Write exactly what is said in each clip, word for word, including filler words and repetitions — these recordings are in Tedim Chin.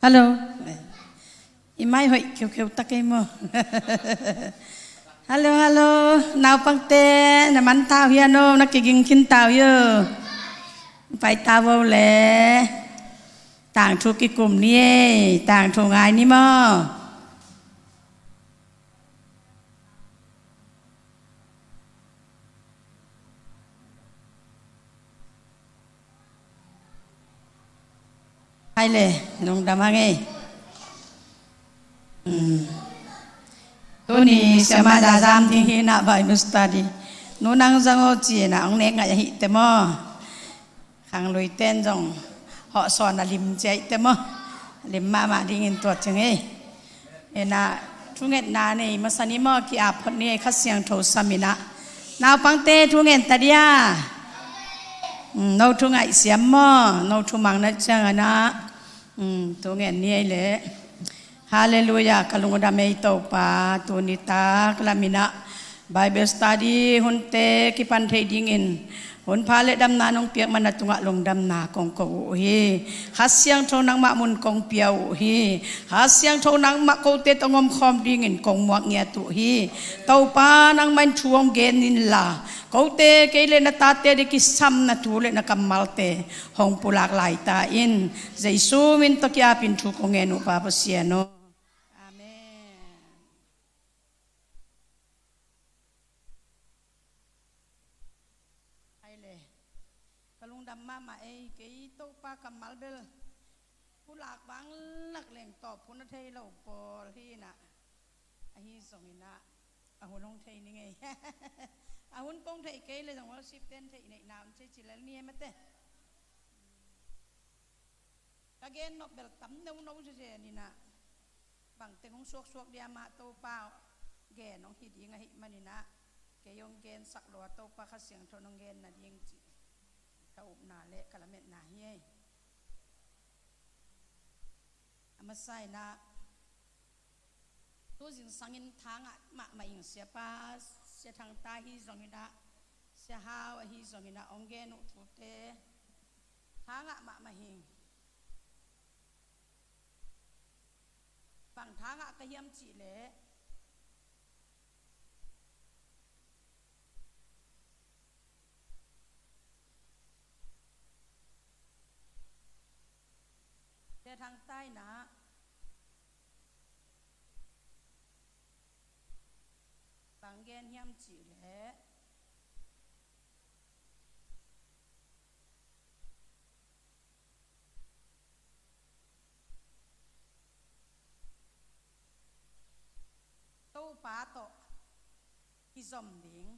Hallo. I mai hoih kheukheu ta kei maw? Hallo, hallo. Naupangte, na man tau hia no, na kiging khin tau hia. Pai ta vo le. Tangthu kikum ni ei, tangthu ngai ni maw? Hai le, lungdam hang ei. Tuni siama da zam ding hi na Bible study. Nu nang zang o ci na ong nek ngai ahi te maw. Khanglui ten zong hawh sawn a lim ci ahi te maw. Lim mahmah dingin tua cing ei. Ena thungetna nei masa ni maw, ki-ap phot ni ei, Kha Siangtho sam ina. Naupangte thungen ta dia. No thu ngaih siam maw, no thu mang na ciang ana. Thungen ni ei le. Halleluiah, ka lungdam ei Topa, tuni tak lam ina. Bible study hunte kipan thei dingin hun pha le damna nong piak man a tungah lungdamna kong ko uh hi. Kha Siangtho nangmah mun kong pia uh hi. Kha Siangtho nangmah kote tawh ngomkhawm dingin kong muak ngiat uh hi. Topa nangmah in thu hong gen inla, kote kei le na tate ding kisam na thu le na kammalte hong pulak lai ta in. Jesu min tawh ki-apin thu kong ngen uh Pa Pasian aw. Amen. Hai le. Ka lungdam mahmah ei, kei Topa kammal bel pulak vanglak leng tawp hun a thei lo pawl hi na. Ahi zong ina, a hun hong thei ni ngei. A hun kong thei kei le zong worship ten thei neih na un thei ci lel ni ei mate. Ka gen nop bel tam neuno zezen ina. Bangteng hong suaksuak dia mah Topa gen hong hi ding ahih man ina. Kei hong gensak lo a Topa Kha Siangtho nong gen nading cih ka upna le ka lametna hi ei. A masa ina, tu zingsangin thangah mahmah ing, siapa, Sia Thangta hi zong ina, Sia Hau ahi zong ina, hong gen uh thute thangah mahmah ing. Bang thangah ka hiam cih leh, Sia Thangta ina bang gen hiam cih leh, Topa tawh kizom ding,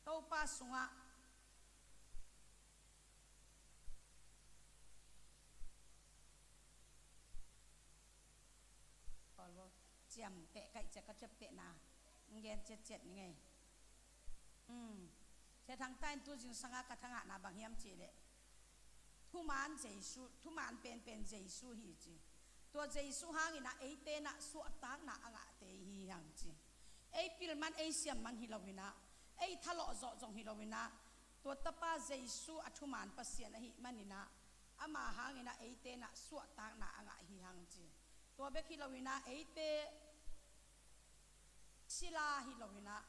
Topa sungah ciamteh kaih ciah ka ciaptehna hong gen ciatciat ni ngei. Sia Thangta in tu zingsanga ka thangahna bang hiam cih leh, thuman Jesu, thuman penpen Jesu hi ci. Tua Jesu hangin ah eite nah suahtakna a ngahte hi hang ci. Ei pil man, ei siam man hi lo in ah, ei thalawh zawh zong hi lo in ah, tua tapa Jesu a thuman Pasian ahih man in ah, ama hangin ah eite nah suahtakna a ngah hi hang ci. Tua bek hi lo in ah, eite sila hi lo in ah,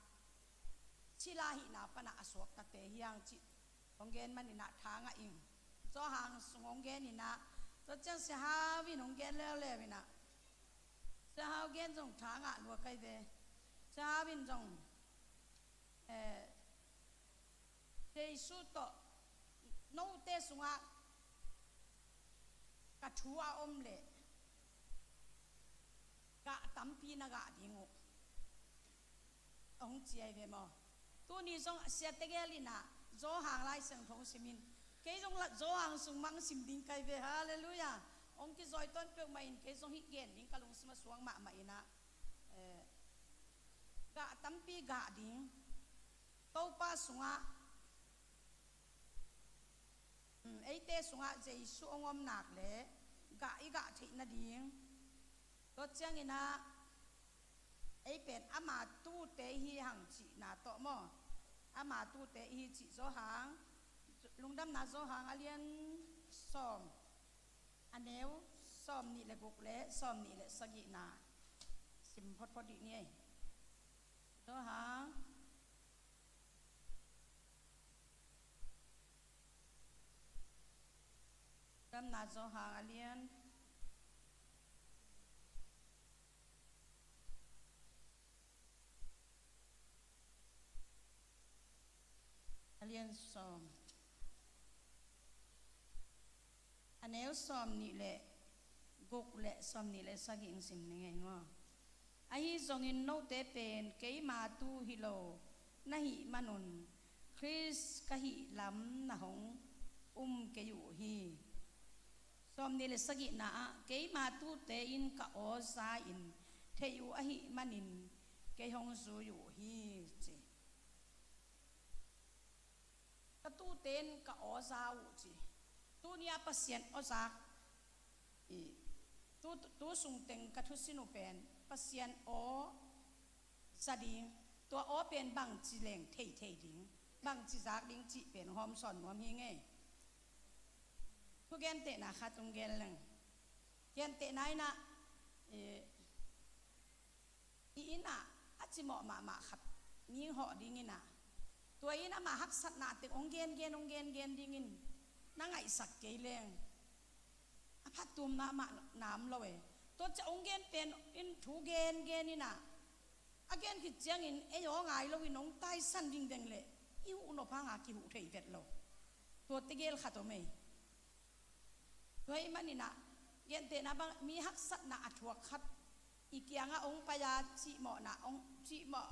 sila hihna pan ah a suaktate hi hang cih hong gen man in ah, thangah ing. Johan sung hong gen in ah, tua ciang Sia Hau in hong gen leuleu in ah, Sia Hau gen zong thangah lua kai ve. Sia Hau in zong, eh, Jesu tawh note sungah ka thu a om leh gah tampi na gah ding uh, hong ci ai ve maw. Tuni zong a siate gel in ah Johan Lai Siangtho simin, kei zong la Johan sung mang sim ding kai ve. Halleluiah. Hong kizawi tawn peuhmah in kei zong hih gen ding ka lungsim a suang mahmah in ah, eh, gah tampi gah ding. Topa sungah, um, eite sungah Jesu hong om nak leh gah i gah theih nading. Tua ciangin ah ei pen ama tute i hi hang cihna tawh maw, ama tute i hi cih Johan, Lungdamna Johan a lian sawm, A neu sawm nih le guk le sawm nih le sagihna sim photphot dih ni ei. Johan, damna Johan a lian, a lian sawm, a neu sawm nih le guk le sawm nih le sagih in sim ning ei maw. Ahi zongin note pen keima tu hi lo na hih manun Khrist ka hih lam na hong um kei uh hi. Sawm nih le sagihna ah, keima tute in ka aw za in theih uh ahih manin kei hong zui uh hi, ci. Ka tute in ka aw za uh, ci. Tuni-ah Pasian aw zak, i, tu, tu sungteng ka thusin uh pen Pasian aw za ding, tua aw pen bangci leng theithei ding, bangci zak ding cih pen hawm sawn nuam hi ngei. Thu gentehna khat hong gen leng. Gentehna in ah, i, i inn ah a cimawh mahmah khat ning hawh ding in ah, tua in ama haksatna teng hong gengen, hong gengen dingin na ngaihsak kei leng, a phattuamna mah na om lo e. Tua ciang hong gen pen in thu gengen in ah, a gen khit ciangin ei aw ngai loin hong taisan dingdeng leh i huh nop hanga kihuh thei vet lo. Tua tegel khat om ei. Tua ahih manin ah, gentehna bang, mi haksatna a thuak khat i kiangah hong pai-a cimawhna hong, cimawh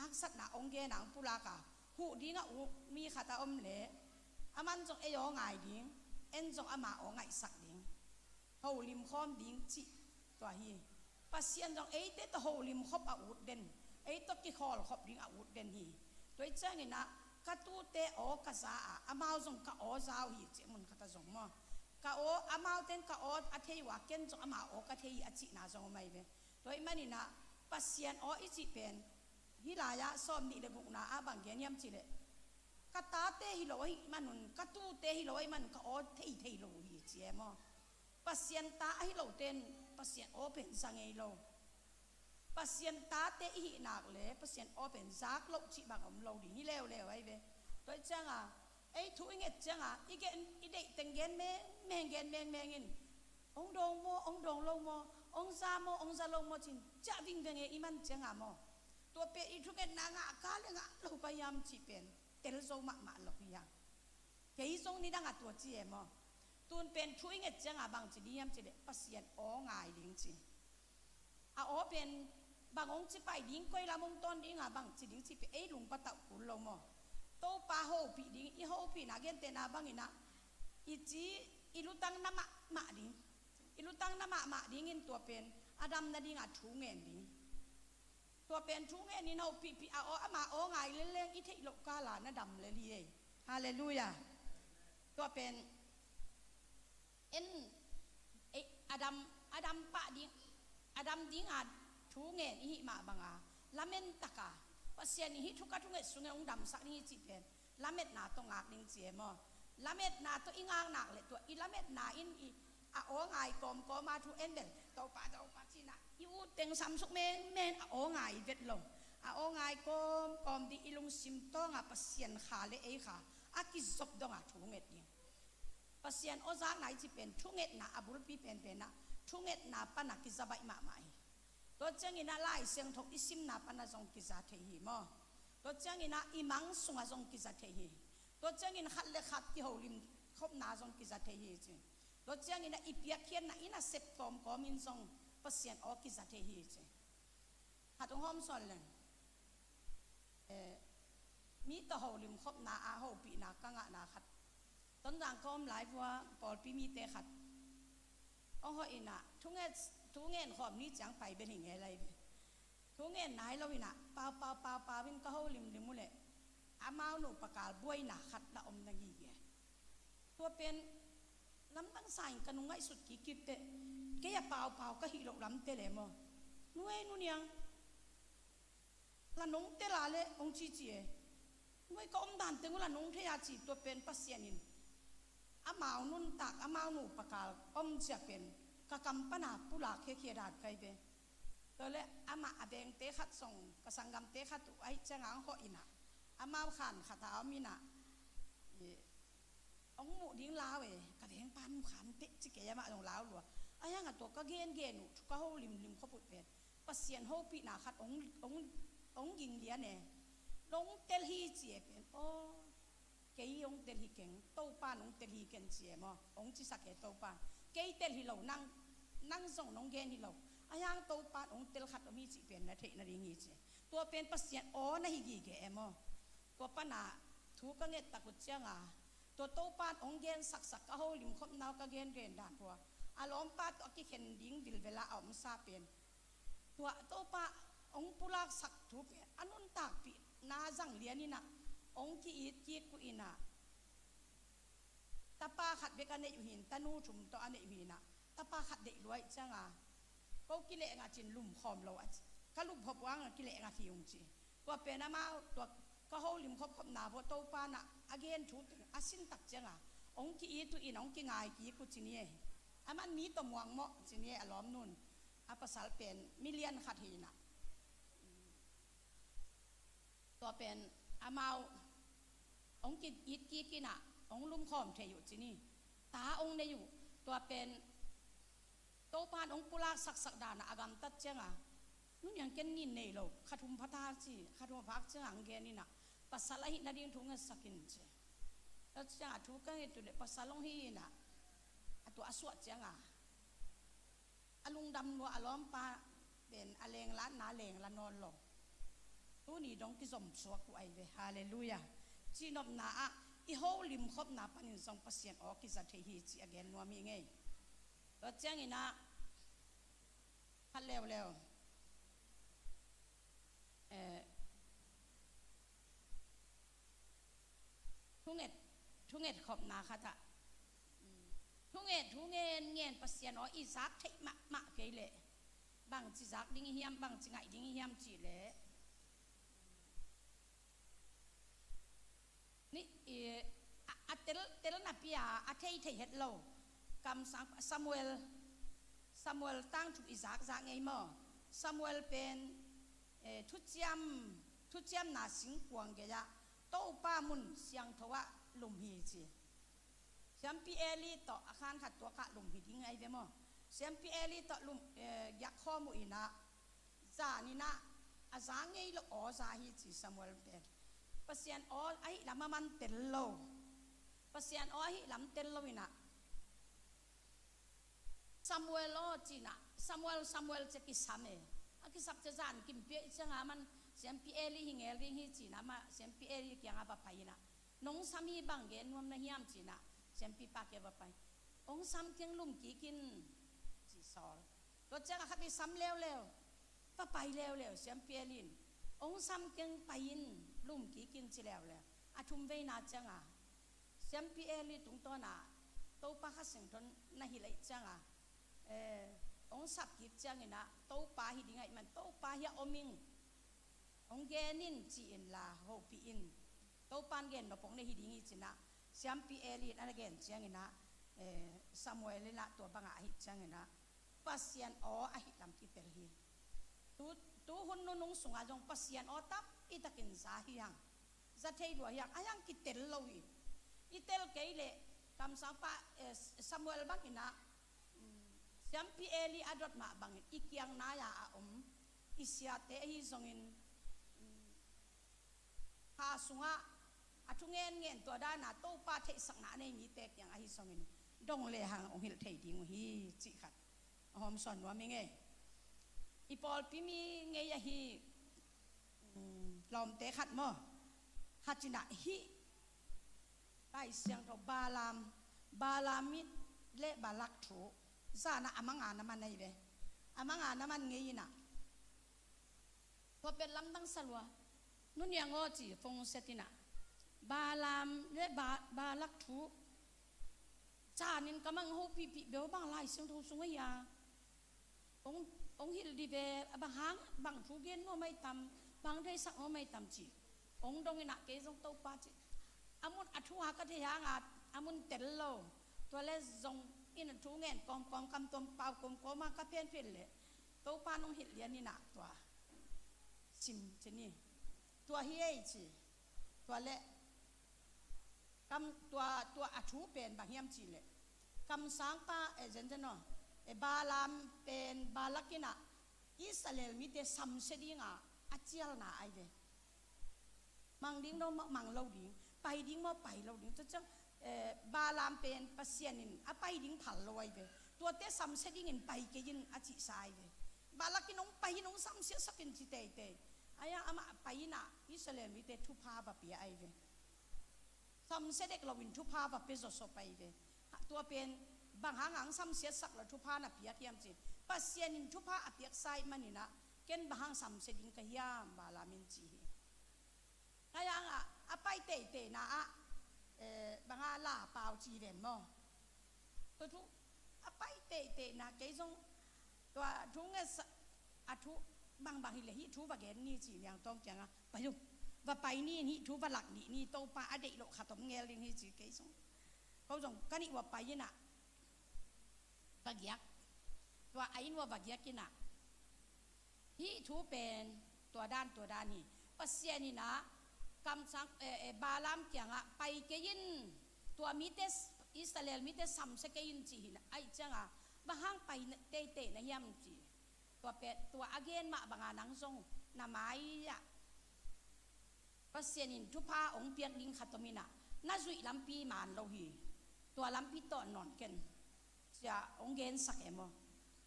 haksatna hong gen a hong pulak a, huh ding a ut mi khat a om leh, aman zong ei aw ngai ding, en zong ama aw ngaihsak ding, holim khawm ding cih tua hi. Pasian zong eite tawh holim khop a ut den, ei tawh kikhawl khop ding a ut den hi. Tua ahih ciangin ah, ka tute aw ka za a, amau zong ka aw za uh hi, cih mun khat ah zong maw. Ka aw, amaute in ka aw a thei uh a, ken zong ama aw ka thei hi a cihna zong om ahi ve. Tua ahih manin ah, Pasian aw i cih pen, hih lai-ah sawm nih le gukna ah bang gen hiam cih leh, ka tate hi lo ahih manun, ka tute hi lo ahih manun ka aw thei thei lo uh hi, ci e maw. Pasian ta ahi lote in Pasian aw pen za ngei lo. Pasian tate i hih nak leh Pasian aw pen zak loh cih bang om lo ding hi leuleu ahi ve. Tua ahih ciangin, ei thu i nget ciangin, i gen, i deih teng gen mengmeng, gen mengmeng in, hong dawng maw, hong dawng lo maw, hong za maw, hong za lo maw, cin ciah vingveng e i man ciangin maw. Tua pen i thungetna ngah ka le ngah lo ka hiam cih pen tel zo mahmah lo hi hang. Kei zong nidang a tua ci e maw. Tun pen thu i nget ciangin bang ci ding hiam cih leh Pasian aw ngai ding ci. A aw pen bang hong ci pai ding, koi lam hong tawn ding a bang ci ding cih pen ei lungpatauh kul lo maw. Topa hopih ding, i hopihna gentehna bangin ah, i ci, i lutang na mahmah ding, i lutang na mahmah dingin tua pen a dam nading a thu ngen ding. Tua pen thu ngen in hopihpih a aw, ama aw ngai lel leng i theih loh kal a na dam lel hi ei. Halleluiah. Tua pen en, ei, a dam, a dam pah ding, a dam ding a thu ngen i hih mah bang a, lamen tak a, Pasian in hih thu ka thunget sungah hong damsak ding hi cih pen lametna tawh ngak ding ci e maw. Lametna tawh i ngak nak leh tua i lametna in i a aw ngai kawmkawm a thu en bel, Topa, Topa ci-in ah i ut teng samsuk mengmeng, a aw ngai vet lo. A aw ngai kawmkawm ding, i lungsim tawng a Pasian kha le ei kha a kizop dong a thu nget ding. Pasian aw zakna i cih pen thungetna a bulpi penpen ah, thungetna pan a kiza baih mahmah hi. Tua ciangin ah Lai Siangtho i simna pan a zong kiza thei hi maw. Tua ciangin ah i mang sungah zong kiza thei hi. Tua ciangin khat le khat kiholim khopna zong kiza thei hi ci. Tua ciangin ah i piakkhiatna, i nasep kawmkawm in zong Pasian aw kiza thei hi ci. Khat hong hawm sawn leng. Eh, mi tawh holim khopna a hopihna ka ngahna khat. Tonzang ka om lai vua pawlpi mite khat hong hawh in ah, thu ngen, thu ngen khawm ni ciang pai bel hi ngei lai ve. Thu ngen nai lo in ah, pau, pau, pau, pau in ka holimlim uh leh, amau nupa kal buaina khat la om na gige. Tua pen lamdang sa in ka nung ngaihsut kikkik teh, kei a paupau ka hih loh lamte le maw. Nu ei, nu niang, la nong tel a leh hong cici e. Nu ei, ka omdan teng uh la nong thei a ci. Tua pen Pasian in Amau nuntak, amau nupa kal om ciang pen ka kam pana pulak khiakhia dan ka hi ve. Tua leh amah a vengte khat zong, ka sanggamte khat uh ahih ciangah hong hawh in ah, amau khan khat a om in ah, i, hong muh ding lau e, ka vengpa nu khan teh ci kei, amah zong lau lua. Ahi hangah tua ka gengen uh, thu ka ho limlim khop uh pen Pasian hopihna khat hong, hong, hong ging lian e. Nong tel hi ci e pen, aw, kei hong tel hi keng, Topa'n hong tel hi keng ci e maw, hong cisak e Topa'n. Kei tel hi lo, nang, nang zong nong gen hi lo. Ahi hang Topa'n hong tel khat om hi cih pen na theih nading hi ci. Tua pen Pasian aw na hi gige e maw. Tua pana thu ka nget tak uh cianga, tua Topa'n hong gen saksak, ka ho limkhopna uh ka gengen dan uh a, a lawmpa tawh a kikhen ding vilvela a omsa pen, tua Topa hong pulaksak thu pen a nuntakpihna zang lian in ah, hong ki-it kik uh in ah, tapa khat bek a neih uh hi in, tanu thum tawh a neih uh hi in ah, tapa khat deih lua ahih cianga, ko kilehngak cin lumkhawm lo a ci. Ka lumkhawm uh hangah kilehngak hi ung ci. Tua pen amau, tua ka ho limkhopkhopna vua Topa'n ah a gen thu teng a sin tak cianga, hong ki-it uh in, hong kingai kik uh ci ni e. Aman mi tawh muang mawh ci ni e, a lawmnu'n. A pasal pen milian khat hi in ah, tua pen amau hong ki-it kik in ah, hong lumkhawm thei uh ci ni. Ta hong nei uh. Tua pen Topa'n hong pulak saksak dan ah a gamtat cianga, nu niang ken nin nei lo, kha thum pha ta ci, kha thum a phak cianga hong gen in ah, pasal ahih nading thu ngetsak in ci. Tua cianga thu ka nget uh leh pasal hong hi in ah, a tua a suah cianga, a lungdam lua, a lawmpa pen a lenglatna lengla nawn lo. Tuni dong kizom suak uh ahi ve. Halleluiah. Cihnopna ah i ho limkhopna panin zong Pasian aw kiza thei hi cih a gen nuam hi ing ei. Tua ciangin ah khat leuleu, eh, thunget, thunget khopna khat ah, mm, thunget, thungen ngen Pasian aw i zak theih mahmah kei leh bangci zak ding i hiam, bangci ngaih ding i hiam cih leh, ni, i, a, a tel, tel napi a, a thei thei het lo. Kamsang Samuel, Samuel tangthu i zakzak ngei maw. Samuel pen, eh, thuciam, thuciamna singkuang gei-ah Topa mun siangtho ah lum hi ci. Siampi Eli tawh a khan khat tuak ah lum hi ding ahi ve maw. Siampi Eli tawh lum, eh, giakkhawm uh in ah, zan in ah a za ngei lo aw za hi ci Samuel pen. Pasian aw ahih lam a man tel lo. Pasian aw ahih lam tel lo in ah, Samuel aw ci in ah, Samuel, Samuel ci a kisam e. A kisap ci a zan kim pia i cianga man, Siampi Eli hi ngel ding hi ci in ah, amah Siampi Eli kiangah va pai in ah, nong sam hi, bang gen nuam na hiam ci in ah, siampipa kiangah va pai. Hong sam keng, lum kik in ci sawl. Tua ciangah khat i sam leuleu, va pai leuleu, Siampi Eli in, hong sam keng, pai in, lum kik in ci leuleu. A thum veina ciangah Siampi Eli tungtawn ah Topa Kha Siangtho na hilh ahih ciangah, eh, hong sap kik ciangin ah, Topa hi ding ahih man Topa hiah om ing, hong gen in ci inla hopih in, Topa'n gen nop hong nei hi ding hi ci in ah, Siampi Eli in a na gen ciangin ah, eh, Samuel in ah tua bangah ahih ciangin ah, Pasian aw ahih lam kitel hi. Tu, tu hun nunung sungah zong Pasian aw tampi takin za hi hang. Za thei lua hi hang, ahi hang kitel lo hi. I tel kei leh, kamsangpa, eh, Samuel bangin ah, mm, Siampi Eli a dot mah bangin i kiang nai-a a om i siate ahi zongin, mm, kha sungah a thungen ngen tua dan a Topa theihsakna a nei mite kiang ahi zongin dong lehang hong hilh thei ding uh hi cih khat a hawmsawn nuam ing ei. I pawlpi mi ngei ahi, um, lawmte khat maw, khat in ah hih Lai Siangtho Balaam, Balaam le Balak thu zan ah a manga na man ahi ve. A manga na man ngei in ah, tua pen lamdang sa lua. Nu Niang aw ci phone set in ah, Balaam le Ba-, Balak thu zan in ka mang hopihpih bel, bang Lai Siangtho sung ahi a, hong, hong hilh dih ve, a bang hang, bang thu gen nuam ahi tam, bang theisak nuam ahi tam ci. Hong dong in ah kei zong Topa ci, a mun a thu a ka thei hang a, a mun tel lo. Tua le zong in a thu ngen kawmkawm, kam tuam pau kawmkawm a ka phenphen le Topa nong hilh lian in a tua sim ci ni. Tua hi ei ci. Tua le kam tua, tua a thu pen bang hiam ci le kamsangpa e zenzen aw e Balaam pen Balak in a Israel mite samsia dinga a cialna ai ve. Mang ding no mang lo ding, pai ding maw pai lo ding. Tua ciang eh, Balaam pen Pasian in a pai ding phal lo ai ve. Tuate samsia dingin pai kei in a cihsa ai ve. Balak in hong pai in hong samsiasak in ci teitei. Ai-a amah pai in a Israel mite thupha va pia ai ve. Samsia dek loin thupha va pia zawsop ai ve. Tua pen bang hang hang samsiasak lo thupha na piak hiam ci. Pasian in thupha a piaksa ih manin a ken bang hang samsia ding ka hiam Balaam in ci hi. Kayang ah a pai teiteina ah eh, banga la pau ci ven maw? Tua thu a pai teiteina kei zong tua thu nge sa a thu bangbang hi le hih thu va gen ni ci niang tawng kianga pai uh va pai ni in hih thu va lak nih ni Topa a deih loh khat om ngel ding hi ci kei zong ko zong ka nih va pai in ah va giak tua a in va va giak in ah hih thu pen tua dan tua dan hi. Pasian in ah kamsang eh, eh, Balaam kiangah pai kei in tua mite Israel mite samsia kei in cih hi na aih ciangah bang hang pai teitei na hiam cih tua pen tua a gen mah bangah nang zong na mai ah Pasian in thupha hong piak ding khat om in ah na zuih lampi man lo hi. Tua lampi tawh nawn ken cia hong gensak e maw?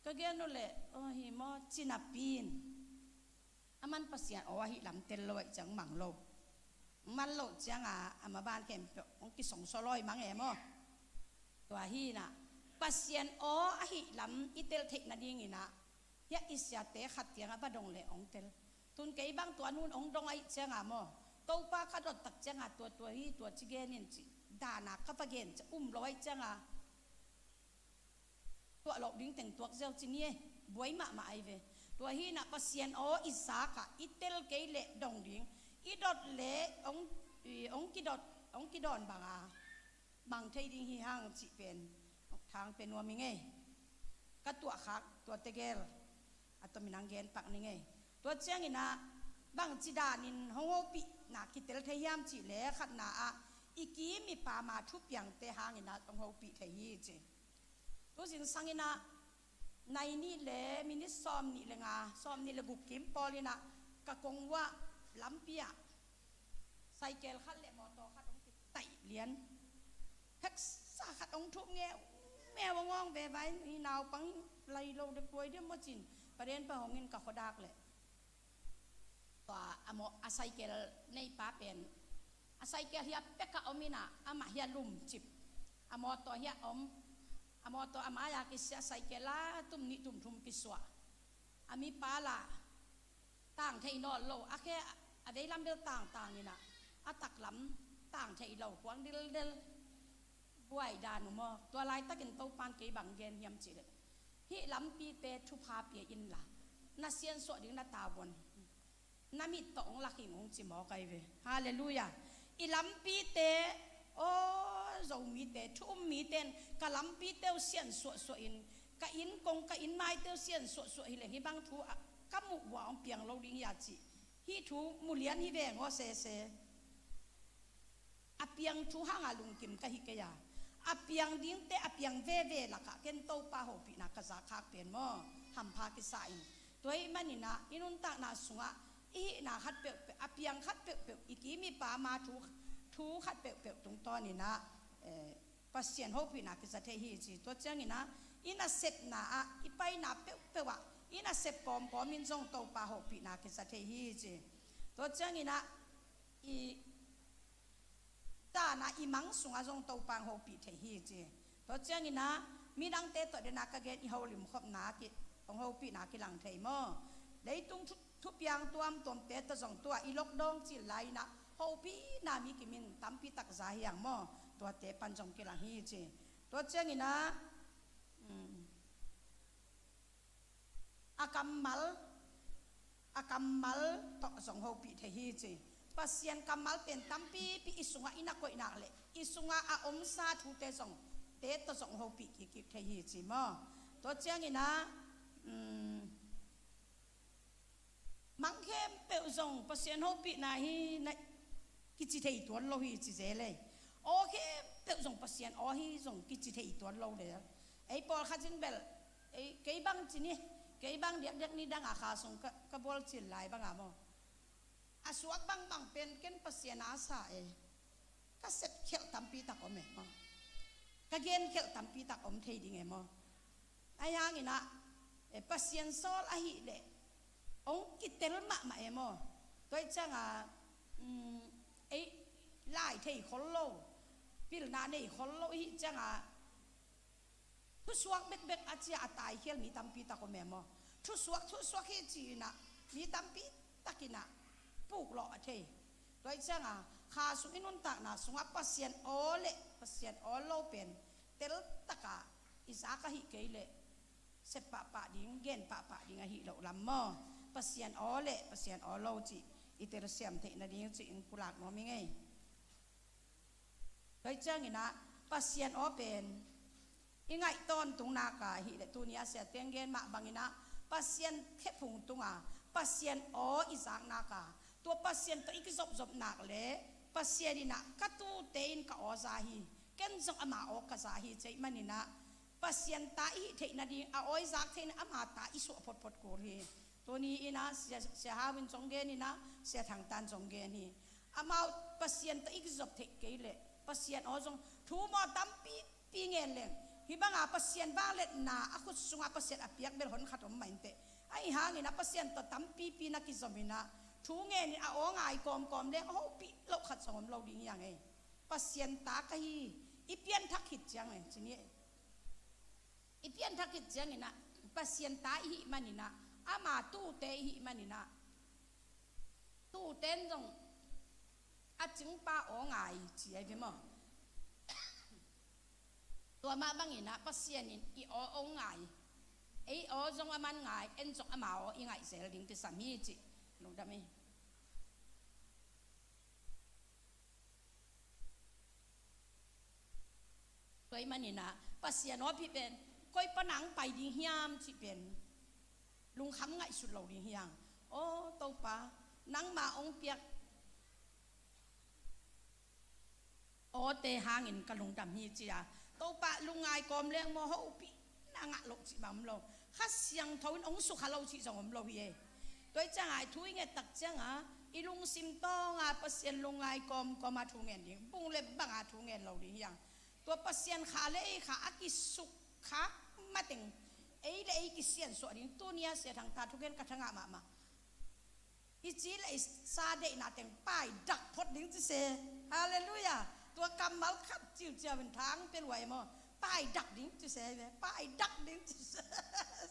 Ka gen uh leh aw hi maw cinapi in a man Pasian aw ahi lam tel lo aih ciang mang lo. Man loh cianga a maban khempeuh hong kisongsaw lawi mang e maw? Tua hi in ah Pasian aw ahi lam i tel theih nadingin ah hiah i siate khat kiangah va dong le hong tel. Tun kei bang tua nun hong dong aih cianga maw? Topa ka dot tak cianga tua tua hi tua ci gen in ci dana ka va gen cia um lo aih cianga tuah loh ding teng tuak ziau ci ni e. Buai mahmah ai ve. Tua hi in ah Pasian aw i zakah i tel kei leh dong ding i dot leh hong kidot hong kidawn banga mang thei ding hi hang cih pen thang pe nuam i ngei. Ka tuahkhak tua tegel a tomin ang gen pak ni ngei. Tua ciangin ah bangci danin hong hopihna kitel thei hiam cih le khatna ah i kim i pama thupiangte hangin ah hong hopih thei hi ci. Tuzing sangin ah nai nih le minit sawm nih le nga sawm nih le guk kim pawl in ah ka kong uah lampi ah saikel khat le mawtaw khat hong kitaih lian. Heksa khat hong thup ngeu ngeu a ngawng ve vai hi naupang lai lo de kuai de mawcin paden pa hongin ka khuadak leh tua a maw a saikel neipa pen a saikel hiah pekah om in ah amah hiah lumcip a mawtaw hiah om a mawtaw a mai-a kisia saikel a tum nih tum thum kisuah a mipa la tang thei nawl lo a khe a veilam bel tangtang in ah a taklam tang thei lo kuang dildel buai dan uh maw? Tua laitakin Topan kei bang gen hiam cih leh hih lampite thupha pia inla na siansuah ding na tavuan na mit tawh hong lak hing hong ci mawk ai ve. Halleluiah. I lampite aw Zomite thu um mite in ka lampite uh siansuahsuah in ka inn kong ka inn maite uh siansuahsuah hi leng hih bang thu ah ka muh uh ah hong piang lo ding hi a cih hih thu mulian hi veng aw sese. A piang thu hanga lungkim ka hi kei a a piang dingte a piang veve lakah ken Topa hopihna ka zakkhak pen maw hampha kisa in. Tua hih manin ah i nuntakna sungah i hihna khat peuhpeuh a piang khat peuhpeuh i kim i pama thu thu khat peuhpeuh tungtawnin ah eh, Pasian hopihna kiza thei hi ci. Tua ciangin ah i nasepna ah i paina peuhpeuh ah i nasep kawmkawm in zong Topa hopihna kiza thei hi ci. Tua ciangin ah i tana i mang sungah zong Topa hong hopih thei hi ci. Tua ciangin ah midangte tawh dena ka gen i holim khopna ki hong hopihna kilang thei maw? Leitung thu thupiang tuamtuamte tawh zong tua i lockdown cil lai in ah hopihna mi kimin tampi tak za hiang maw? Tuate pan zong kilang hi ci. Tua ciangin ah um, a kammal a kammal tawh zong hopih thei hi ci. Pasian kammal pen tampipi i sungah i na koih nak leh i sungah a omsa thute zong te tawh zong hopih kik thei hi ci maw. Tua ciangin ah, um, mang khempeuh zong Pasian hopihna hi na kici thei tuan lo hi ci zel ei. Aw khempeuh zong Pasian aw hi zong kici thei tuan lo le. Ei pawlkhat in bel, ei, kei bang ci ni, kei bang diakdiak ni dang a kha sung ka, ka bual cil lai bang a maw. A suak bangbang pen ken Pasian a sa e. Ka sep khialh tampi tak om e maw. Ka gen khialh tampi tak om thei ding e maw. Ahi hangin ah, e, Pasian sawl ahih leh hong kitel mahmah e maw. Tua ih ciangin, um, ei, lai thei khol lo, pilna nei khol lo ahih ciangin, thusuak bekbek a cia a taikhial mi tampi tak om e maw. Thusuak, thusuak hi ci-in ah mi tampi takin ah puklawh a thei. Tua ih ciangin kha sung i nuntakna sungah Pasian aw le Pasian aw lo pen teltak a i zak ahih kei leh sep pahpah ding, gen pahpah ding ahi loh lam maw. Pasian aw le Pasian aw lo cih i telsiam theih nading cih in pulak nuam ing ei. Tua ih ciangin ah Pasian aw pen i ngaih tawntung nak a hih leh tuni a siate in gen mah bangin ah Pasian khephung tung a Pasian aw i zak nak a, tua Pasian tawh i kizopzop nak leh Pasian in ah ka tuute in ka aw za hi, ken zong ama aw ka za hi cih manin ah Pasian ta i hih theih nading a aw i zak theih nading ama ta i suah photphot kul hi. Tuni in ah Sia, Sia Hau in zong gen in ah Sia Thang Tan zong gen hi. Amau Pasian tawh i kizop theih kei leh Pasian aw zong thu maw tampipi ngen leng, hih banga Pasian vangliatna a khut sungah Pasian a piak bel hon khat om mah inteh. Ahi hangin ah Pasian tawh tampipi na kizom in ah thu ngen in a aw ngai kawmkawm leng a hopih loh khat zong om lo ding hi hang ei. Pasian ta ka hi, i pianthak khit ciang ei ci ni ei. I pianthak khit ciangin ah Pasian ta i hih manin ah, ama tuute i hih manin ah, tuute in zong a cingpa aw ngai ci ahi ve maw. Tua mah bangin ah Pasian in i aw hong ngai, ei aw zong aman ngai, en zong ama aw i ngaih zel ding kisam hi cih lungdam hi. Tua ih manin ah Pasian aw pi pen koi pan nang pai ding hiam cih pen lungkham ngaihsut lo ding hi hang. Aw Topa, nangma hong piak awte hangin ka lungdam hi ci a, Topa lungngai kawm leng maw hopih na ngah loh cih bang om lo. Kha Siangtho in hong sukha lo cih zong om lo hi ei. Tua ih ciangin thu i nget tak ciangin i lungsim tawngin Pasian lungngai kawmkawm a thu ngen ding, bung le bang a thu ngen lo ding hi hang. Tua Pasian kha le ei kha a kisukkhak mateng ei le ei kisiansuah ding. Tuni a Sia Thang Tan thugen ka thangah mahmah. I ci le i sa deihna teng paidak phot ding ci se. Halleluiah. Tua kammal khat ciuciau in thang pia lua ei maw. Paidak ding ci se ve. Paidak ding ci se.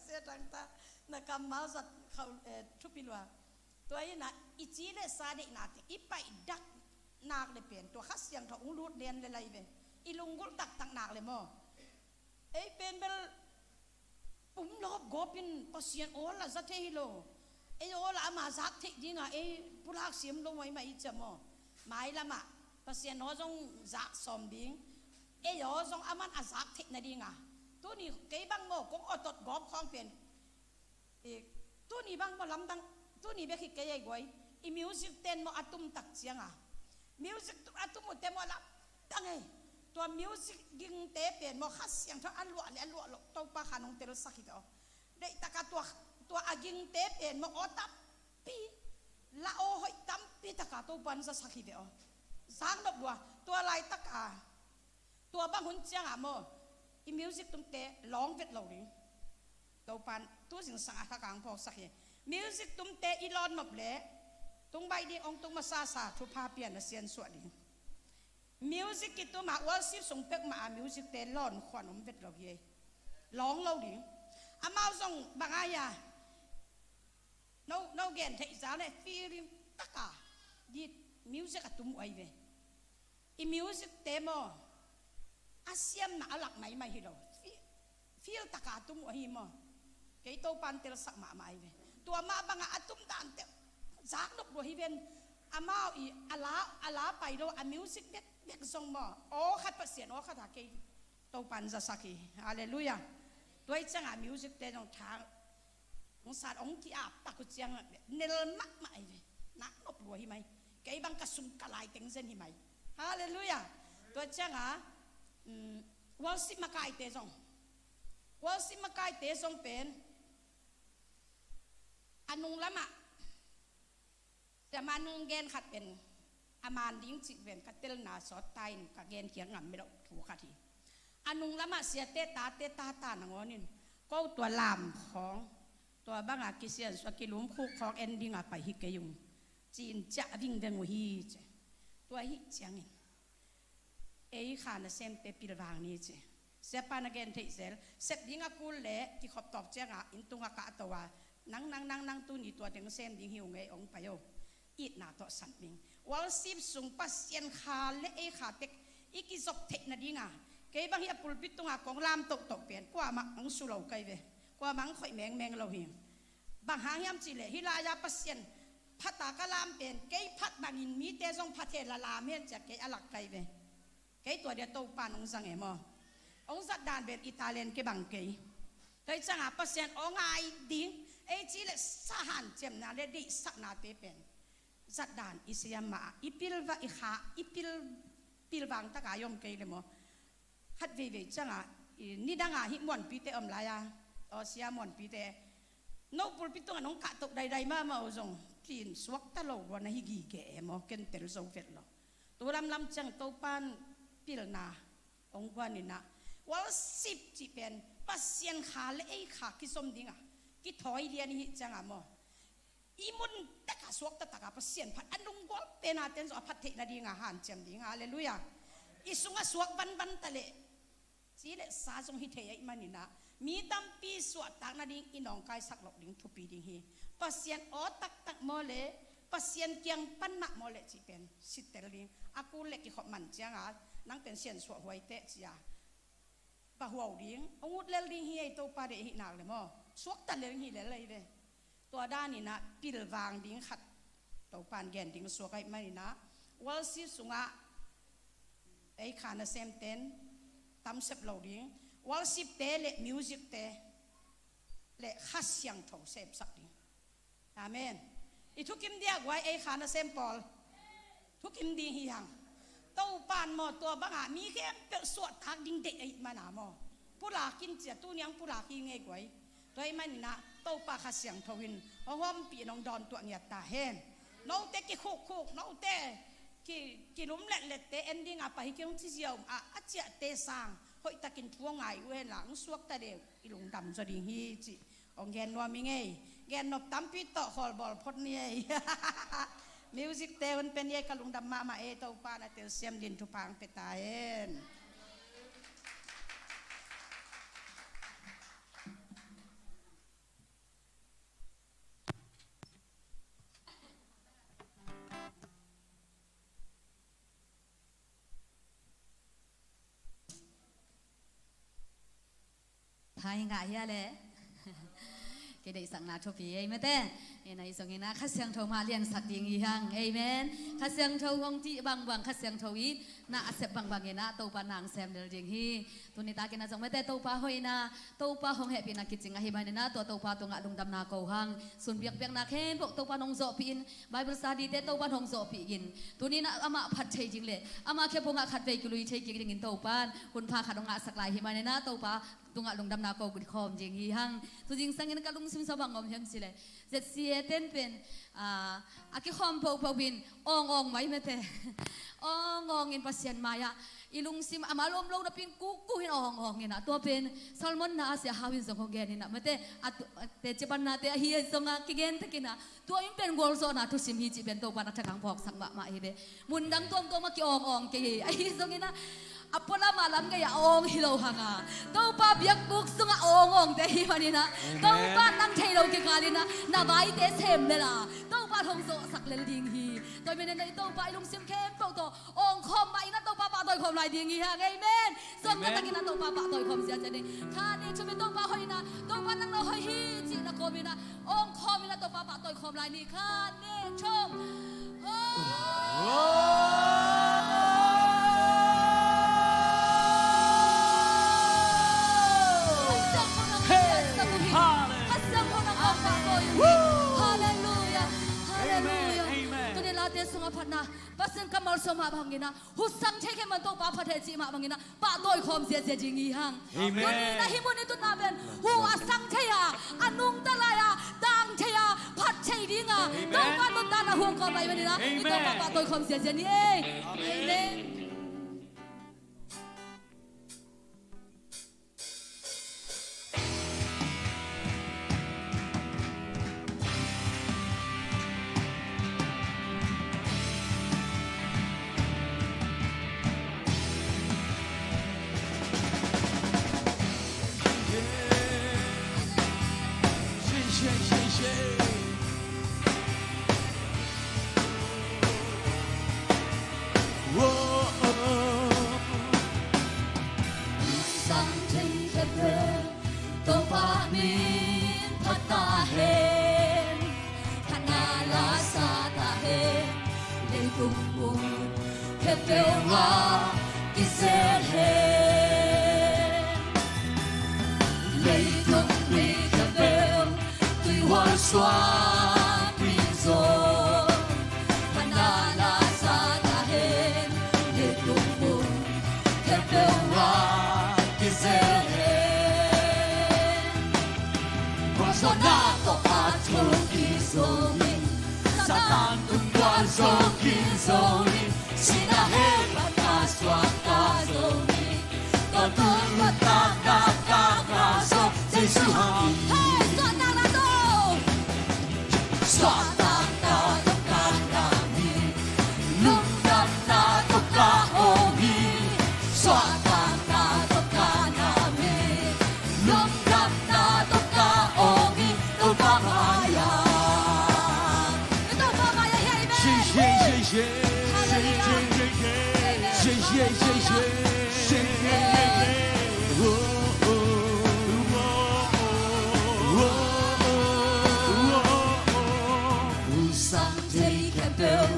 Sia Thang Tan, na kammal zat khauh, eh, thupi lua. Tua in ah i ci le sa deihna teng i paidak nak le pen tua Kha Siangtho hong lut lian le lai ve. I lunggulh taktak nak le maw. Ei pen bel pum lawp gawp in Pasian aw la za thei hi lo. Ei aw la ama zak theih dingin ei pulak siam lo mai mah i ci a maw. Mailam ah Pasian aw zong zak sawm ding, ei aw zong aman a zak theih nadingin. Tuni kei bang maw kong awt awt gawp khawng pen, i, tuni bang maw lamdang, tuni bek hi kei ei guai. I music ten maw a tum tak ciangin, music tu-, a tum uh te maw lamdang ei. Tua music gingte pen maw Kha Siangtho a luah le a luah loh Topa kha nong telsak hi ve aw. Deihtak a tua, tua a gingte pen maw aw tampi, la aw hoih tampi tak a Topa in zasak hi ve aw. Zak nop lua, tua laitak a, tua bang hun ciangin maw i music tumte lawng vet lo ding. Topa in tu zingsang a thak a hong phawksak hi. Music tumte i lawn nop le tung baih ding hong tung masasa thupha pia na siansuah ding. Music kitum a worship sung peuhmah a music te lawn khuan om vet lo hi ei. Lawng lo ding. Amau zong bang a hia, no, no gen theih za le feeling tak a dit music a tum uh ahi ve. I music te maw a siamna a lak maimai hi lo. Fi-, feel tak a tum uh ahi maw. Kei Topa in telsak mahmah ahi ve. Tua mah bangin a tum dante zak nop lua hi ven. Amau i a la, a la pai lo a music bek, bek zong maw aw khat Pasian aw khat a kei Topan zasak hi. Halleluiah. Tua hi ciangah music te zong tha hong sat hong ki-ap tak uh ciangah nel mahmah ahi ve. Nak nop lua hi mai. Kei bang ka sung ka lai teng zen hi mai. Halleluiah. Tua ciangah, um, worship makaite zong, worship makaite zong pen a nung lamah Sia Manu gen khat pen a man ding cih pen ka telna sawt ta in ka genkhiat ngam meh loh thu khat hi. A nung lamah siate tate tata nangawn in ko tua lam khawng, tua banga kisiansuah kilumkhuk khawng en dinga pai hi kei ung, ci-in ciah vingveng uh hi ci. Tua hi ciangin ei kha nasemte pilvang ni ci. Siapa na gen theih zel, sep ding a kul leh kikhop tawp ciangah inn tungah kahto a, nang nang nang nang tuni tua teng sem ding hi ung ei, hong pai o. Itna tawh san ding. Worship sung Pasian kha le ei kha tek i kizop theih nadinga kei bang hi a pulpit tungah kong lam tohtoh pen kuamah hong su lo kai ve. Kuamah hong khoih mengmeng lo hi. Bang hang hiam cihleh hih lai-a Pasian phata ka lam pen kei phat bangin mite zong phat hen la lam hen ciah kei a lak kai ve. Kei tua dia Topan hong zang e maw. Hong zat dan pen i talent kibang kei. Tua hi ciangah Pasian aw ngai ding ei cih leh sa hanciamna le deihsaknate pen zat dan i siam mah a, i pilva i kha i pil, pilvang taka i om kei le maw. Khat veivei ciangah i nidangah hih muanpite om lai-a, aw sia muanpite, no pulpit tungah nong kahtoh daidai mahmah uh zong kin suakta lo lua na hi gige e maw, ken tel zo vet lo. Tu lamlam ciang Topan pilna hong guan inah worship cih pen Pasian kha le ei kha kizom dingah kithawi lian i hih ciangah maw, i mun tekah suakta takah Pasian phat a nunggual pena ten zong a phat theih nadinga hanciam ding. Halleluiah. I sungah suak vanvan taleh ci le sa zong hi thei ahih maninah mi tampi suahtak nading i nawngkaisak loh ding thupi ding hi. Pasian aw taktak maw le, Pasian kiang pan mah maw le cih pen sitel ding. A kul le kikhop man cianga nang pen siansuah huai teh cia bahuau ding, hong ut lel ding hi ei, Topa deih hih nak le maw. Suakta lel hi lel ahi ve. Tua daninah pilvang ding khat Topan gen ding suak ahih maninah worship sungah ei kha nasemten tamsep lo ding. Worship te le music te le Kha Siangtho sepsak ding. Amen. I thukim dia guai ei kha nasem pawl. Thukim ding hi hang. Topan maw tua bangah mi khempeuh suahtak ding deih ahih mana maw. Pulak in cia tuniang pulak hi ngei guai. Tua ahih maninah Topa Kha Siangtho in hong hompih in hong dawntuah ngiat ta hen. Note kikhukkhuk, note ki, kilum letlette en dinga pai hi kei hong ci ziau ah a ciahte sang hoihtakin thu hong ngai uh henla hong suakta deuh i lungdam zaw ding hi cih hong gen nuam i ngei. Gen nop tampi tawh khawlbawl phot ni ei. Music te hun pen ei ka lungdam mahmah ei, Topa na telsiam din thupha hong pia ta hen. Thai ngah hia le. Kideihsakna thupi ei mate. Ena i zongina Kha Siangtho mah liansak ding i hang. Amen. Kha Siangtho hong tih bangbang Kha Siangtho i na a sep bangbang ina Topa nang sem lel ding hi. Tuni takin a zong mate Topa hoihna, Topa hong hehpihna kicing ahih maninah tua Topa tungah lungdamna ko hang. Sun biakpiakna khempeuh Topa nong zawhpih in, Bible study te Topan hong zawhpih in. Tuninah amah phat thei ding le amah khephungah khatvei kilui thei kik dingin Topan hun pha khat hong ngahsak lai hi maninah Topa tungah lungdamna ko kut khawm ding hi hang. Tu zingsangin ka lungsim sa bang om hiam cih le Z C A ten pen a kikhawm pohpoh in awng awng mai mate. Awng awng in Pasian mai-ah i lungsim a mal om lo napin kuku hin awng awng inah tua pen Solomon na a sia hau in zong hong gen inah mate a teci pannate ahi zongah kigen takinah tua in pen gualzawhna thusim hi cih pen Topan a thakang phawksak mahmah hi ve. Mundang tuamtuam a ki-awng awng kei hi ahi zongin ah a pualam a lam kei a awng hi lo hanga Topa biakbuk sungah awng awngte hi maninah Topa nang thei lo kikal inah na vaite sem lel a Topa hong zawhsak lel ding hi. Tua manin ei Topa i lungsim khempeuh tawh awng khawm mah inah Topa pahtawi khawm lai ding hi hang. Amen. Suang na takin a Topa pahtawi khawm zia cia ding. Kha ne thum in Topa hoihna, Topa nang na hoih hi cih na kawm inah awng khawm inah Topa pahtawi khawm lai ni. Kha ne thum. Oh. Sungah phatna, Pasian kammal sawm mah bangin ah, hu sang thei khempeuh in Topa phat hen cih mah bangin ah, pahtawi khawm ziazia ding hi hang. Amen. Tuni na hih mun i tutna pen, hu a sang thei a, a nungta lai a, tang thei a, phat thei ding a, Amen. Topa nuntakna hu hong kawm lai manin ah, i Topa Amen. Pahtawi khawm ziazia ni ei. Amen. Amen. Sang thei khempeuh Topa min phat ta hen, phatna la sa ta hen, leitung mun khempeuh ah kizel hen. Leitung mi khempeuh tuihual suak mi zong phatna la sa ta hen, leitung mun khempeuh ah kizel hen. Gualzawhna tawh a thawh kik zo hi, Satan tung gual zo kik zo hi, sihna hell pan a suakta zo hi. Tua tung nuntakna kah kah zo Jesu hang hi. Hey, suahtakna tawh. Suahtakna tawh kah lam hi, lungdamna tawh kah om hi. Suahtakna tawh kah lam hi, lungdamna tawh kah om hi. Topa mai-ah, Topa mai-ah hi, amen. Hallelujah. Hu sang thei khempeuh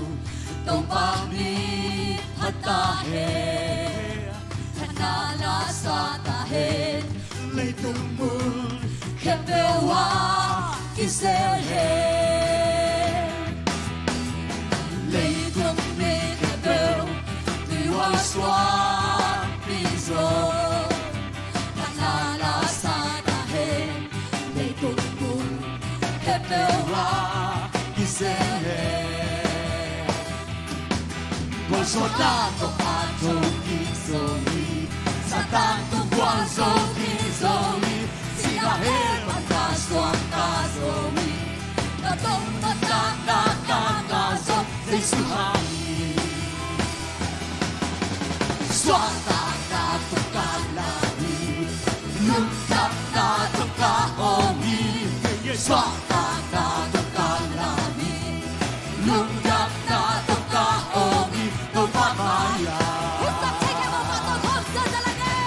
Topa min phat ta hen, phatna la sa ta hen, leitung mun khempeuh ah kizel hen. Leitung mi khempeuh tuihual suak mi zong phatna la sa ta hen, leitung mun khempeuh ah kizel hen. Gualzawhna tawh a thawh kik zo hi, Satan tung gual zo kik zo hi, sihna hell pan a suakta zo hi. Tua tung nuntakna kah kah zo Jesu hang hi. Suahtakna tawh kah lam hi, lungdamna tawh kah om hi. Suahtakna tawh kah lam hi, lungdamna tawh kah om hi. Topa mai-ah. Hu sang thei khempeuh pahtawi khawm ziazia lai ni.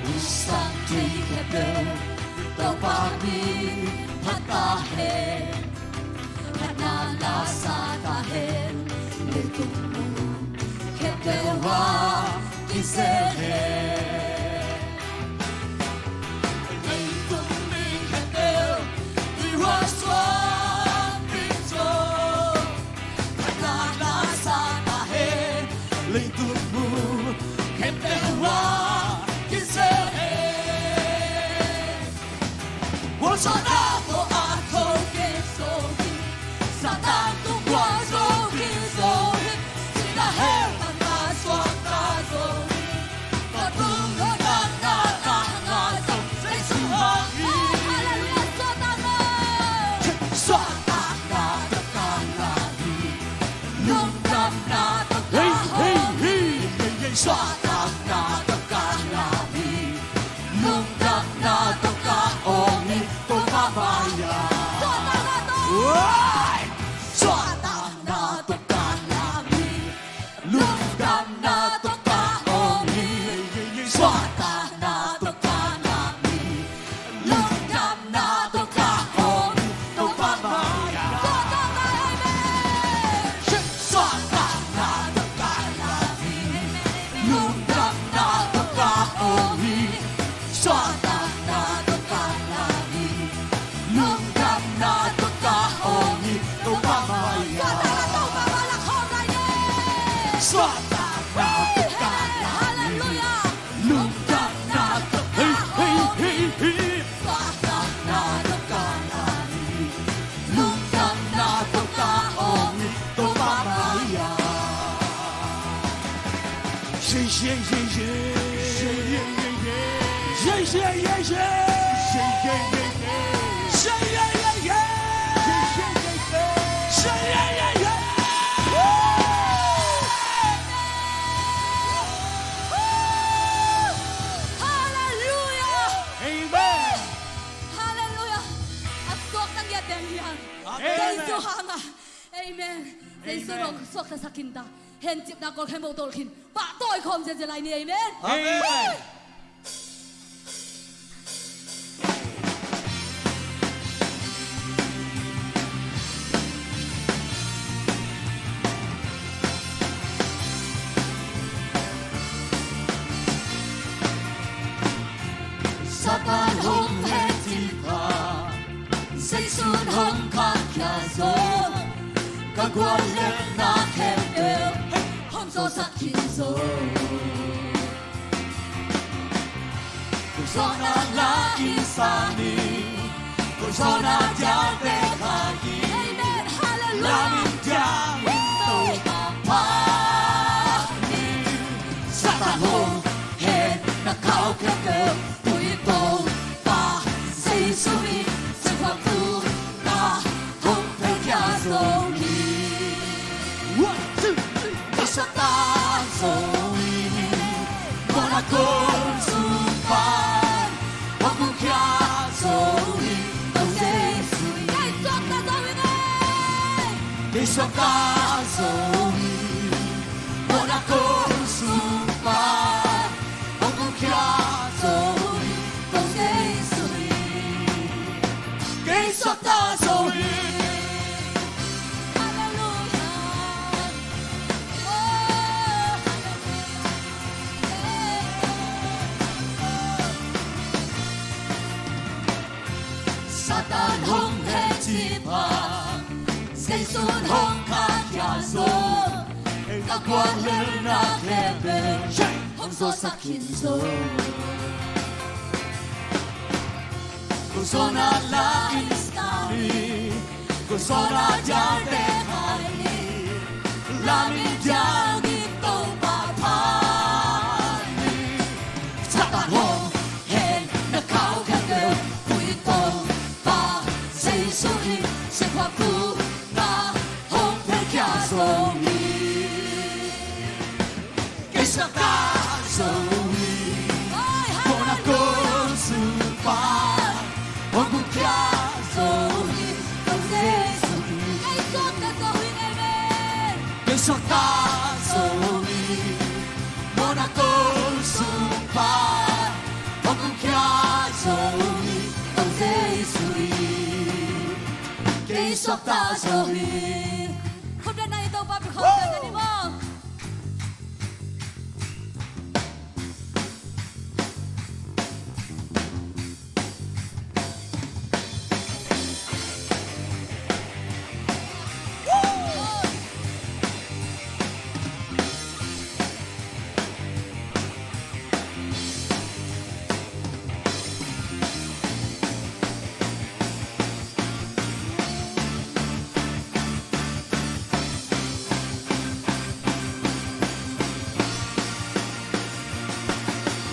Hu sang thei khempeuh Topa min phat ta hen, phatna la sa ta hen, leitung mun khempeuh ah kizel hen. Leitung mi khempeuh tuihual suak mi zong phatna la sa ta hen, leitung mun khempeuh ah kizel hen. Gualzawhna tawh a thawh kik zo hi, Satan tung gual zo kik zo hi, sihna hell pan a suakta zo hi. Tua Suahtakna tawh ka la hi. Halleluiah. Lungdamna tawh ka hong hi hi. Suahtakna tawh ka la hi. Lungdamna tawh ka hong hi, Topa mai-ah. Yeah, yeah, yeah, yeah. Yeah, yeah, yeah, yeah. Yeah, yeah, yeah, yeah. Yeah, yeah, yeah, yeah. Yeah, yeah, yeah, yeah. Yeah, yeah, yeah, yeah. Woo! Halleluiah. Amen. Halleluiah. A suakta ngiat deng hiam? Amen. Jesu hangah. Amen. Jesu, amen, hong suaktasak khin ta. Hencipna kawlkhen bawh tawlkhin. Pahtawi khawm ziazia lai ni. Amen. Amen. Satan hong het cih pah, Jesu'n hong khahkhia zo, ka guallelhna khempeuh hong zawhsak khin zo. Kong zawhna la in sa ni, kong zawhna dialte khai in. Amen. Hallelujah. La in diang in Topa phat ni. Satan hong hetna khau khempeuh tui Topa Jesu in, Jesu in na hong paikhia zo hi. One, two, three. Kei suakta zo hi. Mawhna kong sung pan hong kumkhia zo hi, Topa Jesu in. Kei suakta zo hi. Kei suakta zo hi. Mawhna kong sung pan hong kumkhia zo hi, Topa Jesu in. Kei suakta zo hi. Halleluiah. Oh, halleluiah. Satan hong het cih pah, Jesu'n hong khahkhia zo, ka guallelhna khempeuh hong zawhsak khin zo. Kong zawhna la in sa ni, kong zawhna dialte khai ni. La in diang in Topa phat ni. Satan hong hetna khau khempeuh tui Topa Jesu in, Jesu in na hong paikhia zo hi. Kei suakta zo hi. Mawhna kong sung pan hong kumkhia zo hi, Topa Jesu in. Kei suakta zo hi. Amen. Kei suakta zo hi. Mawhna kong sung pan hong kumkhia zo hi, Topa Jesu in. Kei suakta zo hi. Khut beng in Topa pi khawm ta ni maw.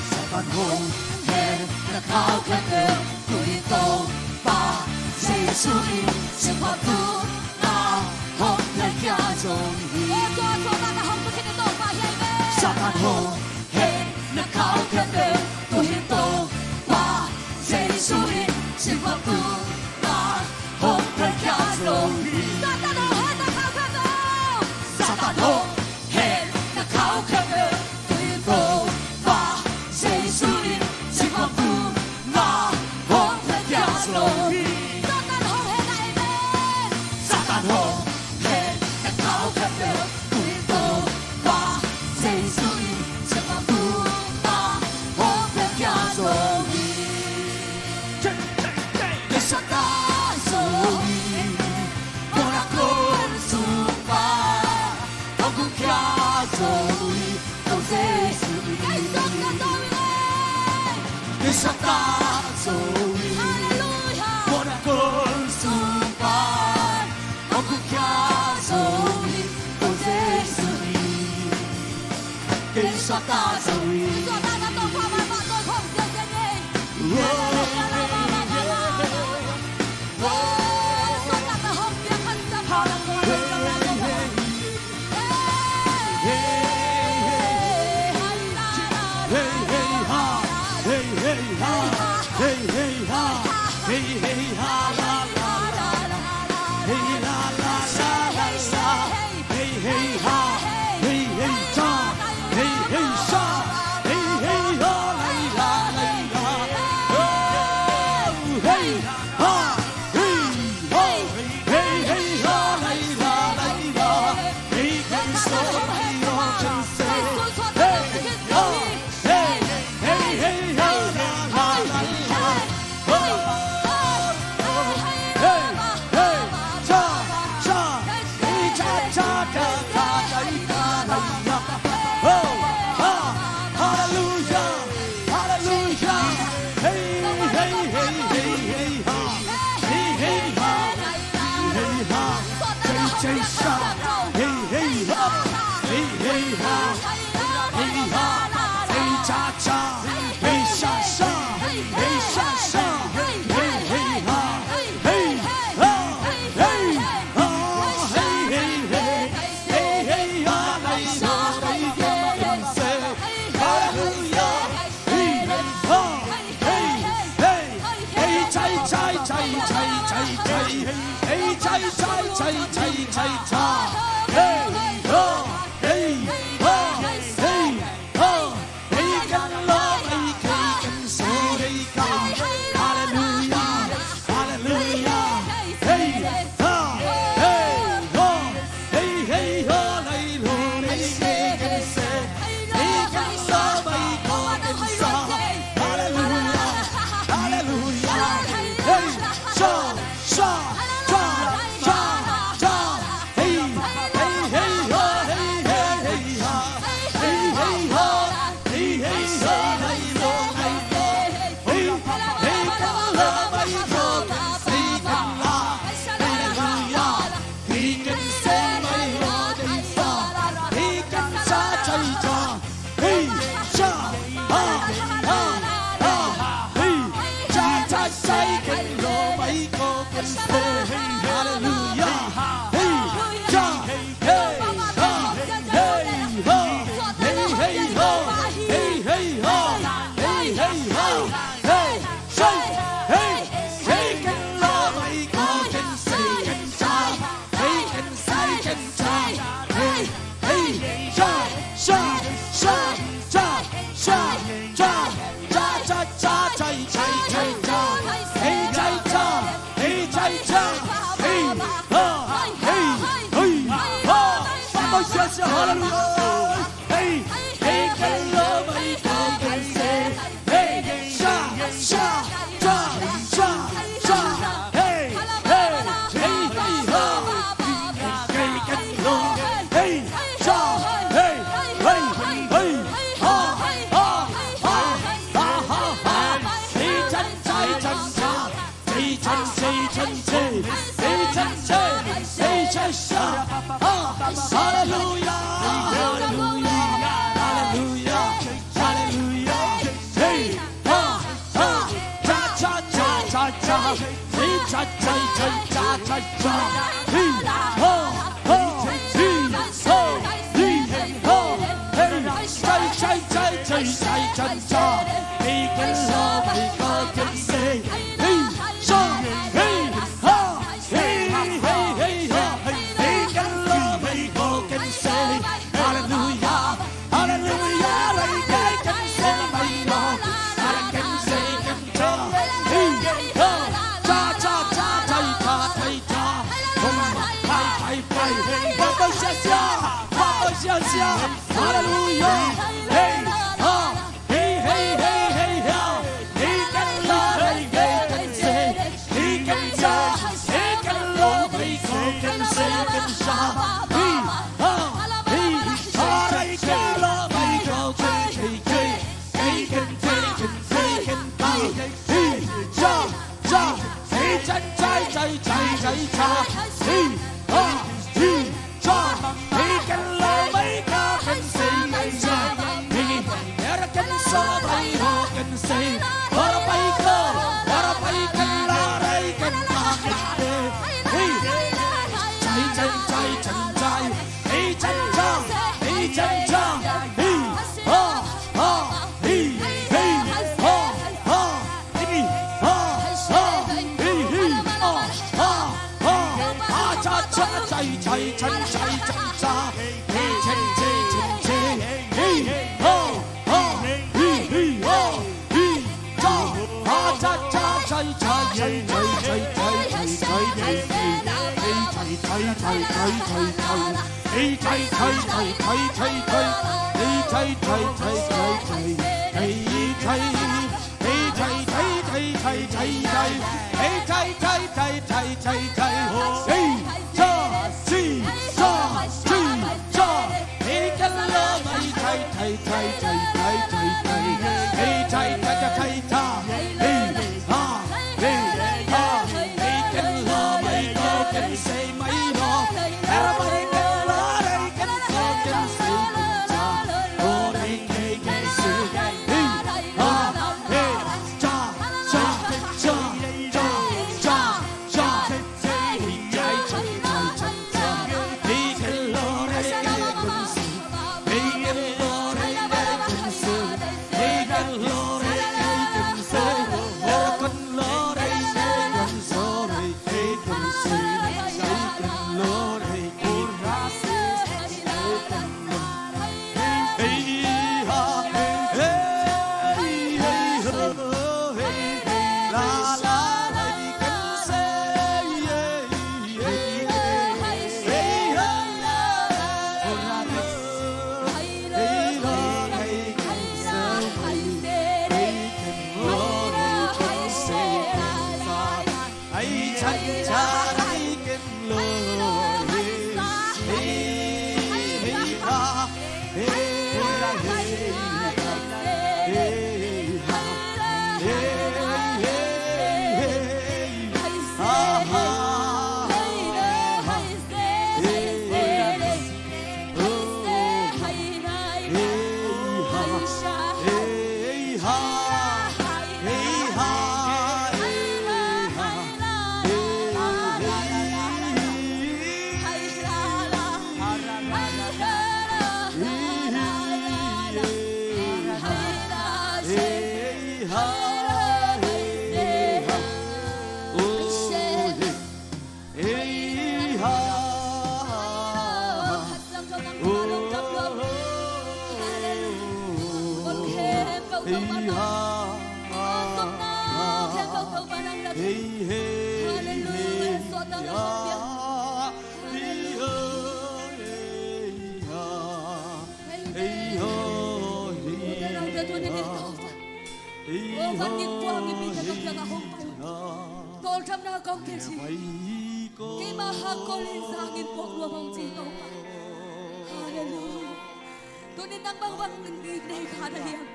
Satan hong hetna khau khempeuh tui Topa Jesu in, Jesu in na hong paikhia zo hi. Satan hong hetna khau khempeuh tui Topa Jesu in, Jesu in na hong paikhia zo hi. Satan hong hetna khau khempeuh. Satan hong hetna khau khempeuh tui Topa Jesu in, Jesu in na hong paikhia zo hi. Satan hong hetna, amen. Satan hong hetna khau khempeuh tui Topa Jesu in, Jesu Halleluia. Topa, tawldamna kong khen hi. Keima hakkol in zangin puak nuam hong ci Topa. Halleluia. Tunin nang bangbang in nei kha na hiam?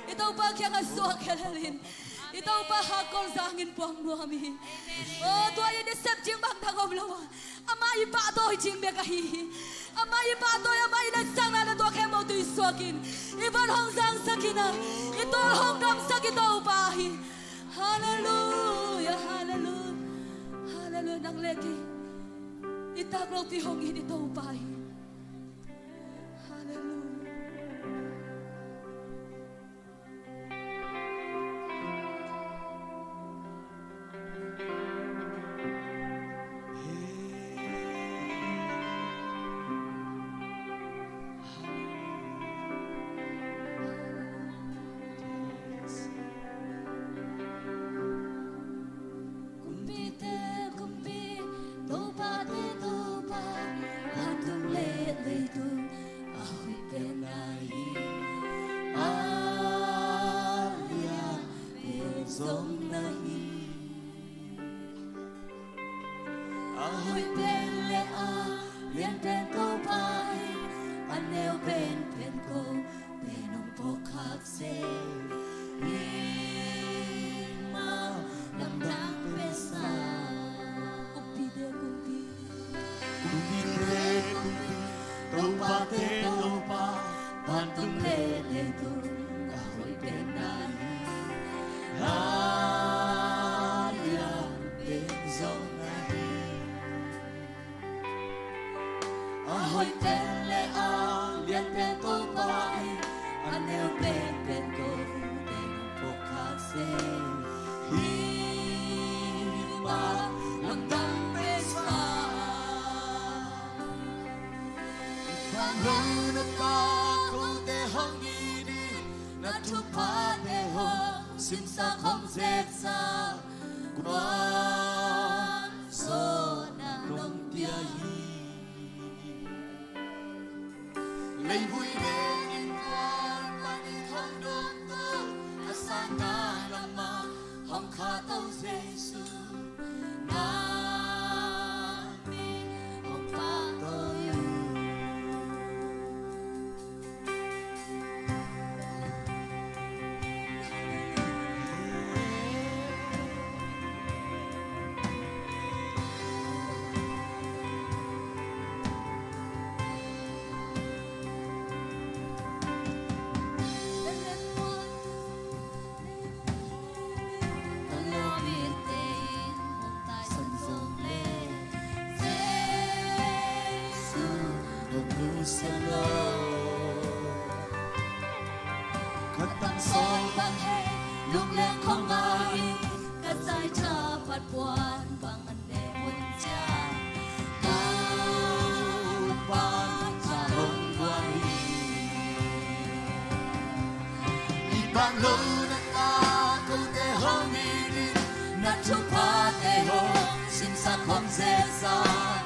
I Topa kiangah suak khelhel in. I Topa hakkol zangin puak nuam hi. O, tua i nasep ding bang dang om lo a, amah i pahtawi ding bek ahi hi. Amah i pahtawi, amah i latsakna, na tua khempeuh tuisuakin i van hong zangsak in a, i tawl hong damsak i Topa hi. Halleluia, halleluia, halleluia. Nang le kei i tak lopi hong it i Topa hi. Halleluia. Kumpite kumpi, topate topa, vantung le leitung a hoih pen na hi, a lian pen zong na hi. A hoih pen le a lian pen Topa hi, a neu pen pen ko pen hong phawkkhak se hi. Mah lamdang pesa. Kumpite kumpi, kumpite kumpi, topate topa, vantung le leitung a hoih pen na hi, a lian pen zong na hi. A hoih pen le a lian pen Topa hi, a neu pen pen ko pen hong phawkkhak se hi. Mah lamdang pesa. Bang lo na ta kote hong it in, na thuphate hong simsak hong zetsak, gualzawhna nong pia hi. Leivui le innkuan panin hong dawngto, a sanna lamah hong khahto Jesu, nang min hong pahtawi uh. Ka tang sawl bang hei lungleng khong a in, ka zaitha phat puan bang an ne mun ciang, Topa ka hong guan hi. I bang lo na ta kote hong it in, na thuphate hong simsak hong zetsak,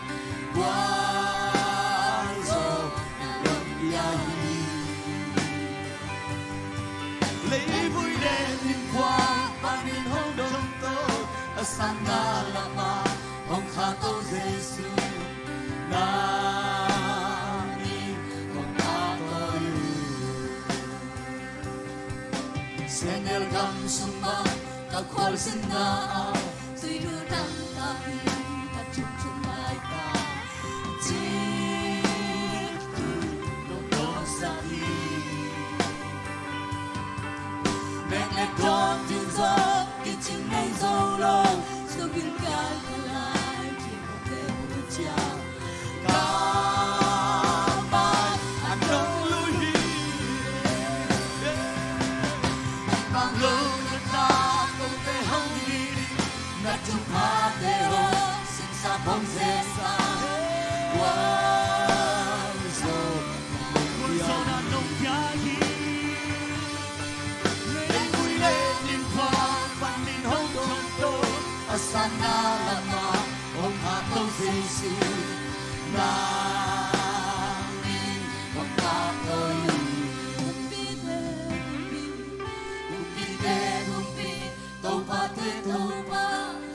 gualzawhna nong pia hi. Leivui le innkuan panin hong dawngto, a sanna lamah hong khahto Jesu, nang min hong pahtawi uh. Sehnel gam sung bang ka khualzinna ah, tuidu dang ta in ka thum thum lai ta, cik tu dong dong sa hi. Nek le dawn ding zong kicing nei zo lo, sugil kial ka lai, ki mo te mu ciang, ka man a dong lui hi. Bang lo na ta kote hong it in, na thuphate hong simsak hong zetsak, gualzawhna nong pia hi. Leivui le innkuan panin hong dawngto, a sanna lamah hong khahto Jesu, nang min hong pahtawi uh. Kumpi te kumpi, kumpi te kumpi, Topa te Topa,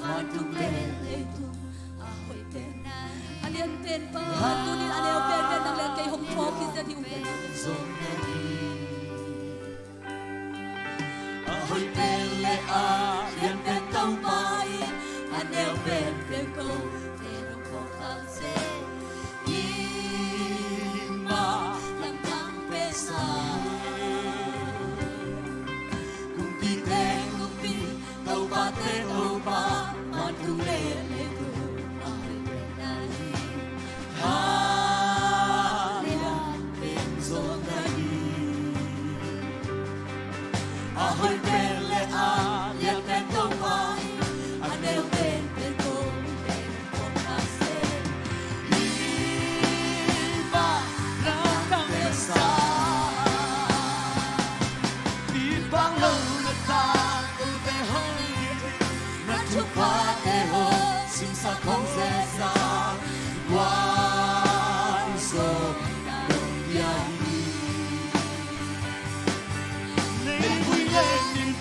vantung le leitung a hoih pen na hi. A lianpen pa, tuni a neu penpen nang le kei hong phawk hi zia hi uh pen. A hoih pen le a lianpen Topa in, a neu penpen kote hong phawk khak seh. I mah lamdang pesa, kumpite kumpi, Topate Topa, vantung le leitung a hoih pen na hi. A lianpen Topa hi, a neu penpen Topa hi. Hi mah lamdang pesa, i bang lo na ta kote hong it in, na thuphate hong simsak hong zetsak, gualzawhna nong pia hi. Leivui le nin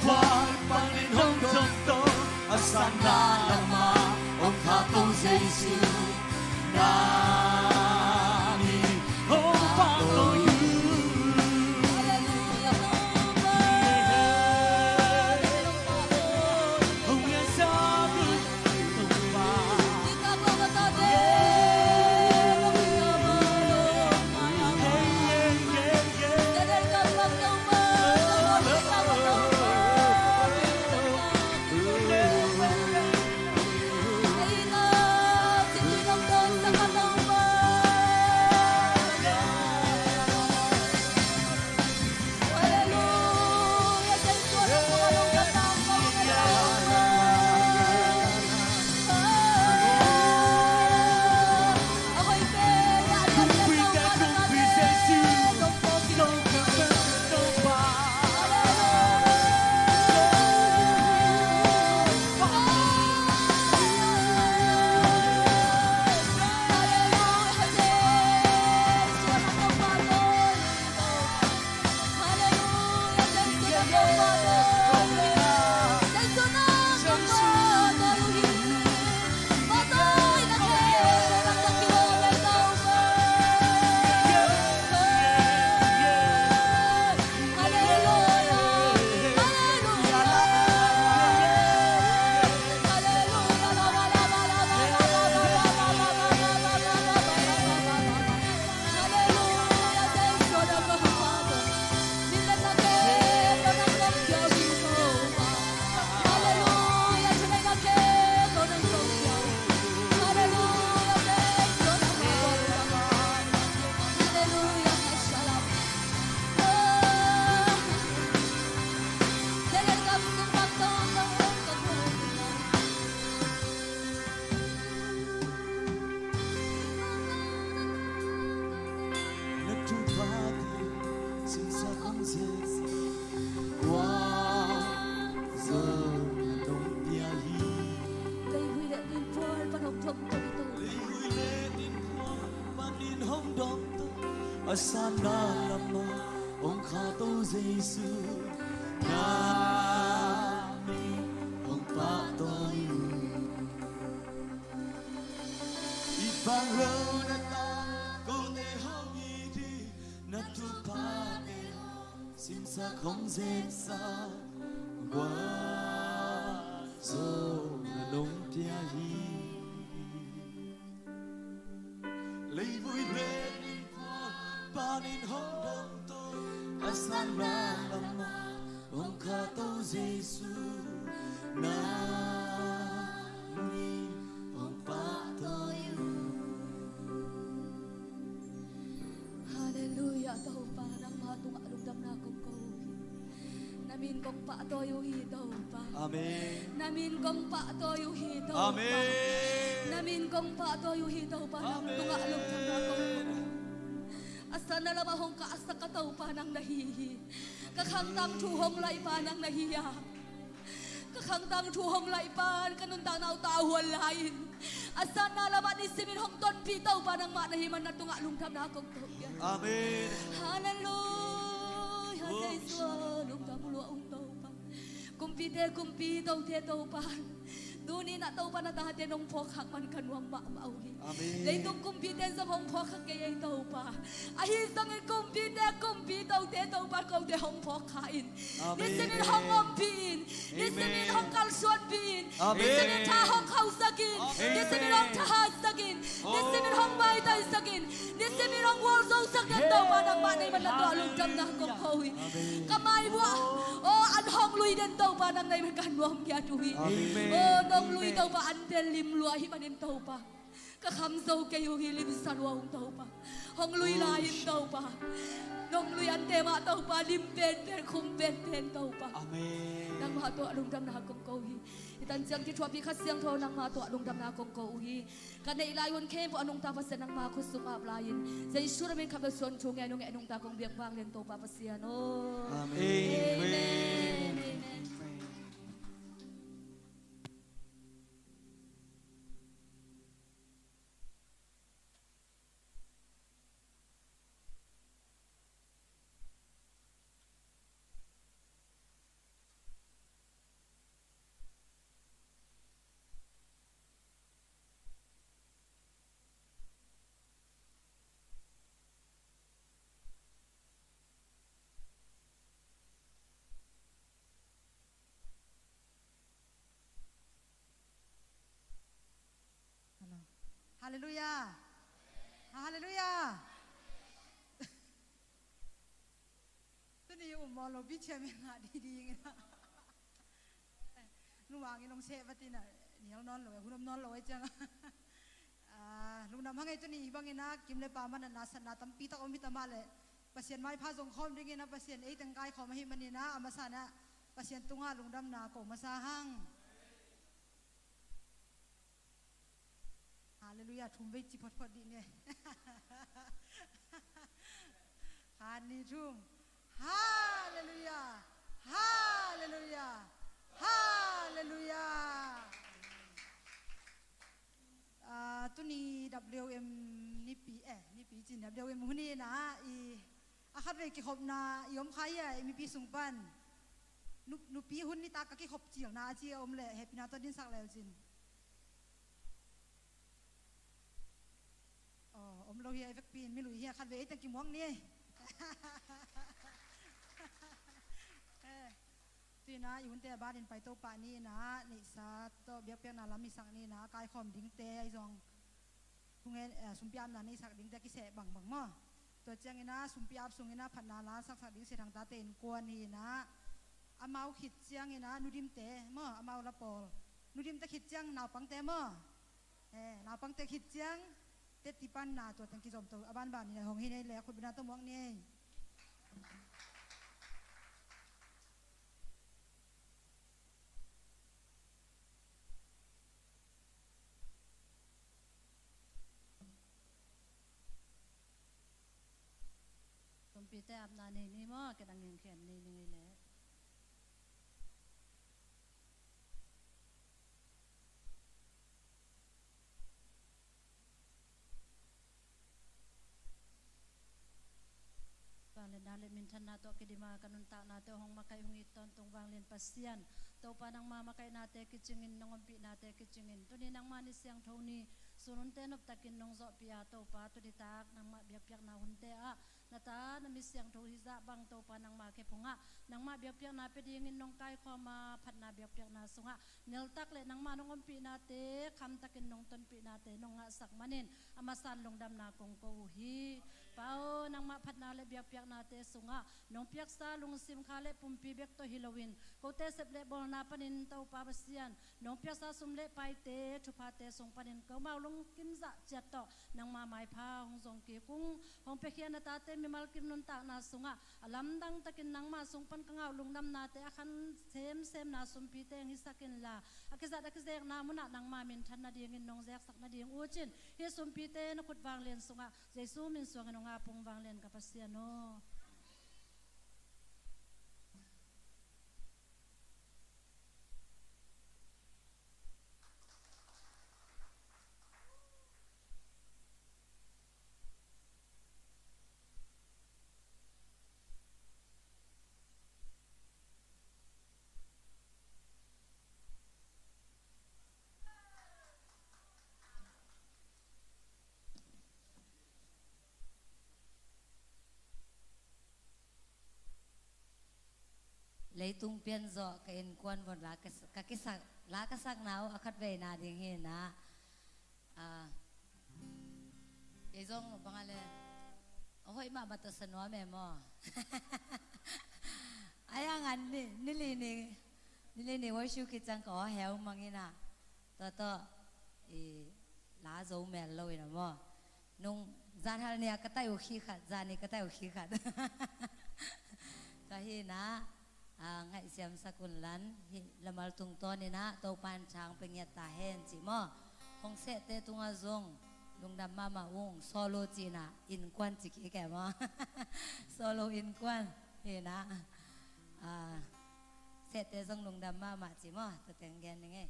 A sanna lamah hong khahto Jesu, nang min hong pahtawi uh. I pang lo na ta, kote hong it hi, na thuphate hong simsak, hong zeksak, gualzo na nong pia hi. Leivui le ningkuan panin hong dongto, a sanna lamah hong khahto Jesu, nang min hong pahtawi uh. Halleluiah, Topa, nangmah tungah lungdamna kong ko uh hi. Na min kong pahtawi uh hi, Topa. Amen. Na min kong pahtawi uh hi, Topa. Amen. Na min kong pahtawi uh hi, Topa. Nang tungah lungdamna kong ko uh hi. A sanna lamah hong kahsak ka Topa nang na hi hi. Ka khangtang thu hong laihpa nang na hi a, ka khangtang thu hong laihpa, ka nuntakna uh tavuan lai-in a sanna lamah nisimin hong tonpih Topa nangmah na hih man na tungah lungdamna kong ko hi. Amen. Halleluiah, Jesu, lungdam lua ung Topa. Kumpite kumpi, tote Topa. Tuni-in ah Topa na tate nong phawkkhak man ka nuam mahmah uh hi. Amen. Leitung kumpite in zong hong phawkkhak kei ei Topa. Ahi zongin kumpite kumpi, tote Topa, kote hong phawkkha in. Amen. Nisimin hong ompih in. Nisimin hong kalsuanpih in. Amen. Nisimin tha hong khauhsak in. Amen. Nisimin hong thahatsak in. Nisimin hong maitaisak in. Nisimin hong gualzosak den Topa nangmah na hih man na tungah lungdamna kong ko uh hi. Amen. Ka mai uah aw an hong lui den Topa nang na hih man ka nuam ngiat uh hi. Amen. Aw nong lui Topa ante lim lua ahih manin Topa ka kham zo kei uh hi, limsa lua ung Topa. Hong lui lai-in Topa, nong lui ante mah Topa lim penpen, khum penpen Topa. Amen. Nangmah tungah lungdamna kong ko uh hi. Hih tan ciang kithuahpih Kha Siangtho nangmah tungah lungdamna kong ko uh hi. Ka neih lai hun khempeuh a nungta Pasian nangma khut sung ap lai-in Jesu na min khat bek suang thu ngen ung e, nungta kong biak vang lian Topa Pasian aw. Amen. Amen. Amen. Halleluiah. Halleluiah. Tuni um maw lo, bichiam in ngah ding ding in a. Lungvang in hong seh vat in a, nial nawn lo e, hun om nawn lo e ciang a. Ah, lungdam hang ei, tuni hih bangin a kim le pam a natna satna tampi tak om hi ta mah leh Pasian maipha zong khawm dingin a, Pasian ei teng kaikhawm ahih manin a, a masa in a Pasian tungah lungdamna ko masa hang. Halleluiah, thum vei ci photphot dih ni. Khat, nih, thum. Halleluiah. Halleluiah. Halleluiah. Ah, tuni W M nipi, eh, nipi cin W M hun hi na, i a khatvei kikhopna i om kha hi a, i mipi sung pan. Nu-, nupi hun nitak ka kikhop cilna a ci a om leh hehpihna tawh dinsak leu cin. Aw, om lo hi a, i vekpi in mi lui hi a, khatvei ei teng kimuak ni. Eh, tu in a i hunte a banin paito pah ni in a, neihsa tawh biakpiakna lam i sak ni in a, kaikhawm dingte ahi zong, thungen, eh, sumpi apna nei sak dingte kiseh bangbang maw. Tua ciangin a sumpi ap sungin a phatna la saksak ding Sia Thang tate innkuan hi in a, amau khit ciangin a Nu Dimte maw, amau la pawl. Nu Dimte khit ciang naupangte maw. Eh, naupangte khit ciang teti panna tua teng kizom to, a banban in a hong hi nei le khutbetna tawh muak ni ei. Sumpite apna nei ni maw, kei dang hiang khian nei ni ngei leh. Na le minthanna tawh kidima ka nuntaknate hong makaih hong it tawntung vanglian Pasian. Topa nangma makaihnate kicingin, nong ompihnate kicingin, tuni nangma ni siangtho ni, sun hunte noptakin nong zawhpih a, Topa tunitak nangma biakpiakna hunte ah na ta na mi siangtho hizah bang Topa nangma khephungah nangma biakpiakna pia dingin nong kaikhawm a, phatna biakpiakna sungah neltak le nangma nong ompihnate khamtakin nong tonpihnate nong ngahsak manin a masan lungdamna kong ko uh hi. Pa aw, nangmah phatna le biakpiaknate sungah nong piaksa lungsim kha le pumpi bek tawh hi loin kote sep le bawlna panin Topa Pasian nong piaksa sum le paite thuphate sung panin komau lungkim zah ciat tawh nangma maipha hong zong kik ung. Hong piakhia na tate mimal kim nuntakna sungah a lamdang takin nangma sung pan ka ngah uh lungdamnate a khan semsemna sumpite hong hisak inla, a kizat a kizekna munah nangma minthan nadingin nong zeksak nading uh cin hih sumpite na khut vanglian sungah Jesu min suangin hong ap ung vanglian ka Pasian aw. Leitung pian zawh ka innkuan vawt la ka, ka kisak, la ka sakna uh a khatveina ding hi na. Ah, kei zong bang a le a hoih mahmah tawh sa nuam e maw? Ai a ngan ni, ni li ni, ni li ni worship khit ciang ka aw heu mang hi na. Tua tawh i la zo mel lo in a maw? Nung zan hal ni a ka tai uh khi khat, zan ni ka tai uh khi khat. Tua hi na, a, ngaihsiam sak un lan, hih lamal tungtawn in a Topa in thang pia ngiat ta hen ci maw? Hong sehte tungah zong lungdam mahmah ung, solo ci na innkuan ci kik e maw? Solo innkuan hi na, a, sehte zong lungdam mahmah ci maw? Tua teng gen ning e.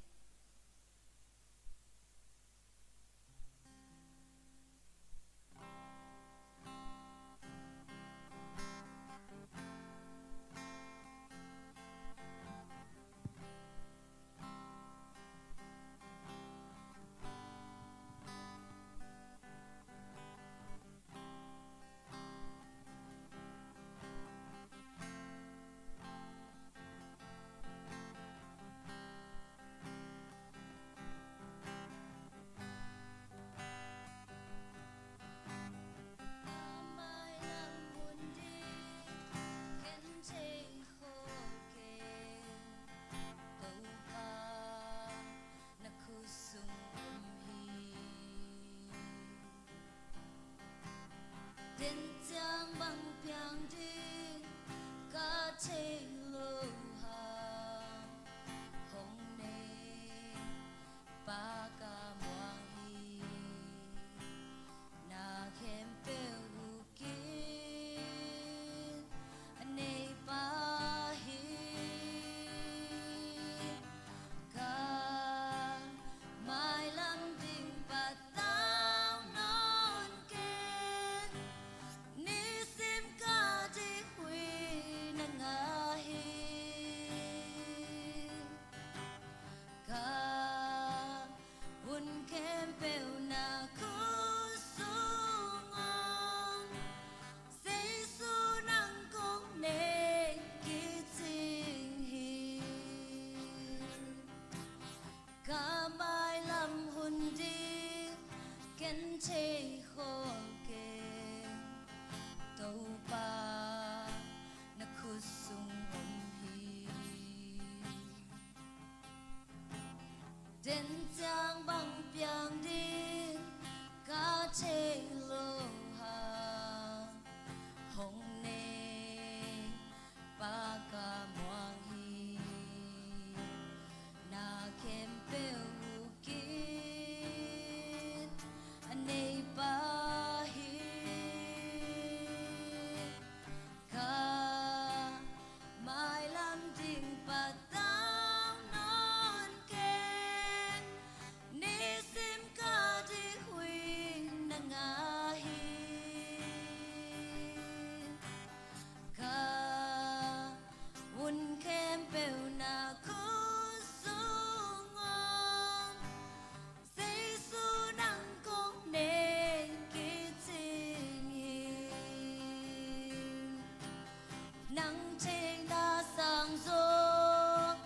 Nang theihna sang zaw,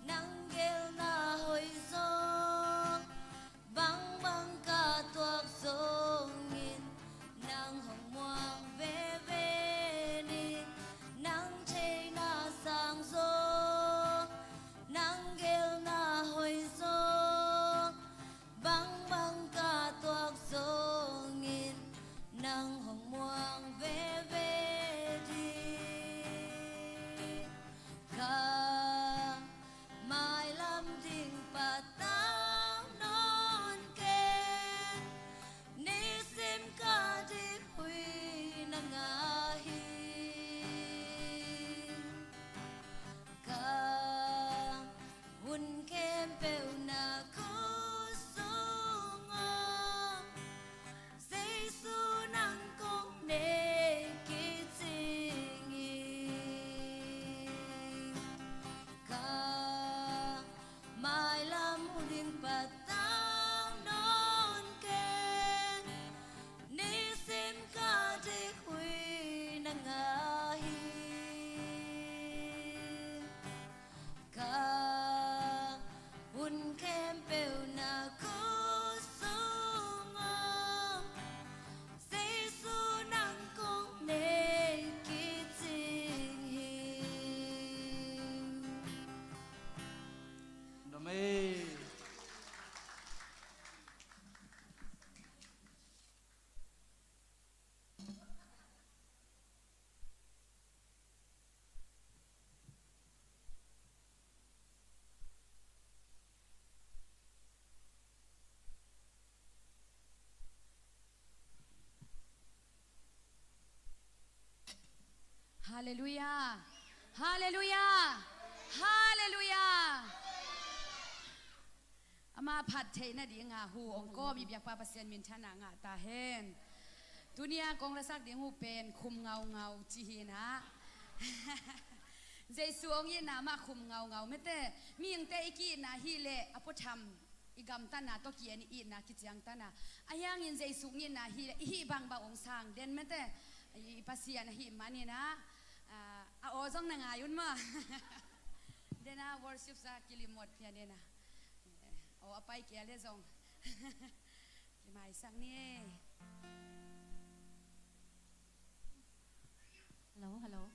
nang gelna hoih zaw, bangbang ka tuak zongin, nang hong muang veve ni. Nang theihna sang zaw, nang gelna hoih zaw, bangbang ka tuak zongin, nang hong muang veve ding. Ka mailam ding patau nawn keng, nisim ka dik huih na ngah hi. Ka hun khempeuh na khutsung aw, Jesu nang kong nei kicing hi. Ka mailam hun ding patau nawn keng, nisim ka dik huih na ngah hi. Ka hun khempeuh na khutsung aw, Jesu nang kong nei kicing hi. Amen. Halleluiah. Halleluiah. Halleluiah. Ama phat theih nadinga hu hong kawm i biakpa Pasian minthanna ngah ta hen. Tuni-a kong lasak ding hu pen Khum Ngaungau ci hi na. Jesu hong itna mah khum ngaungau mete. Mihingte i ki-itna hi leh a puatham, i gamtatna tawh ki-en i itna kiciangtan a, ahi hangin Jesu hong itna hi leh i hih bangbang hong sang den mete. I Pasian ahih manin a, a aw zong na ngai un maw. Den a worship sa kilimot pian den a. Aw a pai kei leh zong kimaisak ni. Hello, hello.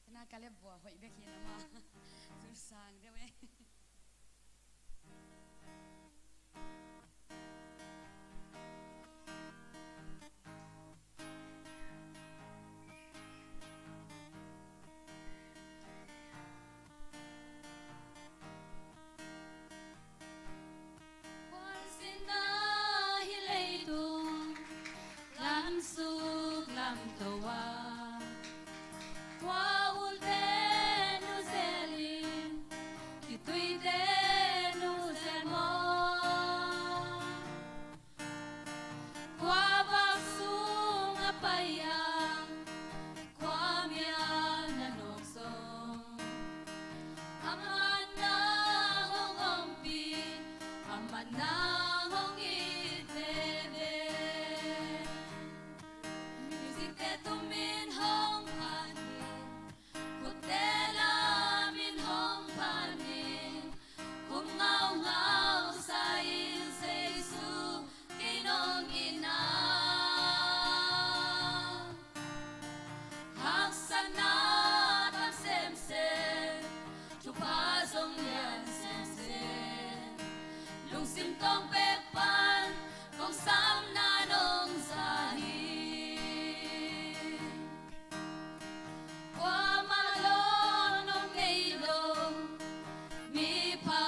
Ka na ka le bua hoih bek hi na ma. Zul sang deuh e. Khualzinna hi leitung lamsuk lamto a, khua ulte nuzel in, khituite nuzel maw? Khua vak sung a pai a, khua mial na nawk zong, a man nang hong ompih, a man nang hong it veve. Musicte tumin hong phat ni, khutte lamin hong phat ni, khum ngaungau sa in Jesu kei nong itna. Haksatna tam semsem, thupha zong lian semsem, lungsim tawng pek pan kong samna nong za hi. Kuamah lawn om ngei lo, mipha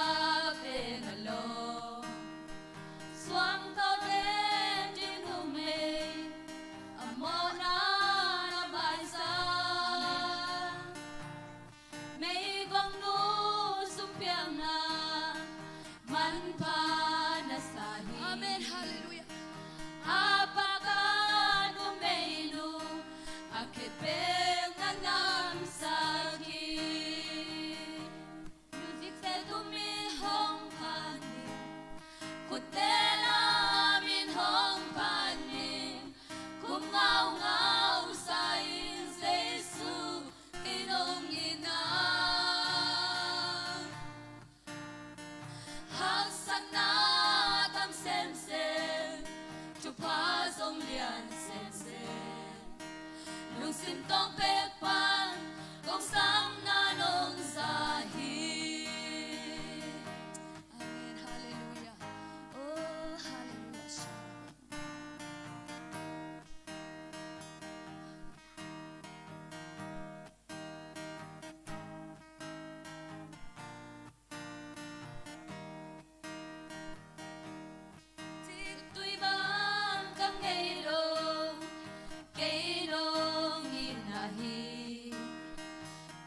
pen a lo, suangtho ten dinhmun mei, a mawhna na baisa. Meigongnu sumpiangna manpha na sa hi. Amen. Halleluiah. A Thupha zong lian semsem, lungsim tawng pek pan kong samna nong za hi. Amen. Halleluiah. Oh, halleluiah. Tui bang ka ngei lo, kei nong itna hi.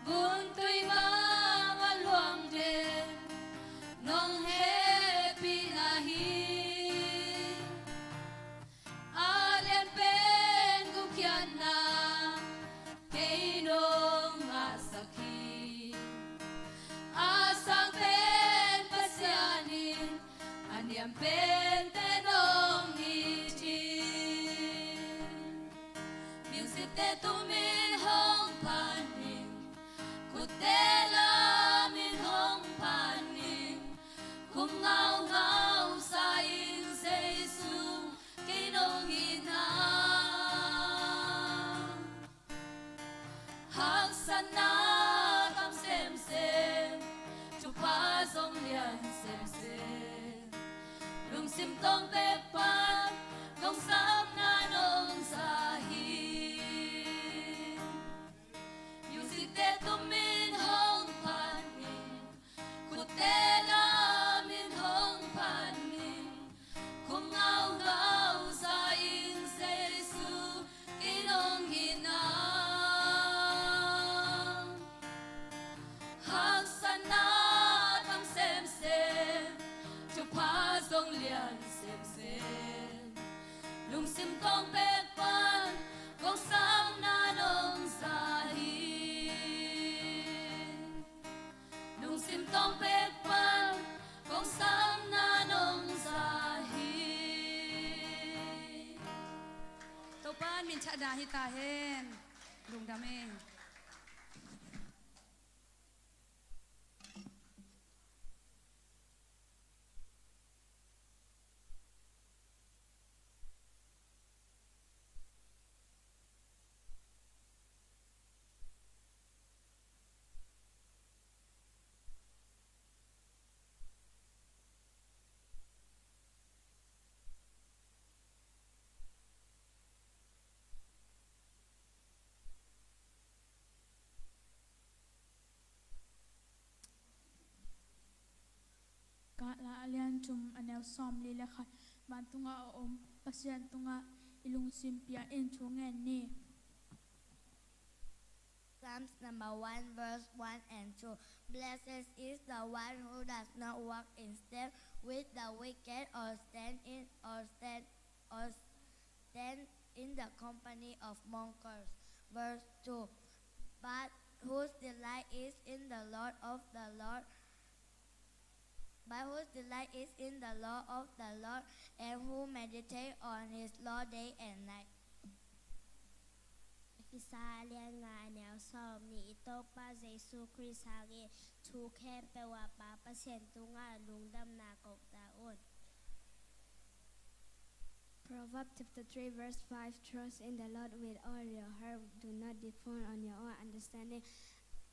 Gun tui bang a luang den, nong hehpihna hi. A lian pen gupkhiatna, kei nong ngahsak hi. A sang pen Pasian in, a niam pente nong it hi. Musicte tumin hong phat ning, khutte lamin hong phat ning, khum ngaungau sa ing Jesu, kei nong itna. Haksatna tam semsem, thupha zong lian semsem, lungsim tawng pek pan kong samna nong za hi. Musicte tumin hong phat ning, khutte lamin hong phat ning, khum ngaungau sa ing Jesu, kei nong itna. Haksatna tam semsem, thupha zong lian semsem, lungsim tawng pek pan kong samna nong za hi. Lungsim tawng pek pan kong samna nong za hi. Topa min thakna hi ta hen. Lungdam e. Kah la a lian thum a neu sawmli le khat. Vantungah a om Pasian tungah i lungsim piak in thu ngen ni. Psalms number one, verse one and two. Blessed is the one who does not walk in step with the wicked, or stand in, or stand, or stand in the company of mockers. Verse two. But whose delight is in the law of the Lord, but whose delight is in the law of the Lord, and who meditate on his law day and night. Efesa a lian nga a neu sawmnih. I Topa Jesu Khrist hangin thu khempeuh ah Pa Pasian tungah lungdamna ko ta un. Proverbs chapter three, verse five. Trust in the Lord with all your heart. Do not depend on your own understanding.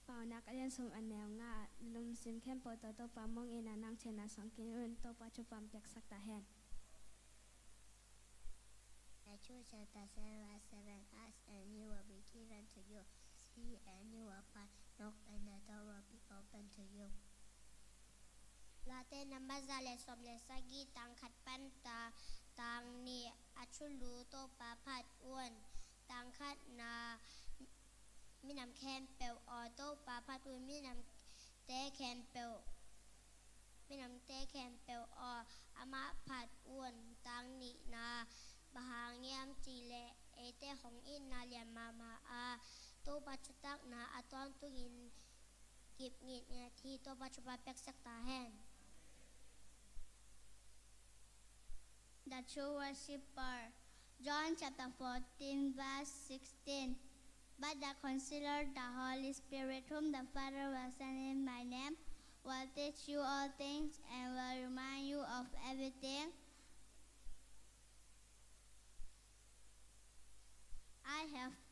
Paunak a lian sawm a neu nga. Lungsim khempeuh tawh Topa mong in, a nang theihna suang kei un. Topa thupha piaksak ta hen. Matthew chapter seven, verse seven. Ask and it will be given to you. Seek and you will find. Knock and the door will be open to you. Late number za le sawm le sagih, tang khat pan ta, tang nih a thulu Topa phat un. Tang khatna, minam khempeuh aw Topa phat un, minamte khempeuh, minamte khempeuh aw amah phat un. Tang nihna, bang hang hiam cih leh eite hong itna lian mahmah a, Topa thutakna a tawntungin kip ngitnget hi. Topa thupha piaksak ta hen. The true worshipper. John chapter fourteen, verse sixteen. But the Counselor, the Holy Spirit, whom the Father will send in my name, will teach you all things and will remind you of everything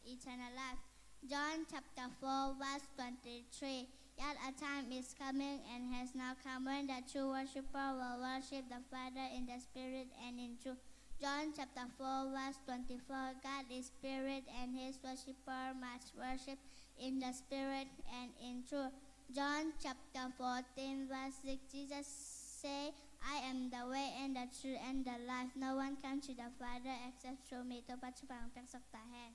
eternal life. John chapter four, verse twenty-three. Yet a time is coming and has now come when the true worshipper will worship the Father in the Spirit and in truth. John chapter four, verse twenty-four. God is spirit, and his worshipper must worship in the spirit and in truth. John chapter fourteen, verse six. Jesus say, "I am the way and the truth and the life. No one comes to the Father except through me." Topa thupha piaksak ta hen.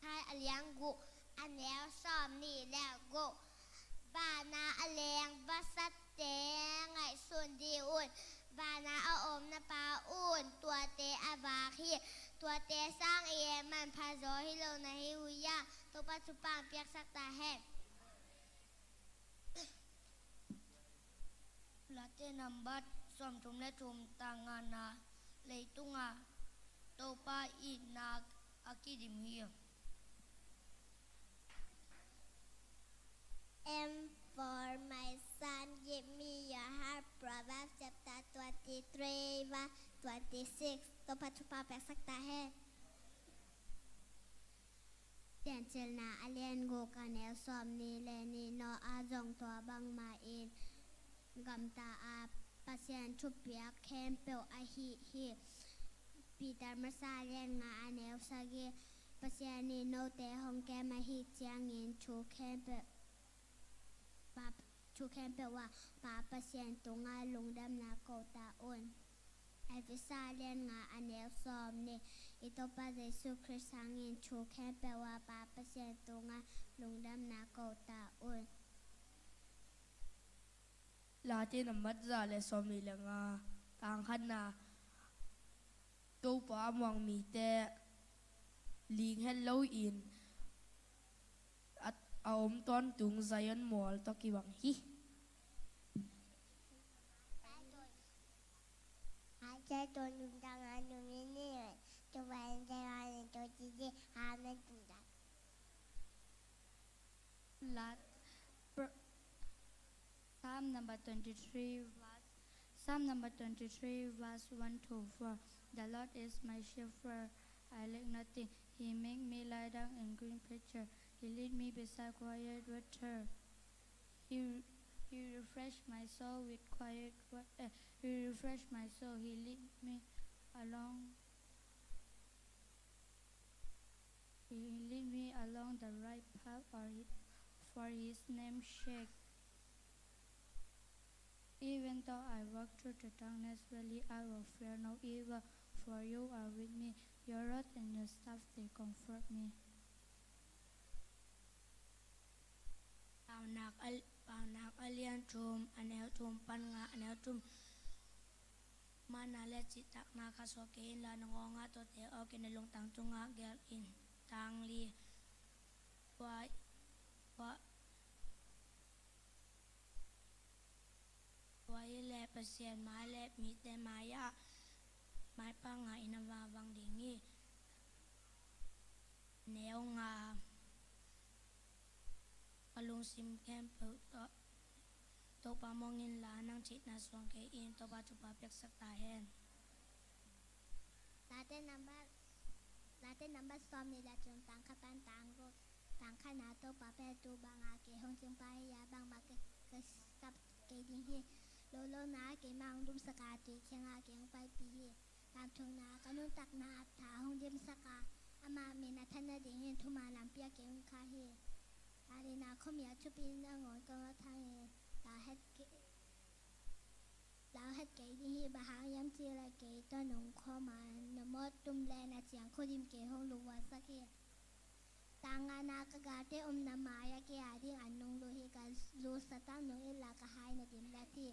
Hai a lian guk, a neu sawm nih le guk. Vana a leng vasate ngaihsun dih un. Vana a om na Pa un tuate a vak hi. Tuate sang i manpha zaw hi lo na hi uh ia. Topa thupha piaksak ta hen. Late nambat sawmthum le thum, tang ngana. Leitunga Topa itna a kidim hi. And for my son, give me your heart. Proverbs chapter twenty-three, verse twenty-six. Topa thupha piaksak ta hen. Piancilna a lian guk, a neu sawm nih le nih. Noah zong tua bangmah in gamta a, Pasian thupiak khempeuh a hih hi. Peter masa lian nga, a neu sagih. Pasian in note hong kem ahih ciangin thu khempeuh, Pa, thu khempeuh ah Pa Pasian tungah lungdamna ko ta un. Efesa lian nga, a neu sawm nih. I Topa Jesu Khrist hangin thu khempeuh ah Pa Pasian tungah lungdamna ko ta un. Late nambat za le sawm nih le nga, tang khatna. Topa muang mite ling het loin a, a om tawntung Zion mual tawh kibang hi. Late, Psalm number twenty-three, verse, Psalm number twenty-three, verse one to four. The Lord is my shepherd, I lack nothing. He make me lie down in green pasture. He lead me beside quiet water. He, he refresh my soul with quiet water. He refresh my soul. He lead me along He lead me along the right path for his, for his name's sake. Even though I walk through the darkness valley, I will fear no evil, for you are with me. Your rod and your staff, they comfort me. Paunak a, Paunak a lian thum, a neu thum pan nga, a neu thum. Manna le cihtakna khat suak kei inla, na ngawngah tuate awkin, na lungtang tungah gelh in. Tang li. Tua, tua, tua hi leh Pasian mai le mite mai-ah maipha ngah in a vavang ding hi. Neu nga. Ka lungsim khempeuh tawh Topa muang inla, nang cihna suang kei in. Topa thupha piaksak ta hen. Late nambat, Late nambat sawm nih le thum, tang khat pan tang guk. Tang khatna, Topa pen tu banga kei hong cingpa hi a, bangmah ka, ka sap kei ding hi. Lolona keimah hong dumsak a, tui kiangah kei hong paipih hi. Tang thumna, ka nuntakna a tha hong dimsak a, ama min a than nadingin thuman lampi ah kei hong khah hi. Tang lina, khuamial thupi in nangawn ka ngawt hangin lau het kei, lau het kei ding hi. Bang hang hiam cih leh kei tawh nong khawm a, na mawh tum le na ciangkhualim kei hong lungvuansak hi. Tang ngana, ka galte omna mai-ah kei ading an nong lut hi. Ka lut sa tak nong it la, ka hai na dim lat hi.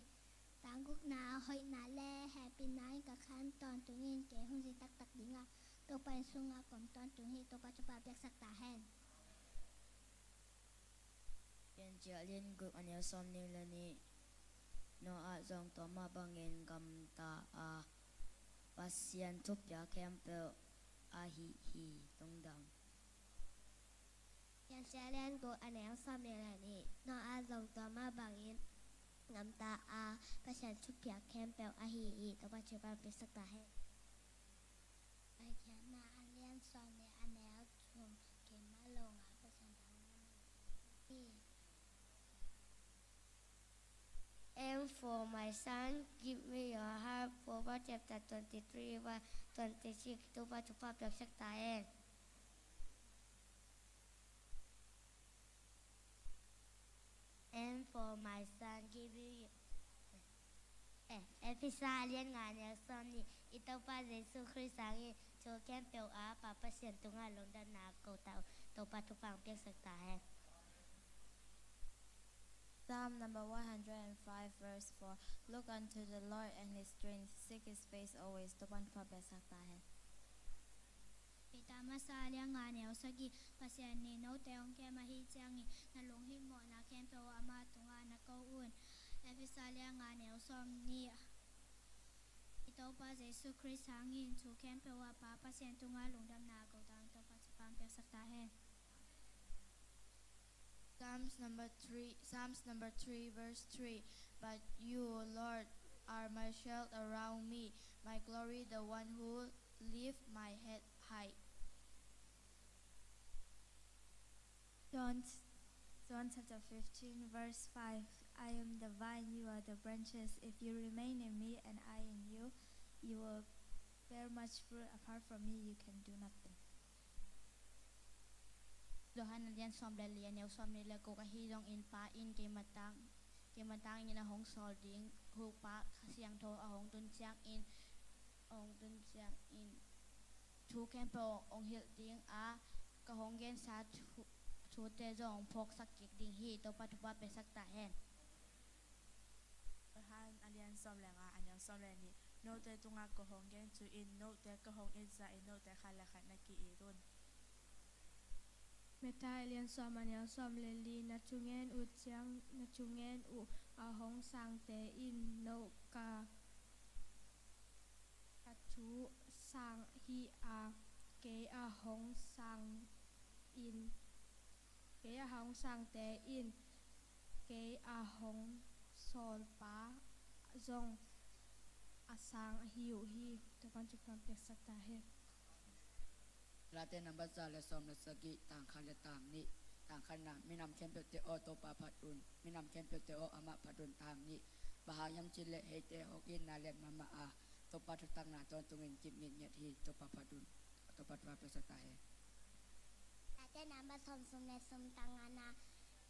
Tang gukna, hoihna le hehpihna in ka khan tawntungin kei hong zi taktak ding a, Topa inn sungah ka om tawntung hi. Topa thupha piaksak ta hen. Piancil a lian guk, a neu sawm nih le nih. Noah zong tua mah bangin gamta a, Pasian thupiak khempeuh a hih hi. Lungdam. Piancil a lian guk, a neu sawm nih le nih. Noah zong tua mah bangin gamta a, Pasian thupiak khempeuh a hih hi. Topa thupha piaksak ta hen. And for my son, give me your heart. Proverbs chapter twenty-three, verse twenty-six. Topa thupha piaksak ta hen. And for my son, give me your, eh, Efesa a lian nga, a neu sawm nih. I Topa Jesu Khrist hangin thu khempeuh a Pa Pasian tungah lungdamna ko ta uh. Topa thupha piaksak ta hen. Psalm number one hundred and five, verse four. Look unto the Lord and his strength, seek his face always. Topa'n thupha piaksak ta hen. Peter masa a lian nga, a neu sagih. Pasian in note hong kem ahih ciangin na lunghimawhna khempeuh uh amah tungah na ko un. Efesa a lian nga, a neu sawm nih. I Topa Jesu Khrist hangin thu khempeuh a Pa Pasian tungah lungdamna ko ta ung. Topa thupha piaksak ta hen. Psalms number three, Psalms number three, verse three. But you, O Lord, are my shield around me, my glory, the one who lift my head high. John, John chapter fifteen, verse five. I am the vine, you are the branches. If you remain in me and I in you, you will bear much fruit. Apart from me, you can do nothing. Johan a lian sawm le li, a neu sawm nih le guk. Ahi zongin Pa in keima tang, keima tangin a hong sawl ding Hupa Kha Siangtho a hong tun ciangin, a hong tun ciangin thu khempeuh hong hilh ding a, ka hong gensa thu, thute zong hong phawksak kik ding hi. Topa thupha piaksak ta hen. Johan a lian sawm le nga, a neu sawm le nih. Note tungah ka hong gen thu in, note ka hong itzah in, note khat le khat na ki-it un. Matthai a lian sawm, a neu sawm le li. Na thungen uh ciang, na thungen uh a hong sangte in no ka, ka thu sang hi a, kei a hong sang in, kei a hong sangte in kei a hong sawlpa zong a sang ahi uh hi. Topa'n thupha piaksak ta hen. Late number za le sawm le sagih, tang khat le tang nih. Tang khatna, minam khempeuhte aw, Topa phat un. Minam khempeuhte aw, amah phat un. Tang nih, bang hang hiam cih leh heite hong itna lian mahmah a, Topa thutakna tawntungin kip ngitnget hi. Topa phat un. Topa thupha piaksak ta hen. Late number sawm, sawm le sawm, tang ngana.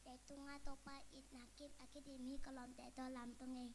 Leitungah Topa itna kip a kidim hi, ka lawmte tawh lamto ing.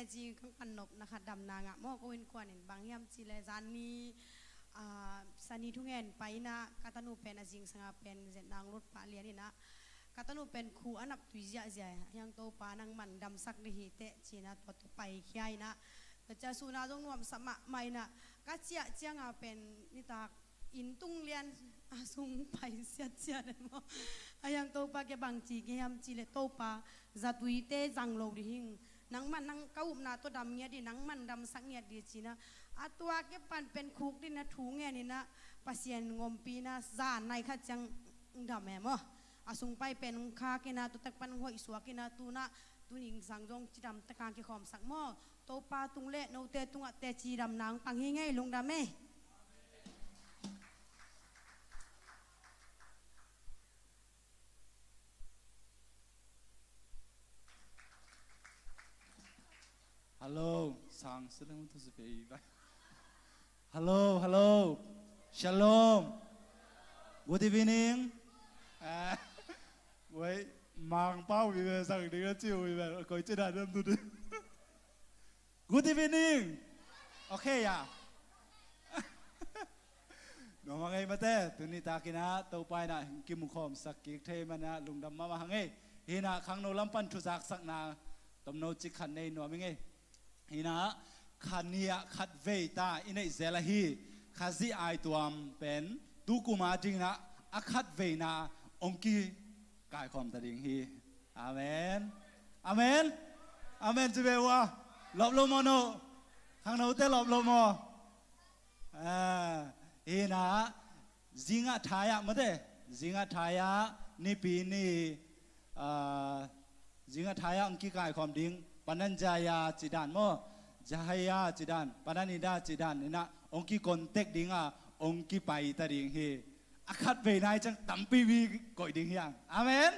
Ci kang pan nop na khat damna ngah maw, ko innkuan in bang hiam cih leh zan ni, ah, Sani thungen pai inah ka tanu pen a zingsang a pen zetna ong lut pah lian inah ka tanu pen khu a nap tui ziahziah, hiang Topa nangman damsak dih hi teh ci inah tua tawh paikhia inah, tua ciang sun ah zong nuamsa mahmah inah ka ciah ciang a pen nitak inn tung lian a sung pai siatsiat e maw. A hiang Topa kiang bang ci ka hiam cih leh Topa, zatuite zang lo dih hing. Nangman nang ka upna tawh dam ngiat dih, nangman damsak ngiat dih ci inah. A tua kiang pan pen khuk dih inah thu ngen inah Pasian ngompi inah zan nai khat ciang dam e maw. A sung pai pen khak inah tua tak pan hoih suak inah tu inah tuni sang zong cidam tak a kikhawmsak maw. Topa tung le note tungah teci damna ong pang hi ing ei, lungdam ei. Hello, sang sileng tu si pei ba. Hello, hello. Shalom. Good evening. Ah, wei, Mangpau vive sang ding a ciu vive. Koi ci dan dam tu ding. Good evening. Okay, ya. Nuam hang ei mate, tuni tak inah Topa inah hong kimukhawmsak kik thei manah lungdam mahmah hang ei. Hi inah khangno lam pan thuzaksakna tomno cik khat nei nuam ing ei. Hi inah kha nih ah khat vei ta i neih zel ahi Khazih aituam pen tu kum a ding inah a khat veina ong ki kaikhawm ta ding hi. Amen. Amen. Amen ci ve ua. Lawp lo maw no? Khangnote lawp lo maw? Ah, hi inah zingah thai ah mate. Zingah thai ah Nipi ni, ah, zingah thai ah ong kikaikhawm ding. Pananjaya ci dan maw? Jahaya ci dan, Pananida ci dan inah ong kikontek ding a ong kipai ta ding hi. A khat veina i ciang tampi mi koih ding hiang. Amen.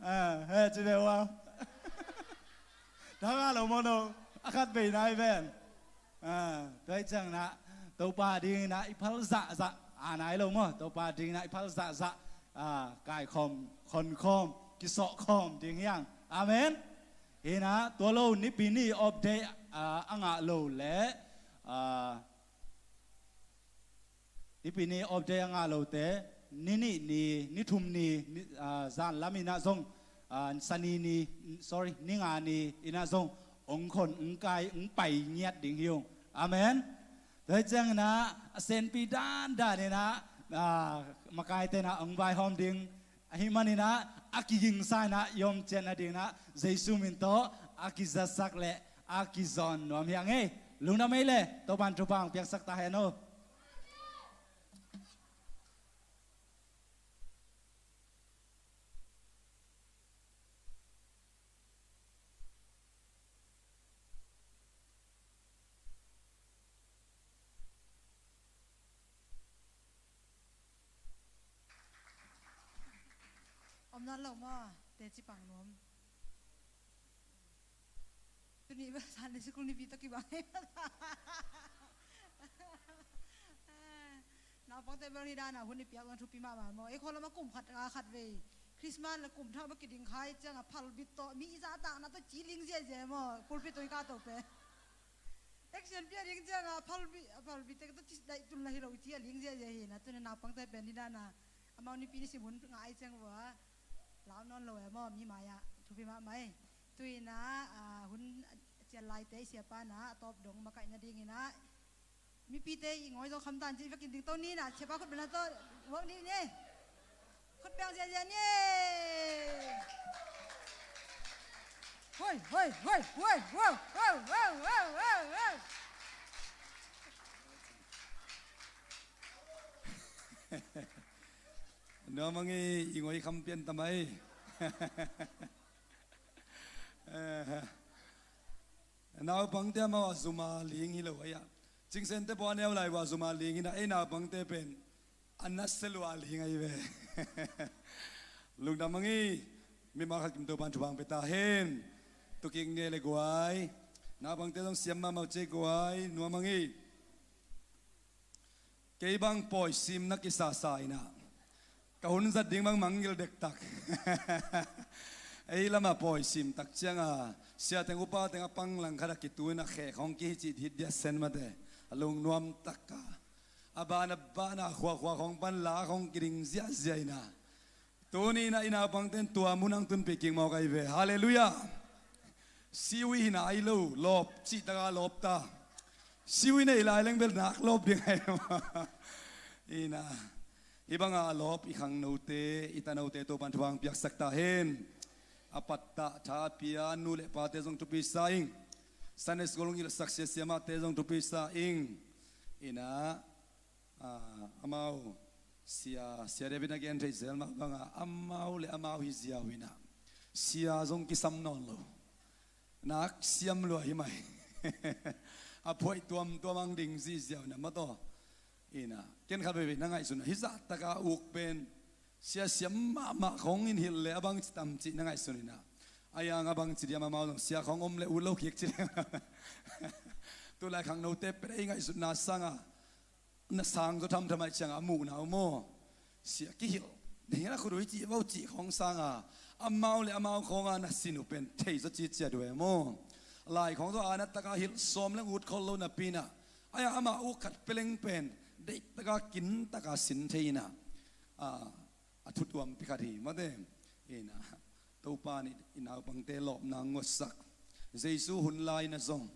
Ah, he ci ve ua. Thang a lo maw no? A khat veina i ven. Ah, tua i ciang inah Topa ding inah i phal zahzah a nai lo maw? Topa ding inah i phal zahzah, ah, kaikhawm, khonkhawm, kisawhkhawm ding hiang. Amen. Hi inah tua lo Nipi ni off day, ah, a ngah lo le, ah, Nipi ni off day a ngah lote, ni nih ni, ni thum ni, ni, ah, zan lam inah zong, ah, Sani ni, sorry, ni nga ni inah zong ong khon, ong kai, ong pai ngiat ding hi ung. Amen. Tua hi ciang inah a senpi dandan inah, ah, makaite inah ong vaihawm ding. Ahih man inah a kigingsa inah i om ciat nading inah Jesu min tawh a kizatsak le a kizawn nuam hi ing ei. Lungdam ei le, Topa'n thupha ong piaksak ta hen aw. Om nawn lo maw, teci pang nuam. Tuni bel Sunday school nipi tawh kibang hi. Naupangte bel hi dan a hun i piak zong thupi mahmah maw. Ei khua lam ah kum khat, ah, khat vei Christmas le kum thak bek kiding kha i ciang a phalbi tawh mi i zahtakna tawh ci ling ziahziah maw. Pulpit tawh i kah to pen. Action pia ding ciang a phalbi, a phalbi te tawh ci daih tun la hi lo ci a ling ziahziah hi na. Tuni naupangte pen hi dan a amau nipi ni sim hun ngah i ciang vua lau nawn lo e maw, mi mai ah. Thupi mahmah ei. Tu inah, ah, hun cian laite i siapa inah a tawp dong makaih nading inah mipite i ngawi zaw kham dan ci i vekin ding to ni inah siapa khut beng na tawh vuak ni ni. Khut beng ziahziah ni. Hoi, hoi, hoi, hoi, hoi, hoi. Nuam hang ei, i ngawi kham pian ta mai. Eh, naupangte amau a zuma ling hi lo ahi a. Cingsente pawh a neu lai uh a zuma ling hi na, ei naupangte pen a nasia lua ling ahi ve. Lungdam hang ei, mimal khat kim Topa'n thupha ong pia ta hen. Tukik nge le guai. Naupangte zong siam mahmah uh ci ei guai, nuam hang ei. Kei bang pawi sim na kisasa inah ka hun zat ding bang mangngilh dektak. Ei lamah pawi sim tak cianga sia teng upa teng a pang langkhat a kitun a kheh khawng kihi cih hit dia sen mate. A lungnuam taka a ban a ban a khuakhua khawng pan la khawng kiding ziahziah ina. Tuni ina i naupangten tua munang tunpih kik mawk ahi ve. Halleluiah. Siwi hina ai lo lawp cih taka lawp ta. Siwi nei lai leng bel nak lawp ding ahi lo. Ina. Hih banga a lawp i khangnote i tanote Topan thupha piaksak ta hen. A pattah tha a pia nu le pate zong thupi sa ing. Sunday school ngilhsak sia siamate zong thupi sa ing. Ina, ah, amau sia sia David na gen theih zel mah banga amau le amau hi ziau ina. Sia zong kisam nawn lo. Nak siam lua hi mai. A phuaih tuamtuam ang ding ziziau na mataw. Ina, ken khat veivei na ngaihsun a hizah taka uk pen sia siam mahmah khawng in hilh le a bang ci tam cih na ngaihsun ina. A yang a bang ci diam amau zong sia khawng om le ut lo kik ci. Tulai khangnote pen ei ngaihsutna sanga na sang zaw thamtham aih cianga a muhna uh maw? Sia kihilh na hian a khut uh i cih vo cih khawng sanga amau le amau khawnga na sin uh pen thei zaw ci ciat uh e maw? Lai khawng zaw a na taka hilh sawm leng ut khol lo napi ina. Aia amah uh khat peleng pen deih taka kin taka sin thei ina. A, a thutuampi khat hi mate. Ina, Topa in i naupangte lawpna nguatsak. Jesu hun lai na zong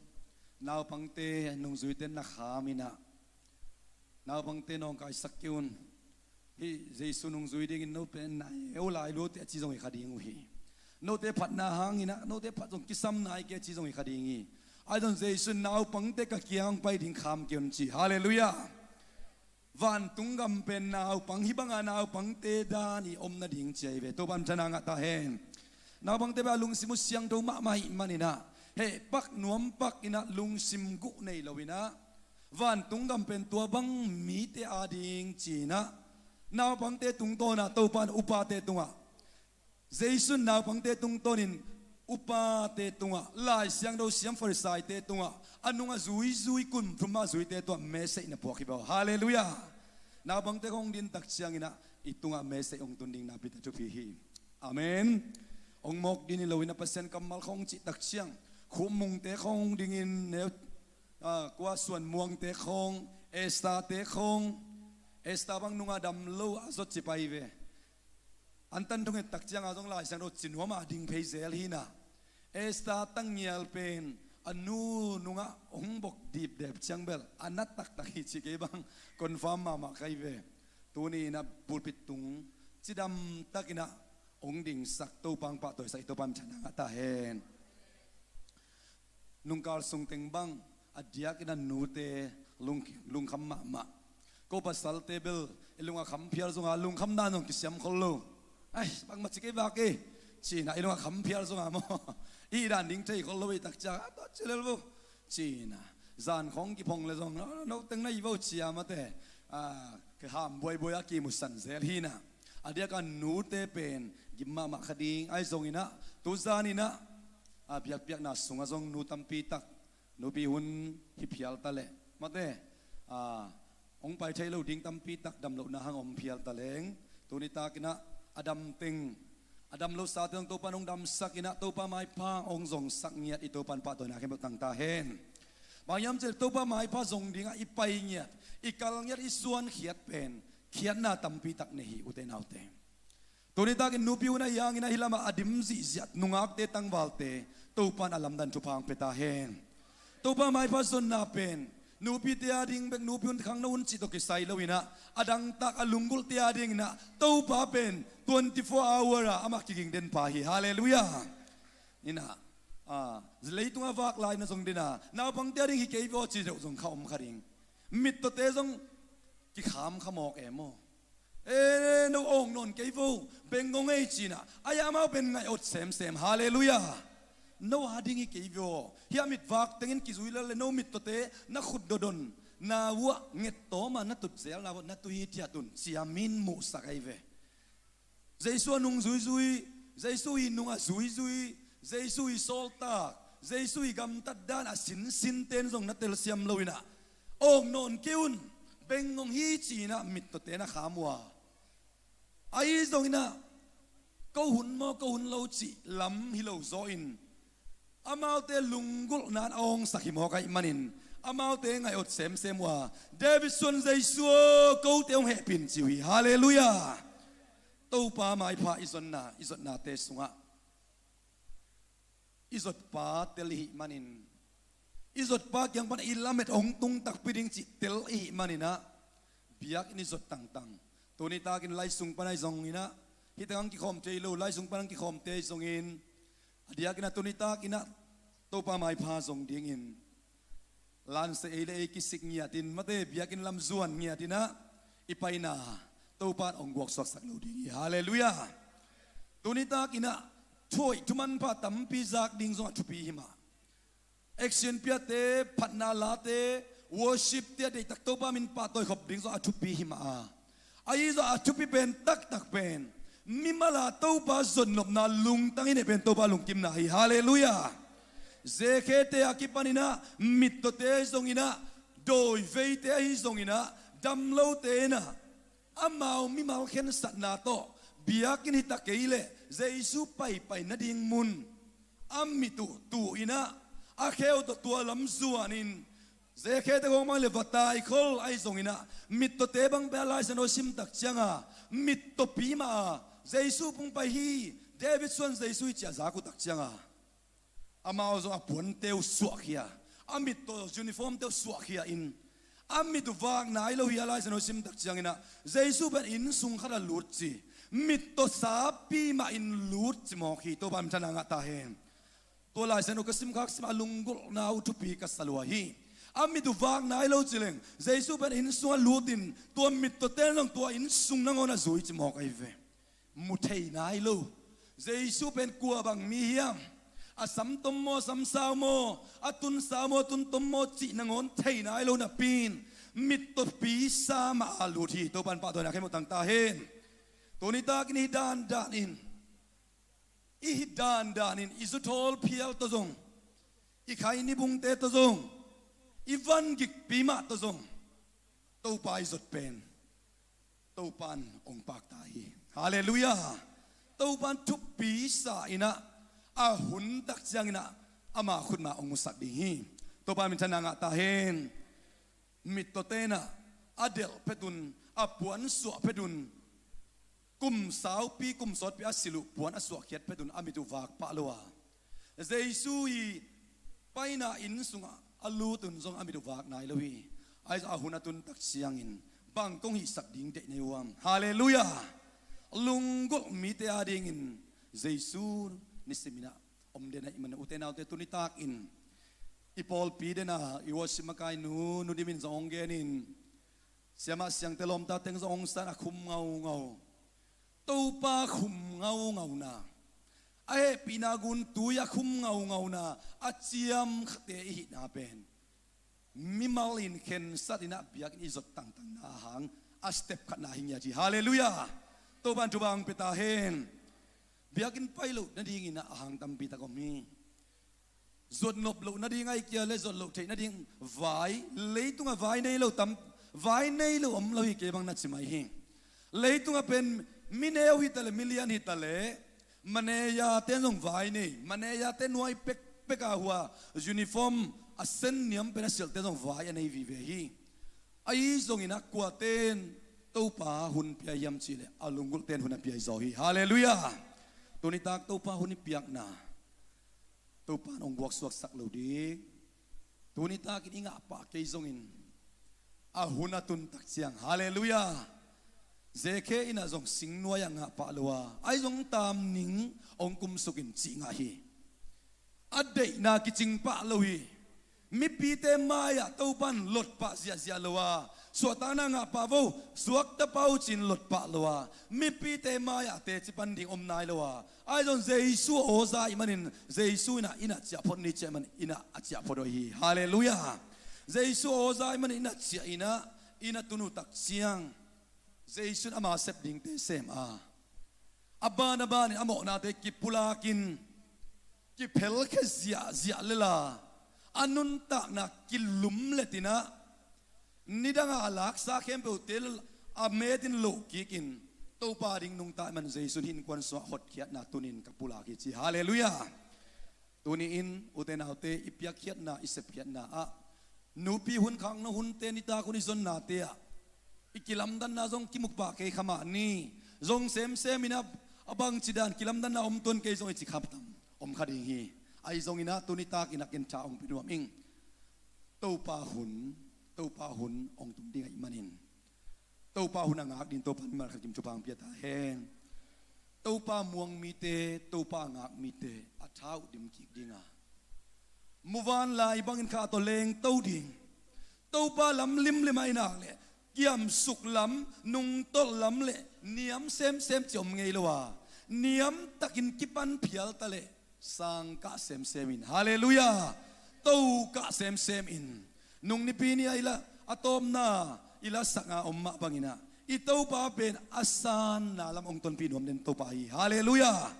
naupangte nungzuite na kham ina. Naupangte nawngkaisak kei un. Hih Jesu nungzui dingin note na eu lai luate a ci zong hi kha ding uh hi. Note phatna hang ina note phat zong kisam nai kei a ci zong hi kha ding hi. Ai zong Jesu naupangte ka kiang pai ding kham kei un ci. Halleluiah. Vantung gam pen naupang hih banga naupangte dan i om nading ci ahi ve. Topan thana ngah ta hen. Naupangte bel a lungsim uh siangtho mahmah ahih man ina heh pak nuam pak ina lungsim guh nei lo ina vantung gam pen tua bang mite ading ci ina naupangte tungtawna Topan upate tungah Jesu in naupangte tungtawnin upate tungah, Lai Siangtho siam Farisaite tungah, a nungah zuizui kun thumah zuite tungah message na puak hi baw. Halleluiah. Naupangte khawng din tak ciangin ah i tungah message hong tun ding nakpi tak thupi hi. Amen. Hong mawk din hi loin a Pasian kammal khawng cih tak ciang khupmungte khawng dingin neu, ah, kua suan muangte khawng, Esther-te khawng, Esther bang nungah dam lo a zot ci pai ve. An tan thunget tak cianga zong Lai Siangtho ci nuam a ding phei zel hi na. Esther tangial pen a nu nungah hong bok dipdep ciang bel a na taktak hi ci kei bang confirm mahmah kai ve. Tuni in a pulpit tung cidam takin ah hong dingsak Topa hong pahtawisak i Topa min thang a ta hen. Nungkal sung teng bang a diakin a nute lung, lungkham mahmah. Ko pasalte bel i lungah kham phial zonga lungkham dan zong kisiam khol lo. Ai, bangmah ci kei vak e. Cina i lungah kham phial zonga maw? I dan ding thei khol lo i tak ciang a tawh ci lel vo. Cina zan khawng kiphong le zong no, no teng na i vo cia mate. A, ka ham buaibuai a kimusan zel hi na. A diaka nute pen gim mahmah kha ding ai zongin ah tuzan in ah a biakpiakna sungah zong nu tampi tak nupi hun hi phial ta leh mate, a, hong pai thei lo ding tampi tak damlohna hang om phial ta leng tuni takin ah a dam teng a dam lo sate zong Topa in hong damsak in ah Topa maipha hong zongsak ngiat i Topa in pahtawina khempeuh tang ta hen. Bang hiam cih leh Topa maipha zong dingah i pai ngiat i kal ngiat i suankhiat pen khiatna tampi tak nei hi ute naute. Tuni takin nupi hun a i hangin a hi lamah a dim zihziat nungakte tangvalte Topa in a lamdan thupha hong pia ta hen. Topa maipha zonna pen nupite a ding bek nupi hun khangno hun cih tawh kisai loin ah a dangtak a lunggulhte a dingin ah Topa pen twenty four hour a amah kiging den pha hi. Halleluiah. In ah, a, leitungah vak lai na zong den a naupangte a ding hi kei vaw ci deuh zong kha om kha ding. Mittawte zong kikham kha mawk e maw? E, no awng nawn kei vo, bengngong ei cina a, amau pen ngaih awt semsem. Halleluiah. No a ding hi kei vo. Hia mitvak tengin kizui lel le no mittawte na khut dodon na uah ngettawma na tut zel na uah na tu hi thiat un cia min muhsak ahi ve. Jesu a nung zuizui, Jesu i nung a zuizui, Jesu i sawltak, Jesu i gamtat dan a sinsin ten zong na telsiam loin ah awng nawn kei un, bengngong hi cina mittawte na kham uh a. Ahi zongin ah ko hun maw, ko hun lo cih lam hi lo zaw in, amaute lunggulhna in a awngsak hi mawk ahih manin, amaute ngaih awt semsem uh a, David suan Jesu aw, kote hong hehpih in ci uh hi. Halleluiah. Topa maipha i zonna, i zotnate sungah i zotpa tel ihih manin, i zotpa kiang pan i lamet hong tung takpi ding cih tel ihih maninah, biakinn i zot tangtang. Tuni takin lai sung pan ahi zonginah, hih tangah kikhawmte hi lo, lai sung pan kikhawmte ahi zongin, a diakinah tuni takinah Topa maipha zong dingin lanse ei le ei kisik ngiatin, mate biakinn lam zuan ngiatinah i paina Topa in hong guaksuaksak lo ding hi. Halleluiah. Tuni takinah thuhoih thumanpha tampi zak ding zong a thupi hi mah. Action piate, phatna late, worship te a deihtak Topa min pahtawi khop ding zong a thupi hi mah a, ahi zong a thupi pen taktak pen mimal a Topa zotnopna lungtang i neih pen Topa lungkimna hi. Halleluiah. Zekhete a kipaninah mittawte ahi zonginah, dawiveite ahi zonginah, damlote inah amau mimal khensatna tawh biakinn hi ta kei leh Jesu paipai nading mun a mit uh tuh inah, a kheu tawh tua lam zuanin, Zekhete gawng bang le va taikhol ahi zonginah, mittawte bang pen a Lai Siangtho simtak cianga mittawpi mah a, Jesu pung pai hi, David suan Jesu hi ci-a zak uh tak cianga amau zong a puante uh suahkhia, a mittawh uniformte uh suahkhia in, a mit uh vak nai lo hi. A Lai Siangtho simtak cianginah Jesu pen inn sung khat a lut ci, mittawh sapi mah in lut ci mawk hi. Topa min thang a ngah ta hen. Tua Lai Siangtho ka simkhak simah a lunggulhna uh thupi ka sa lua hi. A mit uh vak nai lo ci leng Jesu pen inn sung a lutin, tua mittawte zong tua inn sung nangawn a zui ci mawk ahi ve. Mu thei nai lo. Jesu pen kua bang mi hiam? A sam tom maw, a sam sau maw, a tun sau maw, a tun tom maw cih nangawn thei nai lo napi in, mittawpi sa mah a lut hi. Topa in pahtawina khempeuh tang ta hen. Tuni takin i hih dandan in, i hih dandan in, i zuthawl phial tawh zong, i khaini bungte tawh zong, i van gikpi mah tawh zong, Topa i zot pen Topa in hong pakta hi. Halleluiah. Topa in thupi sa inah, a hun tak cianginah ama khutma hong musak ding hi. Topa min thang a ngah ta hen. Mittawte inah a delh phetun, a puan suah phetun, kum saupi kum sawtpi a silh uh puan a suahkhiat phetun a mit uh vak pah lo a, Jesu i paina inn sungah a lutun zong a mit uh vak nai lo hi. Ahi zong a hun a tun tak ciangin bang kong hihsak ding deih na hi uh hiam? Halleluiah. Lunggulh mite adingin Jesu nisiminah om den ahih manin, ute naute, tuni takin i pawlpi dena i worship makainu Nu Dim in zong hong genin, siamah siangte lawmta teng zong hong san a khum ngaungau, Topa khum ngaungauna, a hehpihna guntui a khum ngaungauna a ciamkhate i hihna pen mimal in khensat inah biakinn i zot tangtangna hang a step khatna hi ngiat hi. Halleluiah. Topa in thupha hong pia ta hen. Biakinn pai loh nadingin a hang tampi tak om hi. Zuat nop loh nading, ahih kei leh zuat loh theih nading vai, leitungah vai nei lo tam, vai nei lo om lo hi kei bang na ci mai hi. Leitungah pen mi neu hi taleh, mi lian hi taleh, manejate zong vai nei, manejate nuai pekpek a hua, uniform a sen niam pen a silhte zong vai a nei vive hi. Ahi zongin a kuate'n Topa hun pia hiam cih leh a lunggulhte in hun a pia hi zaw hi. Halleluiah. Tuni tak Topa hun i piakna Topa in hong guaksuaksak lo ding. Tuni takin i ngah pah kei zongin a hun a tun tak ciang, halleluiah, Zekhe in ah zong singnuai ah ngah pah lo a, ahi zong tam ning hong kumsuk in cih ngah hi. A deihna kicing pah lo hi. Mipite mai-ah Topa in lot pah ziahziah lo a, suahtakna ngah pah vo, suakta pah uh ci-in lot pah lo a, mipite mai-ah teci pan ding om nai lo a, ahi zong Jesu aw za ahih manin Jesu in ah, in ah ciah phot ni ci ahih manin in ah a ciah phot uh hi. Halleluiah. Jesu aw za ahih manin in ah ciah in ah, in ah tun uh tak ciang Jesu in ama sep dingte sem a, a ban a banin a mawhnate kipulakin, kiphelkhia ziahziah lela, a nuntakna kilumlet in ah, nidang a laksa khempeuhte a metin lohkikin, Topa ding nungta man Jesu in innkuan sungah hotkhiatna tunin ka pulak hi ci. Halleluiah. Tuni-in ute naute, i piakkhiatna, i sepkhiatna ah nupi hun khakna hunte, nitak hun i zonnate ah i kilamdanna zong kimukpah kei kha mah ni. Zong semsem in a, a bangci dan kilamdanna om tuan kei zong i ci kha tam om kha ding hi. Ahi zongin a, tuni takin a ken tha hong pia nuam ing. Topa hun, Topa hun hong tung ding ahih manin, Topa hun a ngak ding Topa in mimal khat kim thupha hong pia ta hen. Topa muang mite, Topa a ngak mite a tha uh dim kik ding a, muvanlai bangin kha tawh lengto ding, Topa lam limlim ah i nak leh kiamsuk lam, nungtolh lam leh niam semsem ci om ngei lo a, niamtakin kipan phial ta leh sang kah semsem in. Halleluiah. To kah semsem in. Nung nipi ni a i la, a tawpna i la sak a om mah bangin a, i Topa pen a sanna lam hong tonpih nuam den Topa hi. Halleluiah.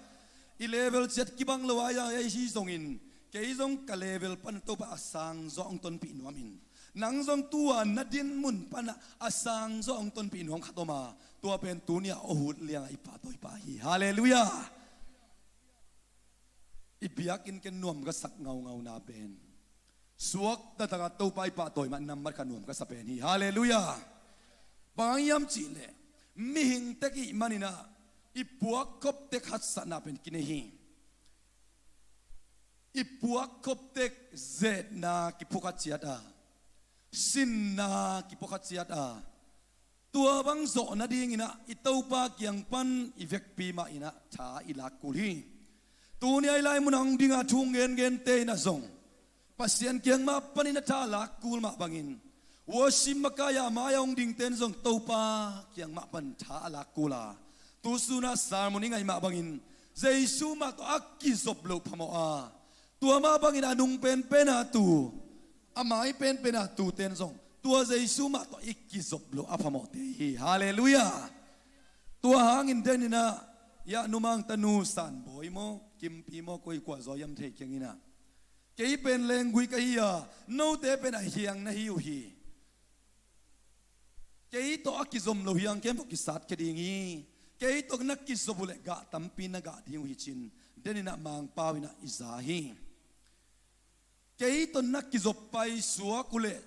I level ciat kibang lo a, a hi zongin, kei zong ka level pan Topa a sang zaw hong tonpih nuam in, nang zong tua na din mun pan a sang zaw hong tonpih nuam khat om a, tua pen tuni a aw hut liang a i pahtawi pa hi. Halleluiah. I biakinn ken nuam ka sak ngaungauna pen, suak taktak a Topa i pahtawi mah nambat khat nuam ka sa pen hi. Halleluiah. Bang hang hiam cih leh, mihing tek i hih manin a, i puakkhop tek haksatna pen kinei hi. I puakkhop tek zetna kiphukha ciat a, sinna kiphukha ciat a, tua bang zawh nadingin a, i Topa kiang pan i vekpi mah in a tha i lak kul hi. Tuni a i lai mun a hong ding a, thu ngen gente in a zong Pasian kiang mah panin a tha a lak kul mah bangin, worship makai a mai a hong dingte in zong Topa kiang mah pan tha a lak kul a, tu sun a sermon i ngaih mah bangin, Jesu mah tawh a kizop loh phamawh a, tua mah bangin a nung penpen a tu, a mai penpen a tute in zong tua Jesu mah tawh i kizop loh a phamawhte hi. Halleluiah. Tua hangin den in a, ya, numang tanu Sanbawi maw, Kimpi maw, koi kua zaw hiam thei keng in a, kei pen lenggui ka hi a, note pen a hiang na hi uh hi. Kei tawh a kizom lo hiang ken tawh kisat khia ding hi. Kei tawh na kizop uh leh gah tampi na gah ding uh hi cin, den in a Mangpau in a i za hi. Kei tawh na kizop paisuak uh leh,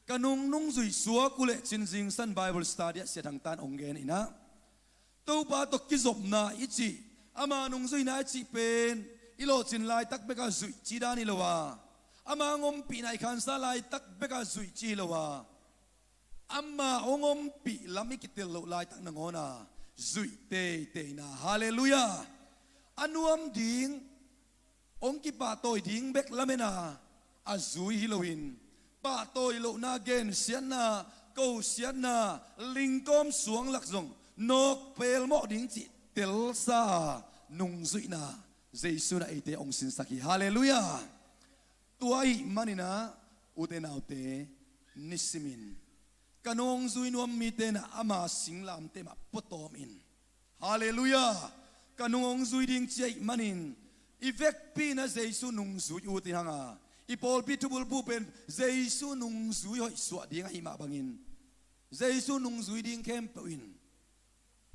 ka nungnung zuihsuak uh leh cin, zingsan Bible study ah Sia Thang Tan hong gen in a, Topa tawh kizopna i cih, ama nungzuina i cih pen i lawhcin laitak bek a zuih cih dan hi lo a, ama hong ompihna i khansa laitak bek a zuih cih hi lo a, ama hong ompih lam i kitel loh laitak nangawn a zuih teiteina. Halleluiah. A nuam ding, hong kipahtawi ding bek lamen a, a zui hi loin, pahtawi lohna, gensiatna, kosiatna, lingkawm suang lak zong nawk pelmawh ding cih telsa a nungzuihna Jesu in a eite hong sinsak hi. Halleluiah. Tua ahih manin a, ute naute, nisimin ka nung hong zui nuam mite in a, ama singlamteh mah puatawm in. Halleluiah. Ka nung hong zui ding ci ahih manin, i vekpi in a Jesu nungzui ut in hang a, i pawlpi thubulphuh pen Jesu nungzui hoih suah ding ahih mah bangin, Jesu nungzui ding khempeuh in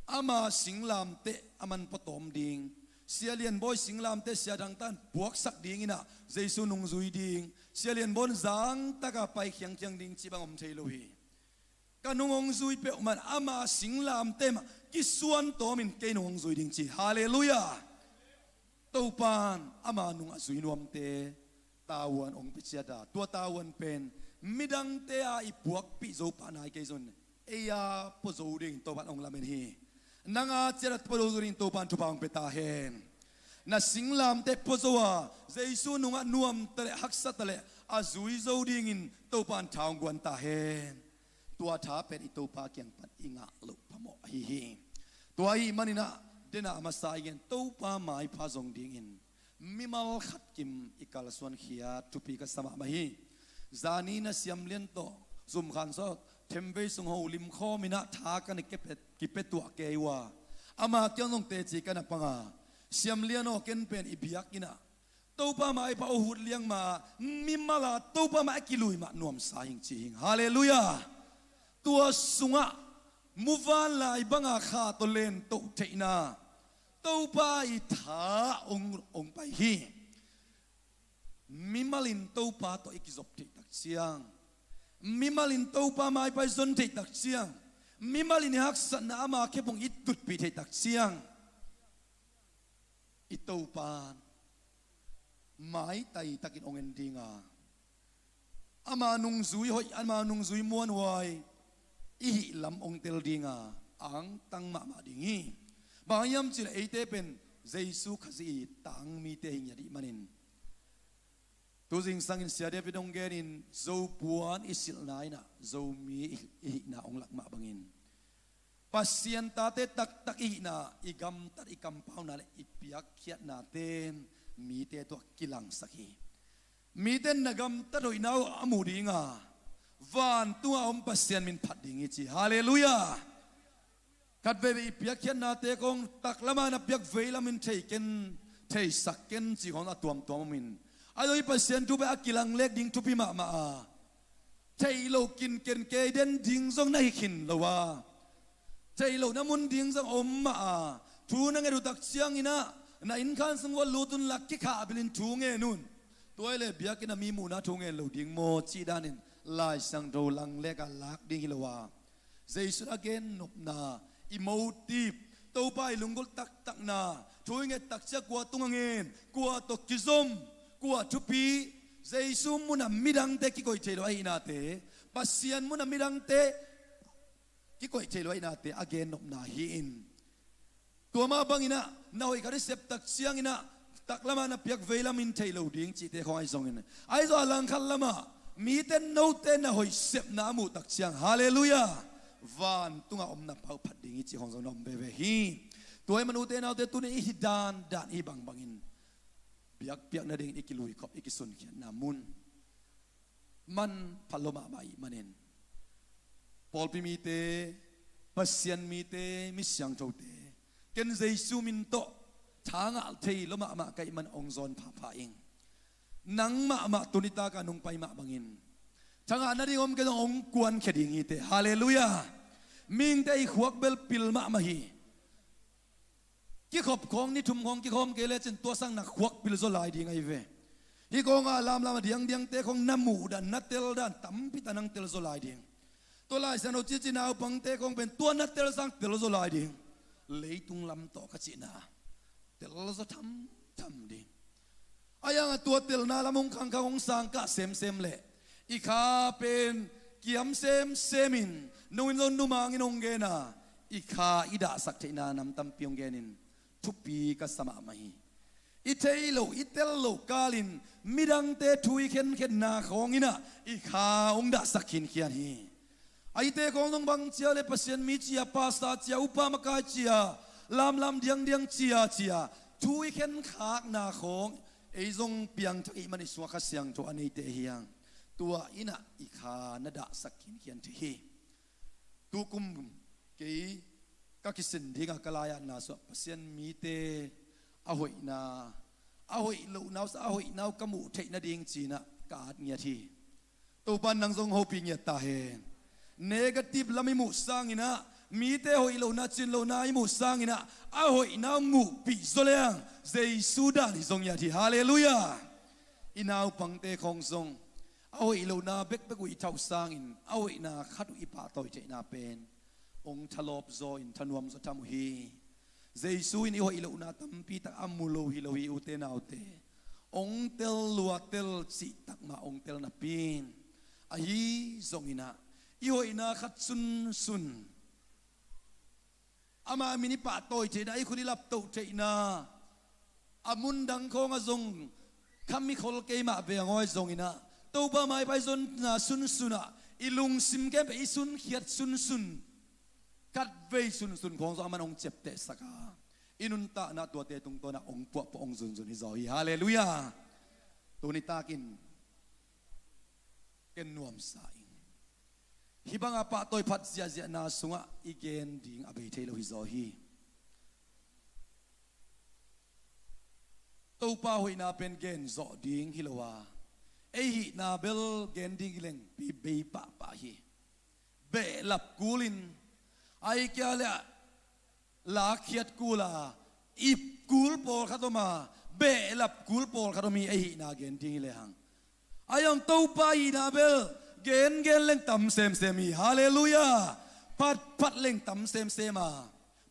ama singlamteh a man puatawm ding. Sia Lian Bawi singlamteh Sia Thang Tan puaksak ding in a, Jesu nungzui ding. Sia Lian Bawi zangtak a pai khiangkhiang ding cih bang om thei lo hi. Ka nung hong zui peuhmah in ama singlamteh mah kisuan tawm in kei nung hong zui ding ci. Halleluiah. Topa in ama nung a zui nuamte tavuan hong pia ciat a, tua tavuan pen midangte a i puakpih zo pah nai kei zong, ei a pua zo dingin Topa in hong lamen hi. Nang a ciat a pua zo dingin Topa in thupha hong pia ta hen. Na singlamteh pua zo a, Jesu nungah nuam ta leh, haksa ta leh, a zui zo dingin Topa in tha hong guan ta hen. Tua tha pen i Topa kiang pan i ngah loh phamawh ahi hi. Tua ahih manin a, den a masa i gen, Topa maipha zong dingin mimal khat kim i kalsuan khiat thupi ka sa mahmah hi. Zani na Siam Lian tawh, Zum Khan Saw, themvei sung holim khawm in a, tha ka na kipia, kipia tuah kei uh a, ama kiang zong teci ka na pang a, Siam Lian aw, ken pen i biakinn ah Topa maipha aw hut liang mah, mimal a Topa mai a kilui mah nuamsa hing ci hing. Halleluiah. Tua sungah muvanlai banga kha tawh lentoh theihna Topa i tha hong, hong pai hi. Mimal in Topa tawh i kizop theih tak ciang, mimal in Topa maipai zon theih tak ciang, mimal in i haksatna ama khepung i tutpih theih tak ciang, i Topa maitai takin hong en dinga, ama nungzui hoih, ama nungzui muanhuai i hih lam hong tel dinga angtang mahmah ding hi. Bang hiam cih leh eite pen Jesu Khazih i tangmite hi ngiat i hih manin, tu zingsangin Sia David hong genin Zopuan i silhna in ah Zomi i, i hihna hong lak mah bangin, Pasian tate taktak i hihna, i gamtat, i kampauna le i piakkhiatnate mite tungah kilangsak hi. Mite in na gamtat hoihna uh a mu dinga, vantunga om Pasian min phat ding hi ci. Halleluiah. Khat veivei i piakkhiatnate khong taklama na piak veilamin thei ken, theisak ken cih khong a tuamtuam omin, ahi zong i Pasian thu pen a kilang lek ding thupi mahmah a, theih loh kinken kei den ding zong na hi khin lo a, theih loh na mun ding zong om mah a, thu na nget uh tak ciangin ah na innkhan sung uah lut un la, kikhah bilin thu ngen un. Tua hi leh biakinn a mi muhna thu ngen lo ding maw cih danin Lai Siangtho langlek a lak ding hi lo a, Jesu a gennopna, i motive, Topa i lunggulh taktakna, thu i nget tak ciang kua tungah ngen, kua tawh kizom, kua thupi, Jesu munah midangte kikoih thei lo ahihnate, Pasian munah midangte kikoih thei lo ahihnate a gennopna hi in, tua mah bangin ah na hoih khat i sep tak ciangin ah taklama na piak veilamin thei lo ding cihte khong ahi zongin, ahi zong a langkhat lamah mite, note na hoih sepna a muh tak ciang, halleluiah, vantunga om na pau phat ding hi cih khong zong na om veve hi. Tua ahih man ute naute, tuni i hih dandan i hih bangbangin biakpiak nadingin i kiluikhop, i kisunkhiatna mun man pha lo mahmah i hih manin, pawlpi mite, Pasian mite, mi siangthote, ken Jesu min tawh thangah thei lo mahmah ka hih man hong zawn phapha ing. Nang mahmah tuni taka nong pai mah bangin thangah nading om kei zong hong kuankhia ding hi teh. Halleluiah. Mihingte i khuak bel pil mahmah hi. Kikhop khawng ni thum khawng kikhawm kei lecin tua sang na khuak pil zaw lai ding ahi ve. Hih khawngah lamlam a diangdiangte khawng na muh dan, na tel dan tampi tak nang tel zaw lai ding. Tua Lai Siangtho cici naupangte khawng pen tua na tel sang tel zaw lai ding. Leitung lam tawh ka cihna tel zaw thamtham ding. A hiangah tua telna lam hong khangkhang, hong sangkah semsem leh i kha pen kiam semsem in, nung in zong numang in hong gen a, i kha i dahsak theihna nam tampi hong genin thupi ka sa mahmah hi. I thei lo, i tel lo kalin midangte thu i khenkhenna khawng in ah i kha hong dahsak khinkhian hi. Ahite khawng zong bang cia le Pasian mi cia, pastor cia, upa makai cia, lamlam diangdiang cia cia, thu i khenkhakna khawng ei zong piangthak i hih man i sungah Kha Siangtho a neite hi hang. Tua in ah i kha na dahsak khinkhian thei hi. Tukum kei ka kisin dinga ka lai-atna sungah Pasian mite a hoihna, a hoih lohna uh, a hoihna uh ka muh theih nading ci-in ah ka at ngiat hi. Topa in nang zong hopih ngiat ta hen. Negative lam i muh sangin ah, mite hoih lohna, cin lohna i muh sangin ah, a hoihna uh muhpih zaw leng Jesu dan hi zong ngiat hi. Halleluiah. I naupangte khawng zong a hoih lohna bekbek uh i thauh sangin a hoihna khat uh i pahtawi theihna pen hong thalawp zaw in thanuam zaw tham uh hi. Jesu in i hoih lohna tampi tak a mu lo hi lo hi, ute naute. Hong tel lua tel cih tak mah hong tel napi in, ahi zongin ah i hoihna khat sunsun, ama min i pahtawi theihna, i khut i laptoh theihna, a mun dang khawngah zong kham i khol kei mah veng aw, ahi zongin ah Topa maipai zonna sunsun ah i lungsim khempeuh i sunkhiat sunsun, khatvei sunsun khawng zong aman hong ciaptehsak a, i nuntakna tuate tungtawn ah hong puahpuah, hong zunzun hi zaw hi. Halleluiah. Tuni takin ken nuamsa ing. Hih banga pahtawi phat ziahziahna sungah i gen ding a bei thei lo hi zaw hi. Topa hoihna pen gen zawh ding hi lo a, ei hihna bel gen ding hi leng bei, bei pahpah hi. Behlap kulin Ai kia le lakkhiat kul a, ip kul pawlkhat om a, behlap kul pawlkhat om hi ei hihna gen ding hi lehang. Ai hong Topa hihna bel, gengen leng tam semsem hi. Halleluiah. Phatphat leng tam semsem a,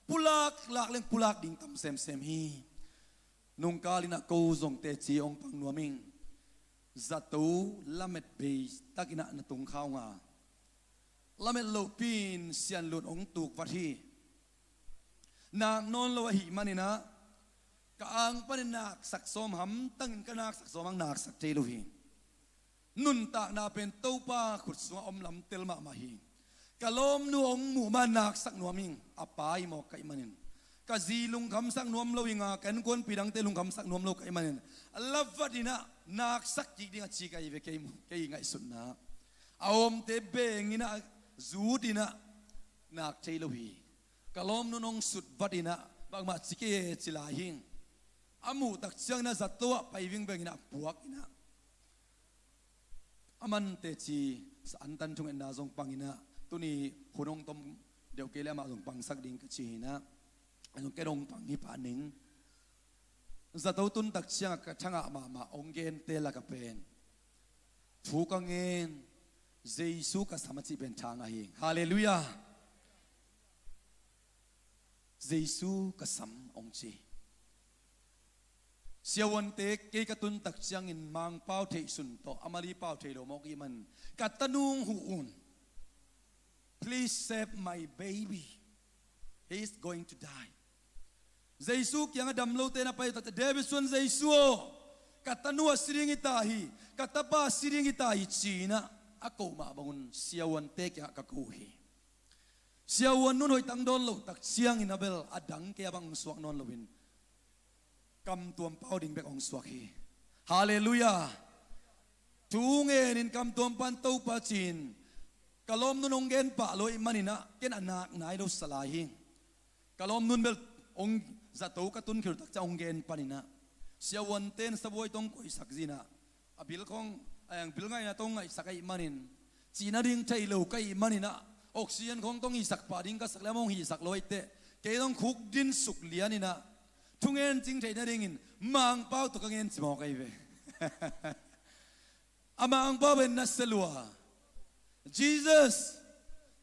pulaklak leng pulak ding tam semsem hi. Nungkal inah ko zong teci hong pang nuam ing. Zato lamet bei takinah na tung kha ung a, lamet lohpi in sianlut hong tukvat hi. Nak nawn lo ahih maninah ka ang panin naksak sawm hamtangin ka naksak sawm ang naksak thei lo hi. Nuntakna pen Topa khut sungah om lamtel mahmah hi. Ka lawmnu hong muh ma naksak nuam ing, a pa hi mawk ka hih manin. Ka zi lungkhamsak nuam lo ing a, ka innkuanpih dangte lungkhamsak nuam lo ka hih manin, a lavat inah naksak kik ding a ci ka hi ve kei mu, kei ngaihsutna. A omte beng inah zut inah nak thei lo hi. Ka lawmnun hong sutvat inah bangmah ci kei e ci lai hi. A muh tak cianginah zato ah pai vingveng inah a puak inah a man teci sa antan thungetna zong pang inah tuni hun hong tom deuh kei le amah zong pangsak ding ka ci hi inah, a zong ken hong pang hi pah ning. Zato tun tak ciangah ka thangah mahmah hong gente laka pen thu ka ngen, Jesu ka sam a cih pen thang ahi. Halleluiah. Jesu ka sam hong ci. Siavuante kei ka tun tak ciangin Mangpau theih sun tawh a Mali pau thei lo mawk ih man ka tanu hong huh un. Please save my baby. He is going to die. Jesu kiangah dam lote na pai uh takte David suan Jesu aw, ka tanu a si ding hi ta hi, ka tapa a si ding hi ta hi ci inah a koh mah bangun siavuante kiangah ka ko uh hi. Siavuan nun hoih tang dawn loh tak ciangin a bel a dang kei a bang hong suak nawn loin kamtuam pau ding bek hong suak hi. Halleluiah. Thu ngenin kamtuam pan Topa ci-in ka lawmnun hong gen pah lo ih maninah ken a nak nai lo sa lai hi. Ka lawmnun bel hong zato ka tun khil tak ciang hong gen paninah siavuante in sabuai tawh hong koihsak zinah a bil khawng, a eng bil ngaihna tawh hong ngaihsak ahih manin, cihna ding thei lo ka hih maninah oxygen khawng tawh hong hisak pah ding ka sak le amah hong hisak lo ahih teh kei tawh hong khukdin suk lianinah thungen cing theih nadingin Mangpau tawh ka ngen ci mawk ahi ve. A Mangpau pen na se lua. Jesus,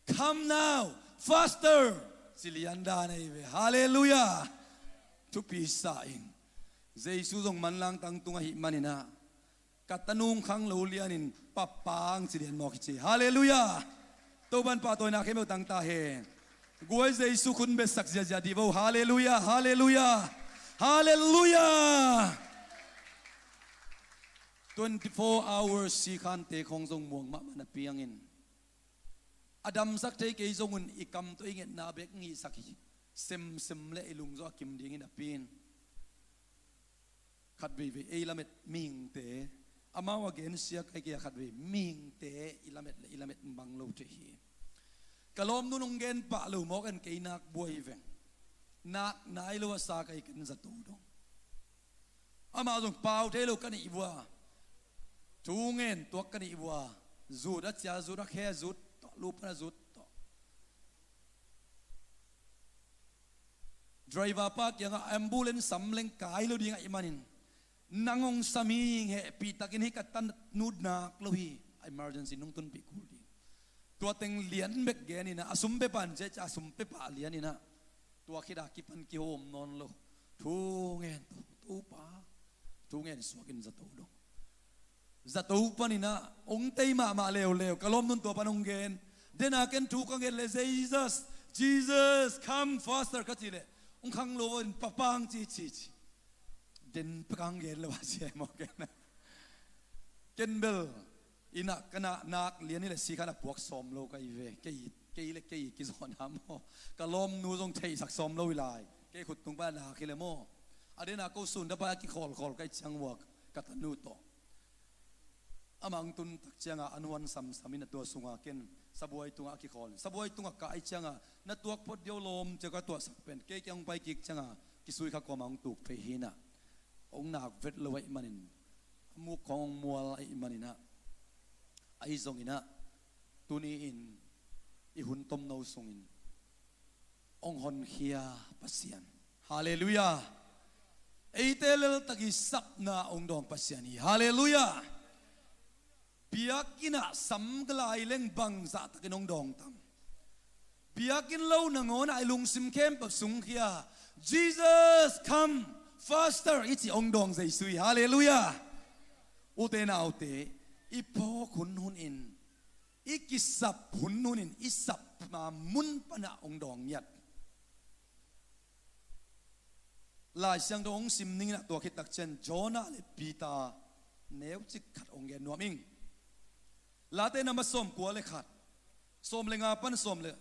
come now, faster. Ci lian dan ahi ve. Halleluiah. Thupi sa ing. Jesu zong manlang tang tung ahih maninah ka tanu hong khang lo lianin papang ci lian mawk hi ci. Halleluiah. Topan pahtawina khempeuh tang ta hen. Guai Jesu khun betsak ziahziah dih vo. Halleluiah. Halleluiah. Halleluiah. Twenty-four hours sikhante khawng zong muang mahmah napi hangin a damsak thei kei zongun i kam tawh i ngetna bek hong hihsak hi. Semsem le i lungzawh a kim dingin a pin. Khatveivei ei lamet mihingte, amau a gensia kai kei a khatvei mihingte i lamet le i lamet mang lo thei hi. Ka lawmnun hong gen pah lo mawk en kei nak buai veng. Nak nai lo a sa kai ken zato dong. Amah zong pau thei lo ka nih vua. Thu ngen tuak ka nih vua. Zut a cia zut a khe zut tawh lupan a zut tawh. Driver pa kiangah ambulance sam leng kai lo ding ahih manin nang hong sam hi ing, hehpihtakin hih ka tanu nak lo hi. A emergency nung tunpih kul ding. Tua teng lian bek geninah a sum pepa in ciahciah a sum pepa lianinah tua khitah kipan kihawm nawn lo. Thu ngen to, Topa. Thu ngen suakin zato dong. Zato paninah hong tei mahmah leuleu ka lawmnun tua pan hong gen. Dena ken thu ka nget le Jesus, Jesus, come faster ka cih leh hong khang lo in papang ci ci ci. Den pekang gen lo a ci e maw ken. Ken bel inah ka nak lian hi le sikhan a puak sawm lo ka hi ve. Kei, kei le kei kizawhna maw, ka lawmnu zong theihsak sawm lo hi lai. Kei khut tung pa nak hi le maw. A dena ko sun da pa a kikhawlkhawl ka hih ciang vua ka tanu tawh. Amah hong tun tak cianga an huan samsam in a tua sunga ken sabuai tungah a kikhawl in sabuai tungah kah ahih cianga na tuak phot dih o lawm cia ka tuahsak pen kei kiang hong pai kik cianga kisui kha kuamah hong tuk thei hinah. Hong nak vet lo ahih manin a muk khawng hong mual ahih maninah. Ahi zonginah tuni-in i hun tomno sungin Hong honkhia Pasian. Halleluiah. Eite leltak i sapna hong dawng Pasian hi. Halleluiah. Biakinn ah sam ka lai leng bangzah takin hong dawng tam. Biakinn lo nangawn ah i lungsim khempeuh sungkhia, "Jesus, come faster," i cih hong dawng Jesu hi. Halleluiah. Ute naute, i phawk hunhun in, i kisap hunhun in, i sap ma mun panah hong dawng ngiat. Lai Siangtho hong sim ning in ah, tua khit takciang Jonah le Peter neucik khat hong gen nuam ing. Late na ma sawmkua le khat, sawm le nga pan sawm le,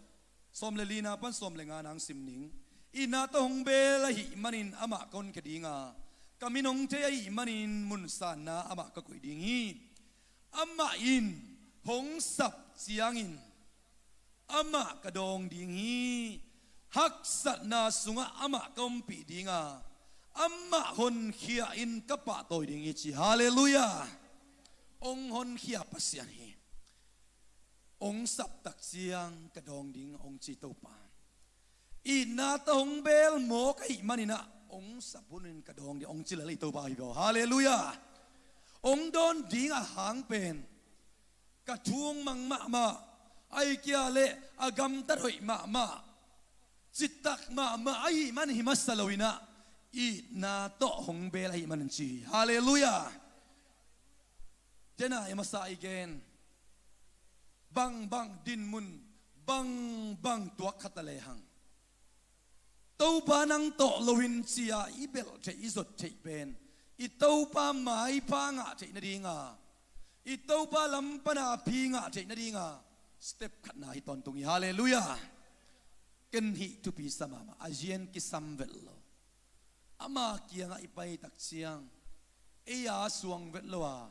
sawm le lina pan sawm le nga nang sim ning. "Itna tawh hong bel ahih manin amah ka honkhia ding a, ka min hong thei ahih manin mun sanna amah ka koih ding hi. Amah in hong sap ciangin amah ka dawng ding hi. Haksatna sungah amah ka ompih ding a, amah honkhia in ka pahtawi ding hi," ci. Halleluiah. Hong honkhia Pasian hi. "Hong sap takciang ka dawng ding," hong ci Topa. "Itna tawh hong bel mawk ahih manin ah hong sap hunhun in ka dawng ding," hong ci lel i Topa hi baw. Halleluiah. Hong dawn ding a hang pen ka thu hong mang mahmah, ahih kei leh a gamtat hoih mahmah, citak mahmah ahih man hi masa lo in ah, itna tawh hong bel ahih manin ci hi. Halleluiah. Dena i masa i gen, bangbang dinmun, bangbang tuak khat a lehang, "Topa nang tawh lo in," ci-a i belh theih, i zot theih pen i Topa maipha ngah theih nading a, i Topa lam pana phi ngah theih nading a step khatna hi tawntung hi. Halleluiah. Ken hih thupi sa mahmah, a zi-en kisam vet lo. Ama kiangah i pai takciang ei a suang vet lo a,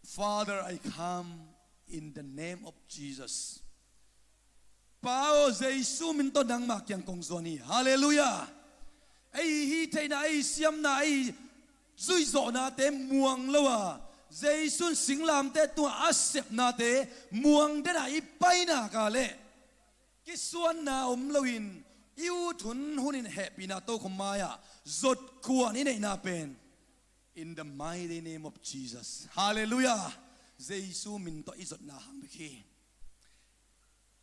"Father, I come in the name of Jesus." "Pa aw, Jesu min tawh nangmah kiang kong zuan hi." Halleluiah. Ei hih theihna, ei siamna, ei zuihzawhnate muang lo a, Jesu in singlamteh tungah a sepnate muang den a i pai nak leh, kisuanna om loin i ut hunhun in hehpihna tokhom mai-ah zot khuan i neihna pen, "In the mighty name of Jesus." Halleluiah. Jesu min tawh i zotna hang bek hi.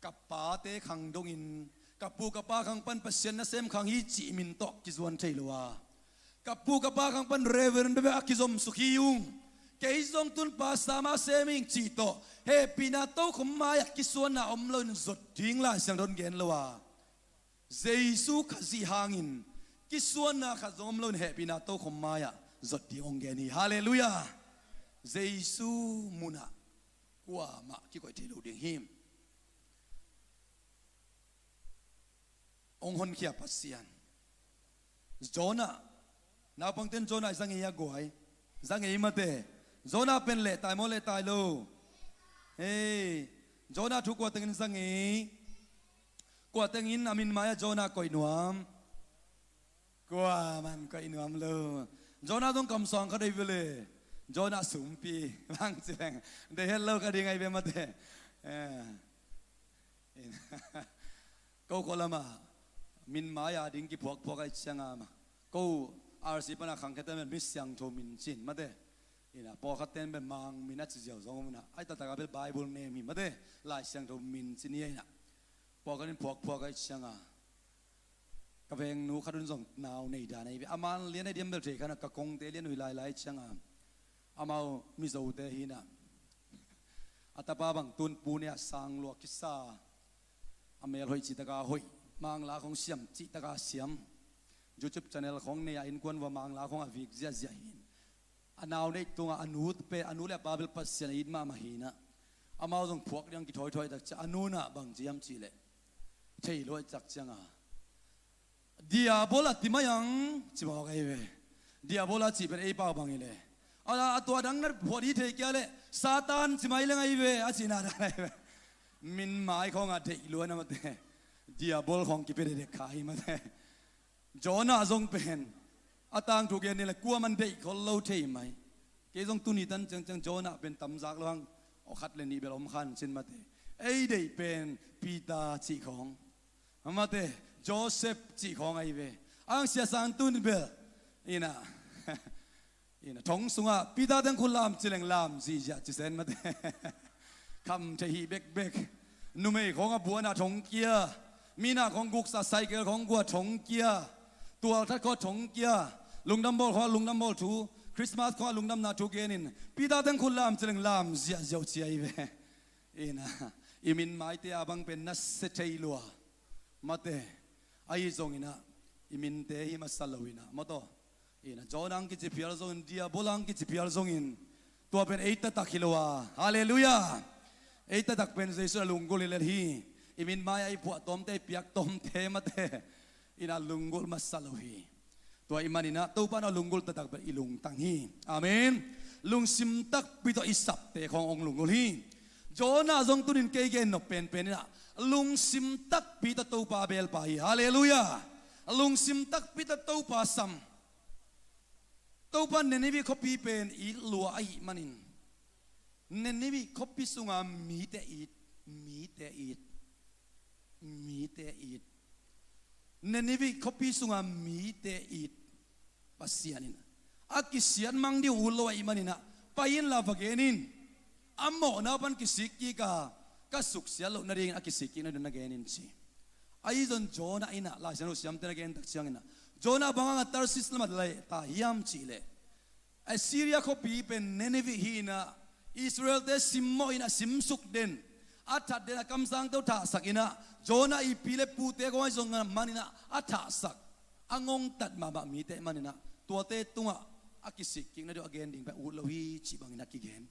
Ka pate khang dongin, ka pu ka pa khang pan Pasian nasem khang hi cih min tawh kizuan thei lo a, ka pu ka pa khang pan Reverend bebe a kizom suk hi ung, kei zong tun pastor mah sem ing cih tawh hehpihna tokhom mai-ah kisuanna om loin zot ding Lai Siangtho in gen lo a, Jesu Khazih hangin kisuanna khat zong om loin hehpihna tokhom mai-ah zot ding hong gen hi. Halleluiah. Jesu munah kuamah kikoih thei lo ding hi. Hong honkhia Pasian. Jonah. Naupangten Jonah i za ngei a guai. Za ngei mate. Jonah pen lehtai maw, lehtai lo? Hei, Jonah thu kua tengin za ngei? Kua tengin a min mai-ah Jonah koih nuam? Kuaman koih nuam lo. Jonah zong kamsuang kha dei vele. Jonah sumpi. Bang ci leng, deih het lo kha ding ahi ve mate. Eh. Ko khua lamah min mai-a ding kiphuakphuak ahih ciangin, ko R C pana khangkhiate pen mi siangtho min ci-in mate. Ina, pawlkhatte pen Mang min a ci ziau zong om ina, ahi taktak a bel Bible name hi mate. Lai Siangtho min ci ni a ina, pawlkhat in phuakphuak ahih ciangin, ka vengnu khat un zong nau nei dan ahi ve. Aman lian ahi diam bel thei kha ina, ka kongte lian uh hi lailai ahih ciangin, amau Mizote hi ina, a tapa bang tun Pune ah sang lua kisa, a mel hoih cih taka hoih, Mangla khong siam cih taka siam, YouTube channel khong nei a, innkuan vua Mangla khong a vik ziahziah hi in, a nau neih tungah a nu pen, a nu le a pa bel Pasian a it mahmah hi ina, amau zong phuak ding kithawithawi tak ciang, a nu in ah bang ci hiam cih leh, thei lua tak ciangin, "Diabol a ti mai ang," ci mawk ahi ve. Diabol a cih pen ei pau bang hi leh, a, a tua dang na phuah ding thei kei leh, "Satan ci mai leng ahi ve," a cihna dan ahi ve. Min mai khong a deih lua ina mate. Diabol khong kipia dekdek kha hi mate. Jonah zong pen a tangthu gen ni leh kuaman deih khol lo thei mai. Kei zong tuni tan ciangciang Jonah pen tamzak lo hang, aw khat le nih bel om khan cin mate. Ei deih pen Peter cih khong, Amate, Joseph cih khawng ahi ve. Ang Sia Sang tun bel ina, ina thong sungah Peter teng khut lam ci leng lam zihziah ci sen mate. Kham thei hi bekbek. Numei khawng a buana thong kia, mina khawng guksa cycle khawng gua thong kia, tual that khawng thong kia, lungdam bawl khawng lungdam bawl thu, Christmas khawng lungdamna thu genin Peter teng khut lam ci leng lam ziahziah uh ci ahi ve. Ina, i min maite a bang pen na se thei lua. Mate, ahi zongin ah i minte hi masa lo in ah, mawtaw. Ina, Jonah ang kici phial zongin, Diabol ang kici phial zongin, tua pen ei taktak hi lo a. Halleluiah. Ei taktak pen Jesu a lunggulh hi lel hi. I min mai a i phuah tawmte, i piak tawmte, mate, ina lunggulh masa lo hi. Tua ahih manin ah Topa in a lunggulh taktak bel i lungtang hi. Amen. Lungsim takpi tawh i sapte khawng hong lunggulh hi. Jonah zong tunin kei gen nop penpen in ah lungsim takpi tawh Topa belpa hi. Halleluiah. Lungsim takpi tawh Topa sam. Topa Nineveh khuapi pen it lua ahih manin, Nineveh khuapi sunga mite it, mite it, mite it. Nineveh khuapi sunga mite it Pasian in a kisiat mang ding uh ut lo ahih manin ah, pai inla va gen in, a mawhna pan kisik kik a, ka suksiat loh nadingin a kisik kik nading na gen in ci. Ahi zong Jonah in ah, Lai Siangtho siamte na gen tak ciangin ah, Jonah bang hanga Tarsis lamah lehtai hiam cih leh, Assyria khuapi pen Nineveh hi in ah, Israelte simmawh in a simsuk den, a that den, a kamsangte uh thahsak in ah, Jonah i pi le pute khawng ahi zong a man in ah a thahsak, a ngongtat mahmah mite man in ah, tuate tungah a kisik kik nading uh a gen ding pen ut lo hi cih bangin a kigen.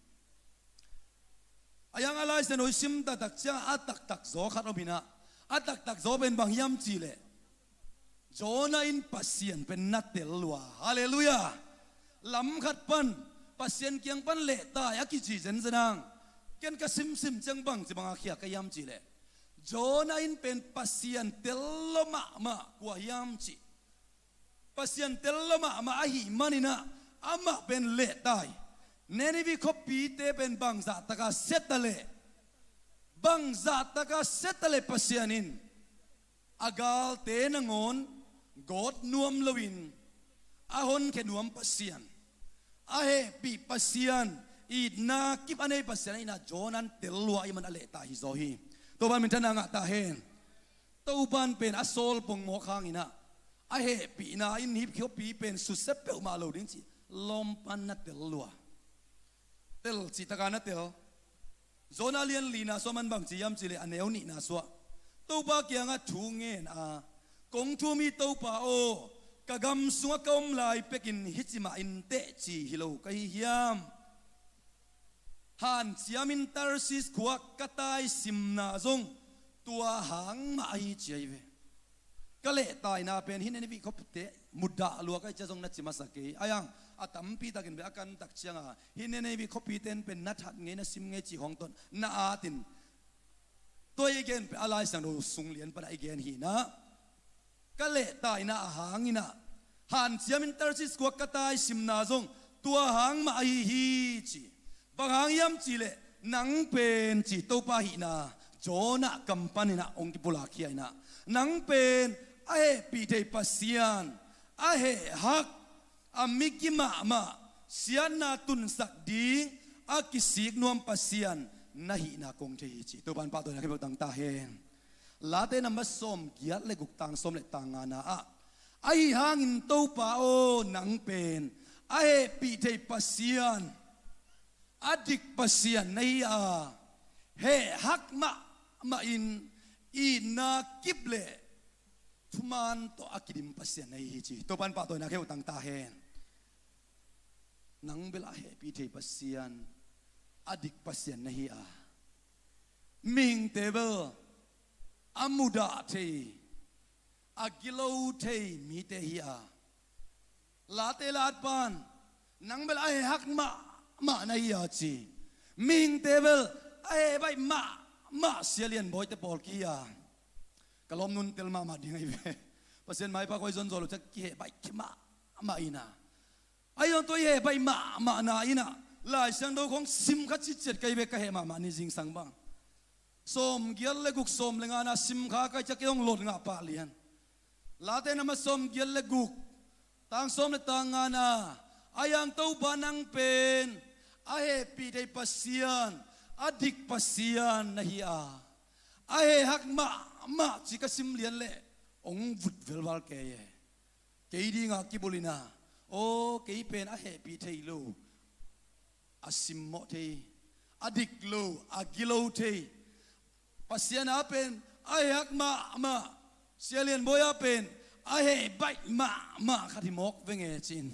A yang a Lai Siangtho i sim taktak ciang a taktak zaw khat om in ah, a taktak zaw pen bang hiam cih leh, Jonah in Pasian pen na tel lua. Halleluiah. Lam khat pan, Pasian kiang pan lehtai a kici zenzen ang, ken ka simsim ciang bangci banga khiak ka hiam cih leh, Jonah in pen Pasian tel lua mahmah. Kua hiam cih, Pasian tel lua mahmah ahih manin ah, amah pen lehtai. Nineveh khuapite pen bangzah taka sia ta leh, bangzah taka sia ta leh Pasian in a galte nangawn gawt nuam loin, a honkhia nuam Pasian, a hehpih Pasian, itna kip a nei Pasian ahihna Jonah in tel lua ahih man a lehtai hi zaw hi. Topa in minthanna ngah ta hen. Topa in pen a sawl pongmawk hangin ah, a hehpihna in hih khuapi pen susia peuhmah lo ding cih lawm pan na tel lua. Tel cih taka na tel. Jonah lian lina sungah man bangci hiam cih leh, a neu nihna sungah, Topa kiangah thu ngen a, kong thum hi Topa aw, ka gam sungah ka om lai pekin hih ci mah in teh ci hi lo ka hi hiam? Hanciam in Tarsis khua ka taisimna zong tua hang mah ahi ci ahi ve. Ka lehtaina pen hih Nineveh khuapite mudah lua ka hi ci a zong na ci masa kei. A yang a tampi takin bel a kan tak cianga hih Nineveh khuapite in pen na that ngei, na sim ngei cih hong ton na atin, tua i gen pen a Lai Siangtho sung lian pana i gen hi in ah, ka lehtaina a hangin ah, hanciam in Tarsis khua ka taisimna zong tua hang mah ahi hi ci. Bang hang hiam cih leh, nang pen ci Topa hihna Jonah kam panin ah hong kipulak khia in ah, nang pen a hehpih thei Pasian, a heh hak, a miki mahmah, siatna tunsak ding a kisik nuam Pasian na hihna kong thei hi ci. Topa in pahtawina khempeuh tang ta hen. Late number sawmgiat le guk, tang sawm le tang ngana ah, ahi hangin Topa aw, nang pen a hehpih thei Pasian, a dik Pasian na hi a, heh hak mahmah in, itna kip le thuman tawh a kidim Pasian na hi hi ci. Topa in pahtawina khempeuh tang ta hen. Nang bel a hehpih thei Pasian, a dik Pasian na hi a, mihingte bel a mudah thei, a gilo thei mite hi a, Late Lat pan, nang bel a heh hak mahmah na hi a ci. Mihingte bel a heh baih mahmah Sia Lian Bawite pawl kihi a, ka lawmnu'n tel mahmah ding ahi ve. Pasian maipha khawng i zonzaw lo ciang kiheh baih khia mahmah in a, ahi zong tua i heh baih mahmahna in ah, Lai Siangtho khawng sim kha citciat ka hi ve, ka heh mahmah ni zingsang bang. Sawmgiat le guk, sawm le ngana simkha ka hih ciang kei hong lot ngah pah lian. Late na ma sawmgiat le guk, tang sawm le tang ngana, ahi hang Topa nang pen a hehpih thei Pasian, a dik Pasian na hi a, a hehhak mahmah ci ka sim lian leh hong vut velval kei e. Kei dinga kibulh in a, aw, kei pen a hehpih thei lo, a simmawh thei, a dik lo, a gilo thei, Pasian a pen a hehhak mahmah, Sia Lian Bawi a pen a heh baih mahmah khat hi mawk veng e ci-in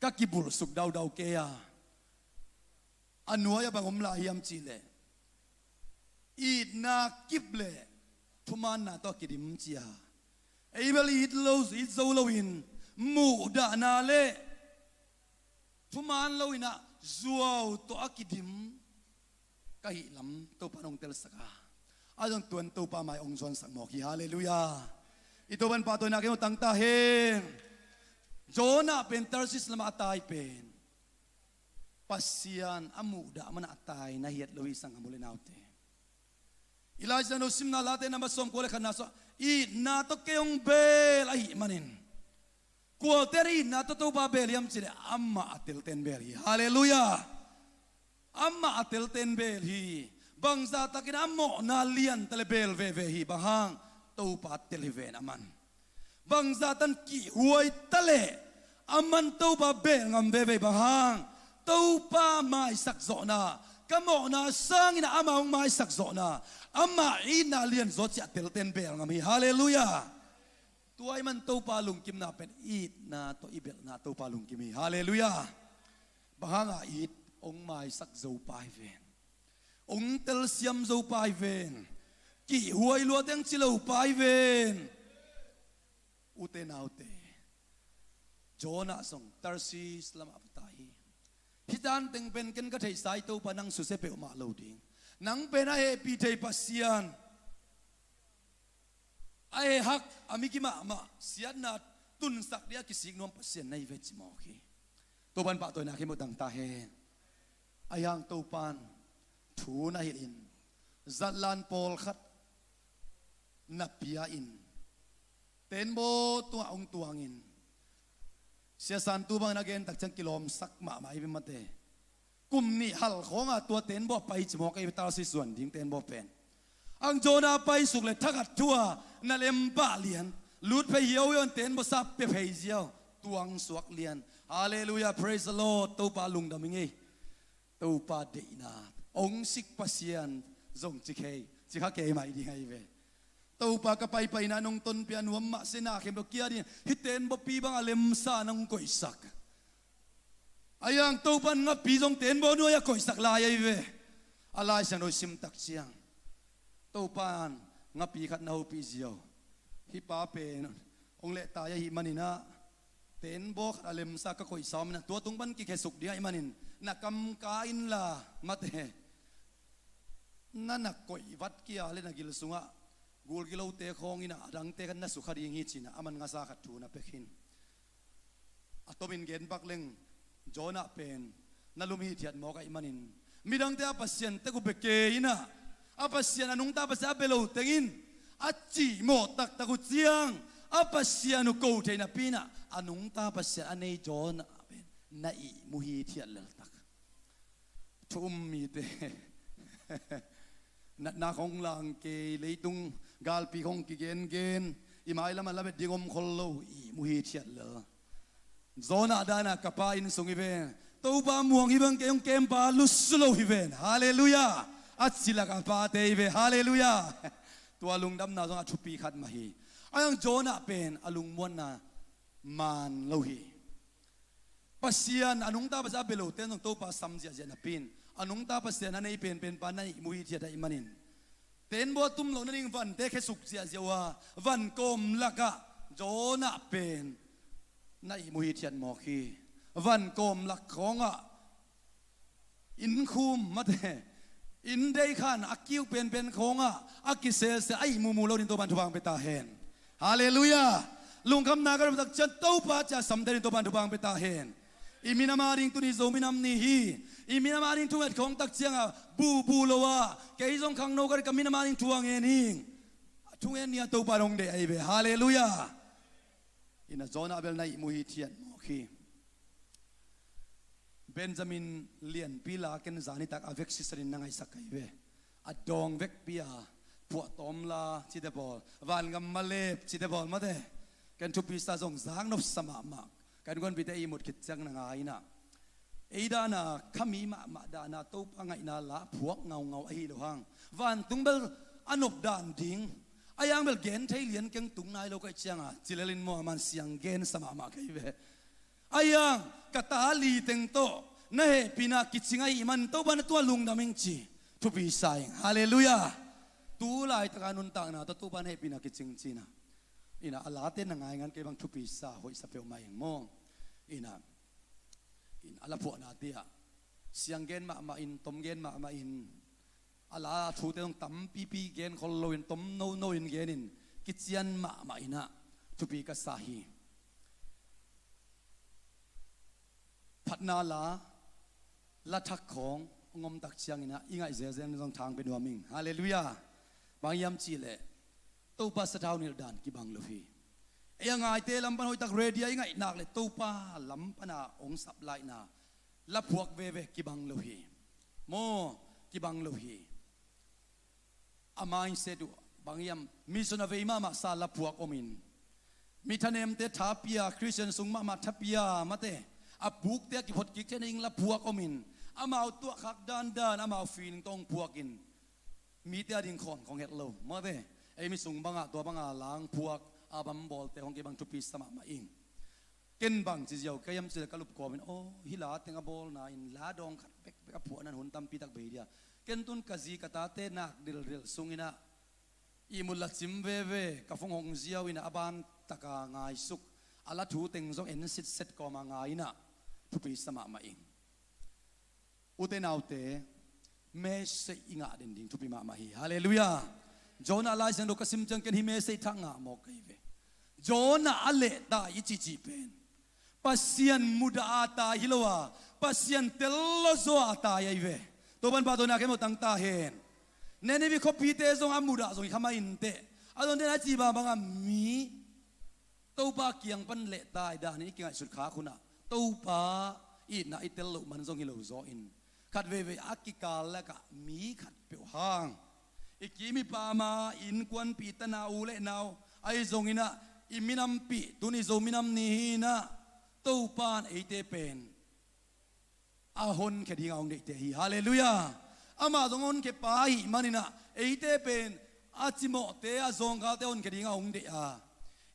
ka kibulhsuk daudau kei a. A nuai-ah bang om lai hiam cih leh, itna kip leh thumaanna tawh a kidim ci a. Ei bel it lo, it zo loin, muhdahna le thumaan lo in a, zuau tawh a kidim ka hih lam Topa in hong telsak a, a zong tuan Topa mai hong zuansak mawk hi. Halleluiah. I Topa in pahtawina kei hong tang ta hen. Jonah pen Tarsis lamah a tai pen Pasian a muhdah manin a tai na hi het lo hi, sanggam u le naute. I Lai Siangtho simna, Late namba sawmkua le khatna sungah, itna tawh kei hong beel ahih manin. Kuate in itna tawh Topa beel hiam cih leh amah a telten beel hi. Halleluiah. Amah a telten beel hi. Bangzah takin a mawhna lian ta leh beel veve hi. Bang hang? Topa tel hi ven aman. Bangzah tan kihhuai ta leh aman Topa beel ngam veve hi. Bang hang? Topa maisak zawhna, ka mawhna sangin amah hong maisak zawhna, amah itna lianzaw ciah telten beel ngam hi. Halleluiah. Tua ahih man Topa lungkimna pen itna tawh i belhna Topa lungkim hi. Halleluiah. Bang hanga it? Hong maisak zo pa hi ven. Hong telsiam zo pa hi ven. Kihhuai lua teng ci lo pa hi ven. Ute naute, Jonah zong Tarsis lamah a tai hi. Hih tan teng pen ken ka theihsa hi, Topa nang susia peuhmah lo ding. Nang pen a hehpih thei Pasian, a hehhak, a migi mahmah, siatna tunsak ding a kisik nuam Pasian na hi ve ci mawk hi. Topa in pahtawina kei hong tang ta hen. Ahi hang Topa in thu na hilh in, zatlan pawlkhat na pia in, teenbaw tungah hong tuangin, Sia San Tu bangin a gen tak ciang kilawmsak mahmah hi ve mate. Kum nih hal khawnga tua teenbaw a pai ci mawk hi ve, Tarsis zuan ding teenbaw pen. Ang Jonah a paisuk leh thakhat thu-a na lem pah lian. Lut phei hiauhiau in teenbaw sa pia phei ziau. Tuang suak lian. Halleluiah, praise the Lord. Topa lungdam ing ei. Topa deihna, hong sik Pasian zong ci kei, ci kha kei mai ding ahi ve. Topa, ka paipaina nong tonpih a nuam mah se, na khempeuh kia ding, hih teenbawpi bang a lemsa nong koihsak. Ahi hang Topa in ngapi zong teenbaw nuai-ah koihsak lai ahi ve. A Lai Siangtho i sim tak ciang, Topa in ngapi khat na hopih ziau. Hih pa pen hong lehtai ahih manin ah, teenbaw khat a lemsa ka koihsa om in ah, tua tung pan kikhesuk ding ahih manin na kamka inla, mate, na na koih vat kia leh na gil sungah gulgilote khawng in ah, a dangte khat na sukha ding hi ci-in ah, aman ngasa khat thu na pia khin. A tomin gen pak leng, Jonah pen na lum hithiat mawk ahih manin, midangte a Pasian tek uh bia kei in ah, a Pasian, a nungta Pasian a bia lo teng in, a cihmawh taktak uh ciang, a Pasian uh ko thei napi in ah, a nungta Pasian a nei Jonah pen na ihmu hithiat leltak. Thu um mite, natna khawng lang kei, leitung galpi khawng kigengen, i mailam ah lamet ding om khol lo, ihmu hithiat lel. Jonah dan a ka pa inn sung hi ven. Topa muang hi ven, kei hong kempa lusu lo hi ven. Halleluiah. A ci lak a pate hi ve. Halleluiah. Tua lungdamna zong a thupi khat mah hi. Ahi hang Jonah pen a lungmuanna man lo hi. Pasian, a nungta Pasian a bia lote in zong Topa sam ziahziah napi in, a nungta Pasian a nei penpen pa na ihmu hithiat ahih manin, teenbaw a tum loh nading vante khesuk ziahziah uh a, van kawm lakah Jonah pen na ihmu hithiat mawk hi. Van kawm lak khawngah, inn khum, mate, inn deih khan a kiuk penpen khawngah a kiselsel, a ihmu mu lo ding Topa in thupha hong pia ta hen. Halleluiah. Lungkhamna ka rak tak ciang Topa ciah sam thei ding Topa in thupha hong pia ta hen. I minam ading tuni Zo minam ni hi. I minam ading thunget khawng tak ciangah bubu lo ah, kei zong khangno ka, ka minam ading thu a ngen hi. Thungen ni a Topa in hong deih ahi ve. Halleluiah. Ina Jonah bel na ihmu hi, thiat mawk hi. Benjamin lianpi la ken zanitak a vek sisanin na ngaihsak ka hi ve. A dawng vekpi a, phuahtawm la cite bawl, vangam malep cite bawl mate. Ken thupi sa, zong zak nopsa mahmah. Ka innkuanpihte ihmut khit ciang na ngai inah, ei dahna, khami mahmah dahna, Topa ngaihna la phuak ngaungau ahi lo hang, vantung bel a nop dan ding, a yang bel gen thei lian keng tung nai lo ka hih cianga, cilelin maw, a man siang gensa mahmah ka hi ve. A yang ka ta li teng tawh na hehpihna kicing ahih man Topa na tungah lungdam ing ci. Thupi sa ing. Halleluiah. Tu laitaka nuntakna tawh Topa na hehpihna kicing cina. Ina a late na ngai ngan kei bang thupi sa, hoihsa peuhmah ing maw. Ina, ina a la phuahna tiah siang gen mahmah in, tom gen mahmah in, a la thute zong tampipi gen khol loin, tom nono in genin, kician mahmah inah thupi ka sa hi. Phatna la, la thak khawng hong om tak cianginah i ngaih zelzel in zong thang pia nuam ing. Halleluiah. Bang hiam cihleh, Topa sathau nilh dan kibang lo hi. Ei a ngaite lam pan hoihtak ready a i ngaih nak le Topa lam pana hong sap laihna la phuak veve kibang lo hi. Maw, kibang lo hi. A mindset uh bang hiam, mission a vei mahmah sa la phuak omin, mi thanemte thapia, Christian sung mahmah thapia mate, a pukte a kiphot kik thei nading la phuak omin, amau tuahkhak dandan, amau feeling tawh hong phuakin, mite a ding khawn khong het lo mate. Ei mi sung bangah tua banga lang phuak a bambawlte hong kei bang thupi sa mahmah ing. Ken bang ci ziau ka hiam cih leh ka lupkawmin, aw, hih la teng a bawlna in la dawng khat bekbek a phuahna in hun tampi tak bei dia. Ken tun ka zi ka tate nak dilhdilh sunginah ihmut la cim veve, ka phone hong ziau inah a ban taka ngaisuk, a la thu teng zong en sitset kawma ngai inah thupi sa mahmah ing. Ute naute, message i ngah den ding thupi mahmah hi. Halleluiah. Jonah Lai Siangtho ka sim ciang ken hih message thak ngah mawk ka hi ve. Jonah a lehtai i cihcih pen Pasian mudah a tai hi lo a, Pasian tel lo zaw a tai ahi ve. Topan pahtawina khempeuh tang ta hen. Nineveh khuapite zong a mudah zong hi kha mah inteh. A zong den a cih bangbanga mi Topa kiang pan lehtai danin i kingaihsut khak hunah Topa itna i tel loh man zong hi lo zaw in, khat veivei a kikal lakah mi khatpeuh hang, i kim i pam a, i innkuanpih, i tana, u le nau, ahi zonginah i minampih, tuni Zo minam ni hi inah Topa in eite pen a honkhia dinga hong deihte hi. Halleluiah. Amah zong a honkhia pa ahih maninah eite pen a cimawhte, a zawngkalte a honkhia dinga hong deih a,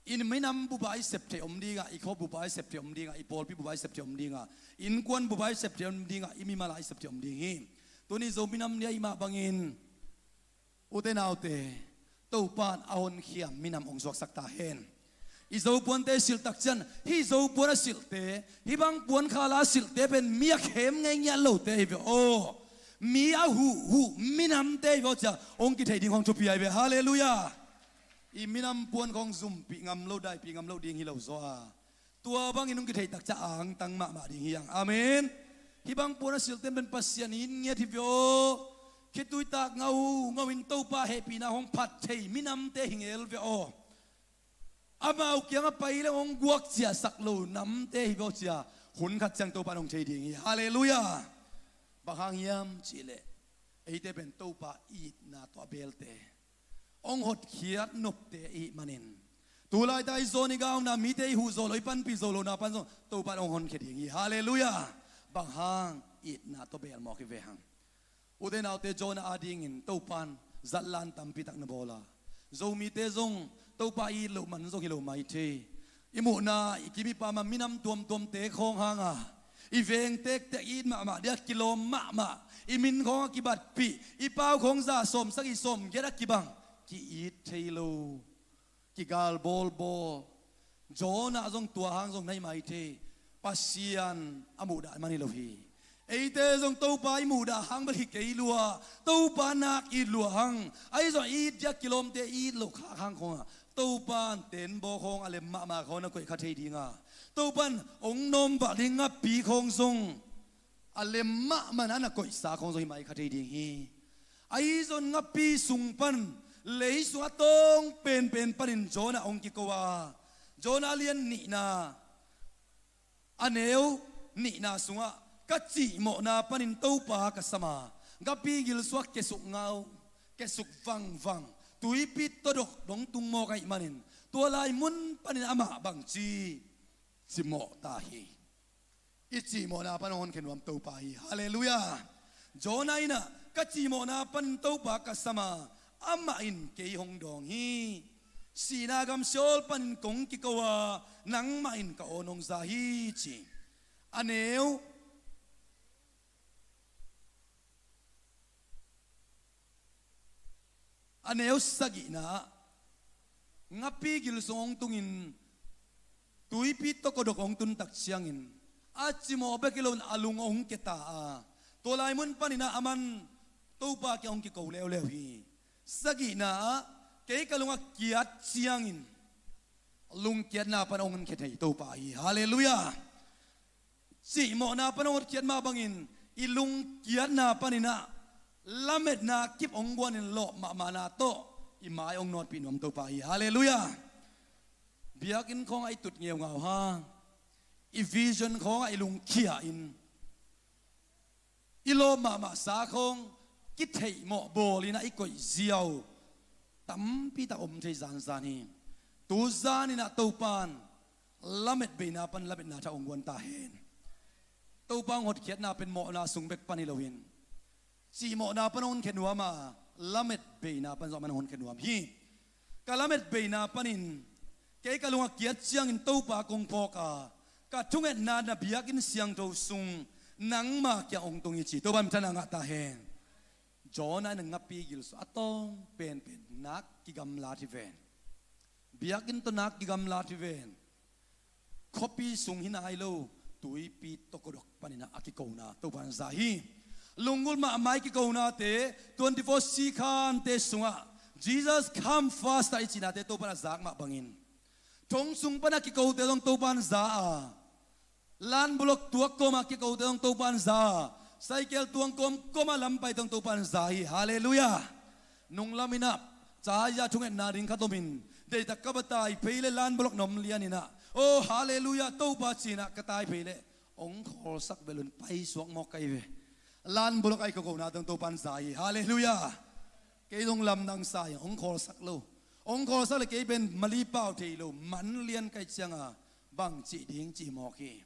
i minam bupa i sep theih om dinga, i khua bupa i sep theih om dinga, i pawlpi bupa i sep theih om dinga, innkuan bupa i sep theih om dinga, i mimal a i sep theih om ding hi. Tuni Zo minam ni ahih mah bangin, ute naute, Topa in a honkhia minam hong suaksak ta hen. I Zo puante i silh tak ciang, hih Zo puan a silhte, hih bang puan khala a silhte pen mi a khem ngei ngiat lote hi ve aw. Mi a huhhuh minamte hi ve aw cia hong kithei ding khong thupi ahi ve. Halleluiah. I minam puan khong zumpih ngam lo, daipih ngam lo ding hi lo zaw a, tua bangin hong kithei tak ciang angtang mahmah ding hi hang. Amen. Hih bang puan a silhte pen Pasian in ngiat hi ve aw. Khitui tak ngau ngau in Topa hehpihna hong phat thei minamte hi ngel ve aw. Amau kiangah pai le hong guak ciahsak lo namte hi ve aw cia, hun khat ciang Topa in hong thei ding hi. Halleluiah. Bang hang hiam cihleh, eite pen Topa itna tawh a belte, hong hotkhiat nopte ihih manin, tu laita i zawn i gauna, mite i huh zo lo, i panpih zo lona pan zong Topa in hong honkhia ding hi. Halleluiah. Bang hang? Itna tawh beel mawk hi ve hang. Ute naute, Jonah adingin Topa in zatlan tampi tak na bawl a, Zomite zong Topa i it loh man zong hi lo maithei. I muhna, i kim i pam a minam tuamtuamte khawng hanga, i veng tektek i it mahmah dia kilawm mahmah, i min khawng a kibatpih, i pau khawng za sawm sagih sawm giat a kibang, ki-it thei lo, kigal bawlbawl. Jonah zong tua hang zong na hi maithei. Pasian a muhdah man hi lo hi. Eite zong Topa i muhdah hang bel hi kei lua, Topa nak it lua hang, ahi zong i it dia kilawmte i it loh khak hang khawngah Topan tenbaw khawng a lem mahmah khawng na koih kha thei dinga, Topan ong nawmvah ding ngapi khawng zong a lem mahmah na na koihsa khawng zong hi mai kha thei ding hi. Ahi zong ngapi sung pan, lei sung a tawng penpen panin Jonah ong kiko a, Jonah lian nihna a neu nihna sungah, ka cihmawhna panin Topa ka sama, ngapi gil sungah kesuk ngau, kesuk vangvang, tuipi tawdok dong tung mawk ahih manin, tua lai mun panin amah bangci cimawh ta hi. I cihmawhna pan hong honkhe nuam Topa hi. Halleluiah. Jonah innah, ka cihmawhna panin Topa ka sama, amah in kei hong dawng hi. Sihna gam Sheol panin kong kiko a, nangmah in ka aw nong za hi, ci. A neu a neu sagihna ah, ngapi gil sung hong tungin, tuipi tawdok hong tun tak ciangin, a cimawh bek hi loin a lung hong kia ta a, tua lai mun paninah aman Topa kiang hong kiko leuleu hi. Sagihna ah, kei ka lungah kiat ciangin, lungkiatna pan hong honkhe thei Topa hi. Halleluiah. Cihmawhna pan hong hotkhiat mah bangin, i lungkiatna paninah lametna kip hong guanin lawh mahmahna tawh i mai hong nawtpih nuam Topa hi. Halleluiah. Biakinn khawngah i tut ngeungau hang, i vision khawngah i lungkhia in, i lawh mahmahsa khawng kitheihmawh bawlinah i koih ziau tampi tak om thei zanzan hi. Tu zaninah Topan lamet beina pan lametna tha hong guan ta hen. Topa hong hotkhiatna pen mawhna sung bek pan hi loin, cihmawhna pan hong honkhe nuam a, lamet beina pan zong aman hong honkhe nuam hi. Ka lamet beina panin, kei ka lungah kiat ciangin Topa kong phawk a, ka thungetna na biakinn siangtho sung nangma kiang hong tung hi, ci. Topa minthanna ngah ta hen. Jonah in a ngapi gil sung a tawng penpen nak kigamlat hi ven. Biakinn tawh nak kigamlat hi ven. Khuapi sung hi nai lo, tuipi tawdok paninah a kikona Topan za hi. Lunggulh mahmah i kikonate, twenty-four C khante sungah Jesus come first a i cihnate Topan a zak mah bangin, thong sung pana kikote zong Topan za a, lan bulok tuak kawma kikote zong Topan za a, saikel tuang kawmkawma lampai zong Topan za hi. Halleluiah. Nunglam inah, caya thungetna ding khat omin, deitak ka va tai phei leh lan bulok na om lian inah, oh halleluiah Topa, ci-inah ka tai phei leh, hong khawlsak bel un paisuak mawk ka hi ve. Lan bulok a i kikona zong Topan za hi. Halleluiah. Kei zong lamdang sa hi, hong khawlsak lo. Hong khawlsak leh kei pen mali pau thei lo, man lian ka hih cianga bang cih ding ci mawk hi.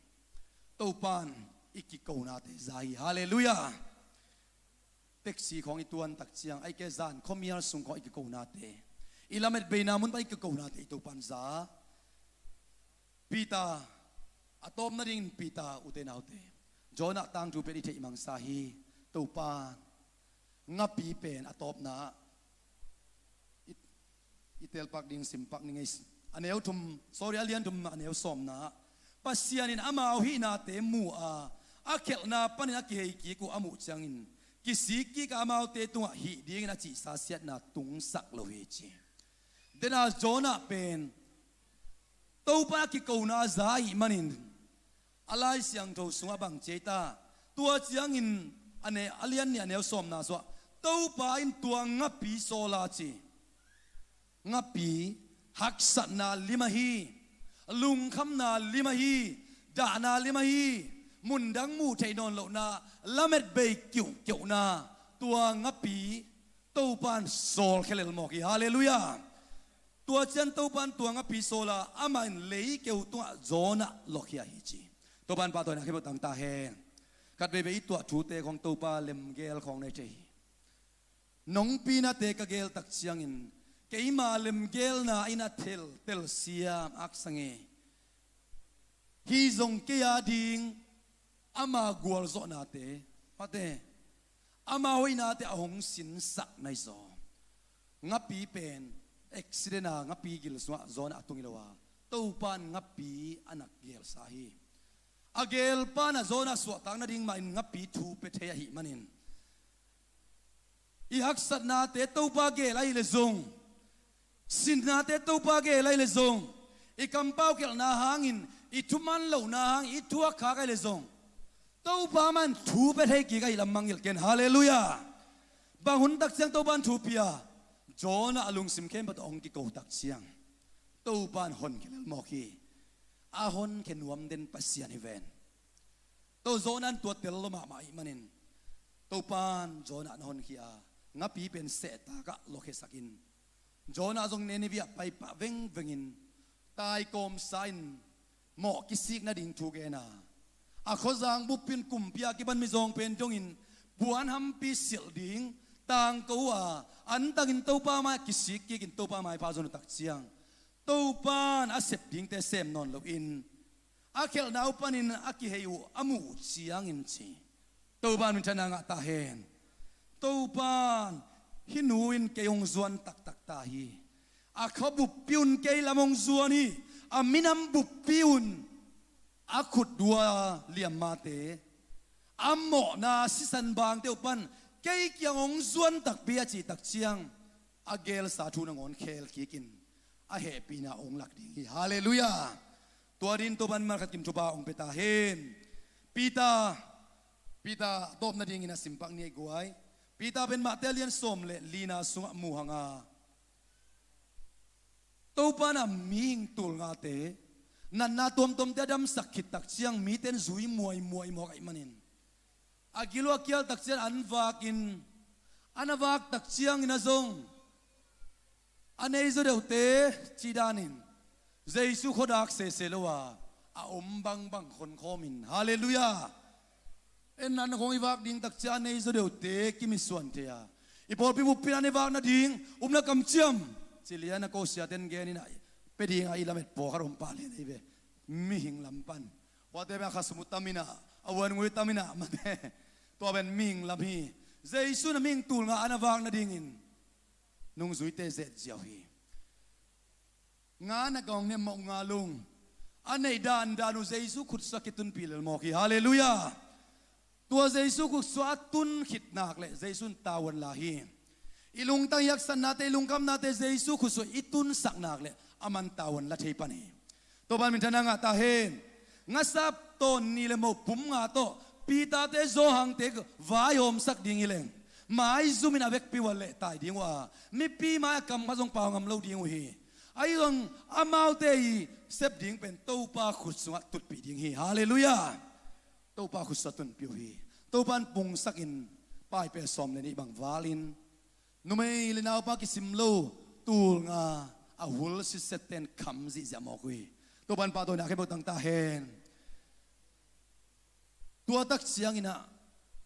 Topan i kikonate za hi. Halleluiah. Taxi khawng i tuan tak ciang, ahih kei leh zan khuamial sung khawng i kikonate, i lamet beina mun pan i kikonate i Topan za. Peter, a tawpna dingin Peter, ute naute, Jonah tangthu pen i theih mangsa hi. Topan ngapi pen a tawpna ah, i, i telpak ding, simpak ning ei. A neu thum, sorry, a lian thum, a neu sawmna ah, Pasian in amau hihnate mu a, a khelhna panin a kihei kik uh a muh ciangin, kisik kik a, amaute tungah hih dingin a cihsa siatna tungsak lo hi, ci. Dena Jonah pen Topa a kikona za ahih manin, a Lai Siangtho sungah bang ci ei ta? Tua ciangin a ne, a lian nih a neu sawmna sungah, Topa in tua ngapi sawl a, ci. Ngapi haksatna lim ahi, lungkhamna lim ahi, dahna lim ahi, mundang muh theih nawn lohna, lametbei kiuhkiuhna, tua ngapi Topan sawlkhia lel mawk hi. Halleluiah. Tua ciang Topan tua ngapi sawl a, amah in leikeu tungah Jonah lawhkhia hi, ci. Topan pahtawina khempeuh tang ta hen. Khat veivei i tuah thute khawng Topa lemgel khawng na hi thei hi. Nong pinate ka gel tak ciangin, keima lemgelna in a thel telsiam aksa ngei. Hih zong kei a ding ama gualzawhnate, mate, ama hoihnate a hong sinsak na hi zaw. Ngapi pen accident a, ngapi gil sungah Jonah a tung hi lo a, Topan ngapi a na gelsa hi. A gelpa in a Jonah suahtak nading mahin ngapi thu pia thei ahih manin, i haksatnate Topa gel ahih leh zong, Sinnate Topa gel ahi le zong, i kampau khelhna hangin, i thuman lohna hangin i thuak khak ahi le zong, Topa mah in thu pia thei kik ahi lam mangngilh ken. Halleluiah. Bang hun takciang Topa in thu pia? Jonah a lungsim khempeuh tawh hong kiko takciang Topa in honkhia lel mawk hi. A honkhia nuam den Pasian hi ven. Topa, Jonah in tua tel lo mahmah ahih manin Topa in Jonah na honkhia a, ngapi pen sehtak ah luakhiasak in, Jonah zong Nineveh ah paipah vengveng in, taikawmsa in mawh kisik nading thu gen a, a khuazang bup in kumpi a kipan mizawng pen dongin puanhampi silh ding tangko uh a, antangin Topa mai-ah kisik kikin Topa maipha zon uh takciang, Topa in a sep dingte sem nawn loin, a khelhna uh panin a kihei uh a muh uh ciangin ci. Topa in minthanna ngah ta hen. Topa in, hih nu in kei hong zuan taktak ta hi. A kha buppi un kei lam hong zuan hi. A minam buppi un a khutdua liammate, a mawhna sisan bangte uh pan kei kiang hong zuan takpi a cih takciang, a gelsa thu nangawn khel kikin a hehpihna hong lak ding hi. Halleluiah. Tua dingin Topa in mimal khat kim thupha hong pia ta hen. Peter, Peter tawpna dingin a simpak ni ei guai. Peter pen Mate a lian sawm le lina sungah mu hang a, Topa in a mihing tul ngate, natna tuamtuamte a damsak khit takciang mite in zui muaimuai mawk ahih manin, a gil uh a kial takciang an vakin, an a vak takciangin a zong, a nei zaw deuhte cih danin Jesu khuadak sese lo a, a om bangbang khonkhawmin. Halleluiah. En nan khong i vak ding takciang a nei zaw deuhte kimisuan thei a, i pawlpi buppi in an i vak nading upna kamciam ci lian a ko siaten genin a, pia ding a i lamet pawlkhat om pah lian ahi ve. Mihing lam pan, huate pen a khasum uh tam in a, a vuangui uh tam in a, mate, tua pen mihing lam hi. Jesu in a mihing tul nga an a vak nadingin nungzuite zet ziau hi. Nga na kawng ne mawh nga lung. A neih dandan uh Jesu khutsuah kitunpih lel mawk hi. Halleluiah. Tua Jesu khutsuah a tun khit nak leh Jesu in tavuan la hi. I lungtang i haksatnate, i lungkhamnate Jesu khutsuah i tunsak nak leh aman tavuan la thei pan hi. Topa in minthanna ngah ta hen. Ngasa tawn nih le moh pum nga tawh Peter-te, Johan-te vaihawmsak ding hi leng, maizumin a vekpi uh a lehtai ding uh a, mipi mai-ah kam khat zong pau ngam lo ding uh hi. Ahi zong amaute i sep ding pen Topa khut sungah tutpih ding hi. Halleluiah. Topa khut sungah tunpih uh hi. Topa in pungsakin paipeh sawm le nih bang valin, numei le naupa kisim lo tul nga a hul sitsetten kham zihziah mawk uh hi. Topa in pahtawina khempeuh tang ta hen. Tua tak ciangin ah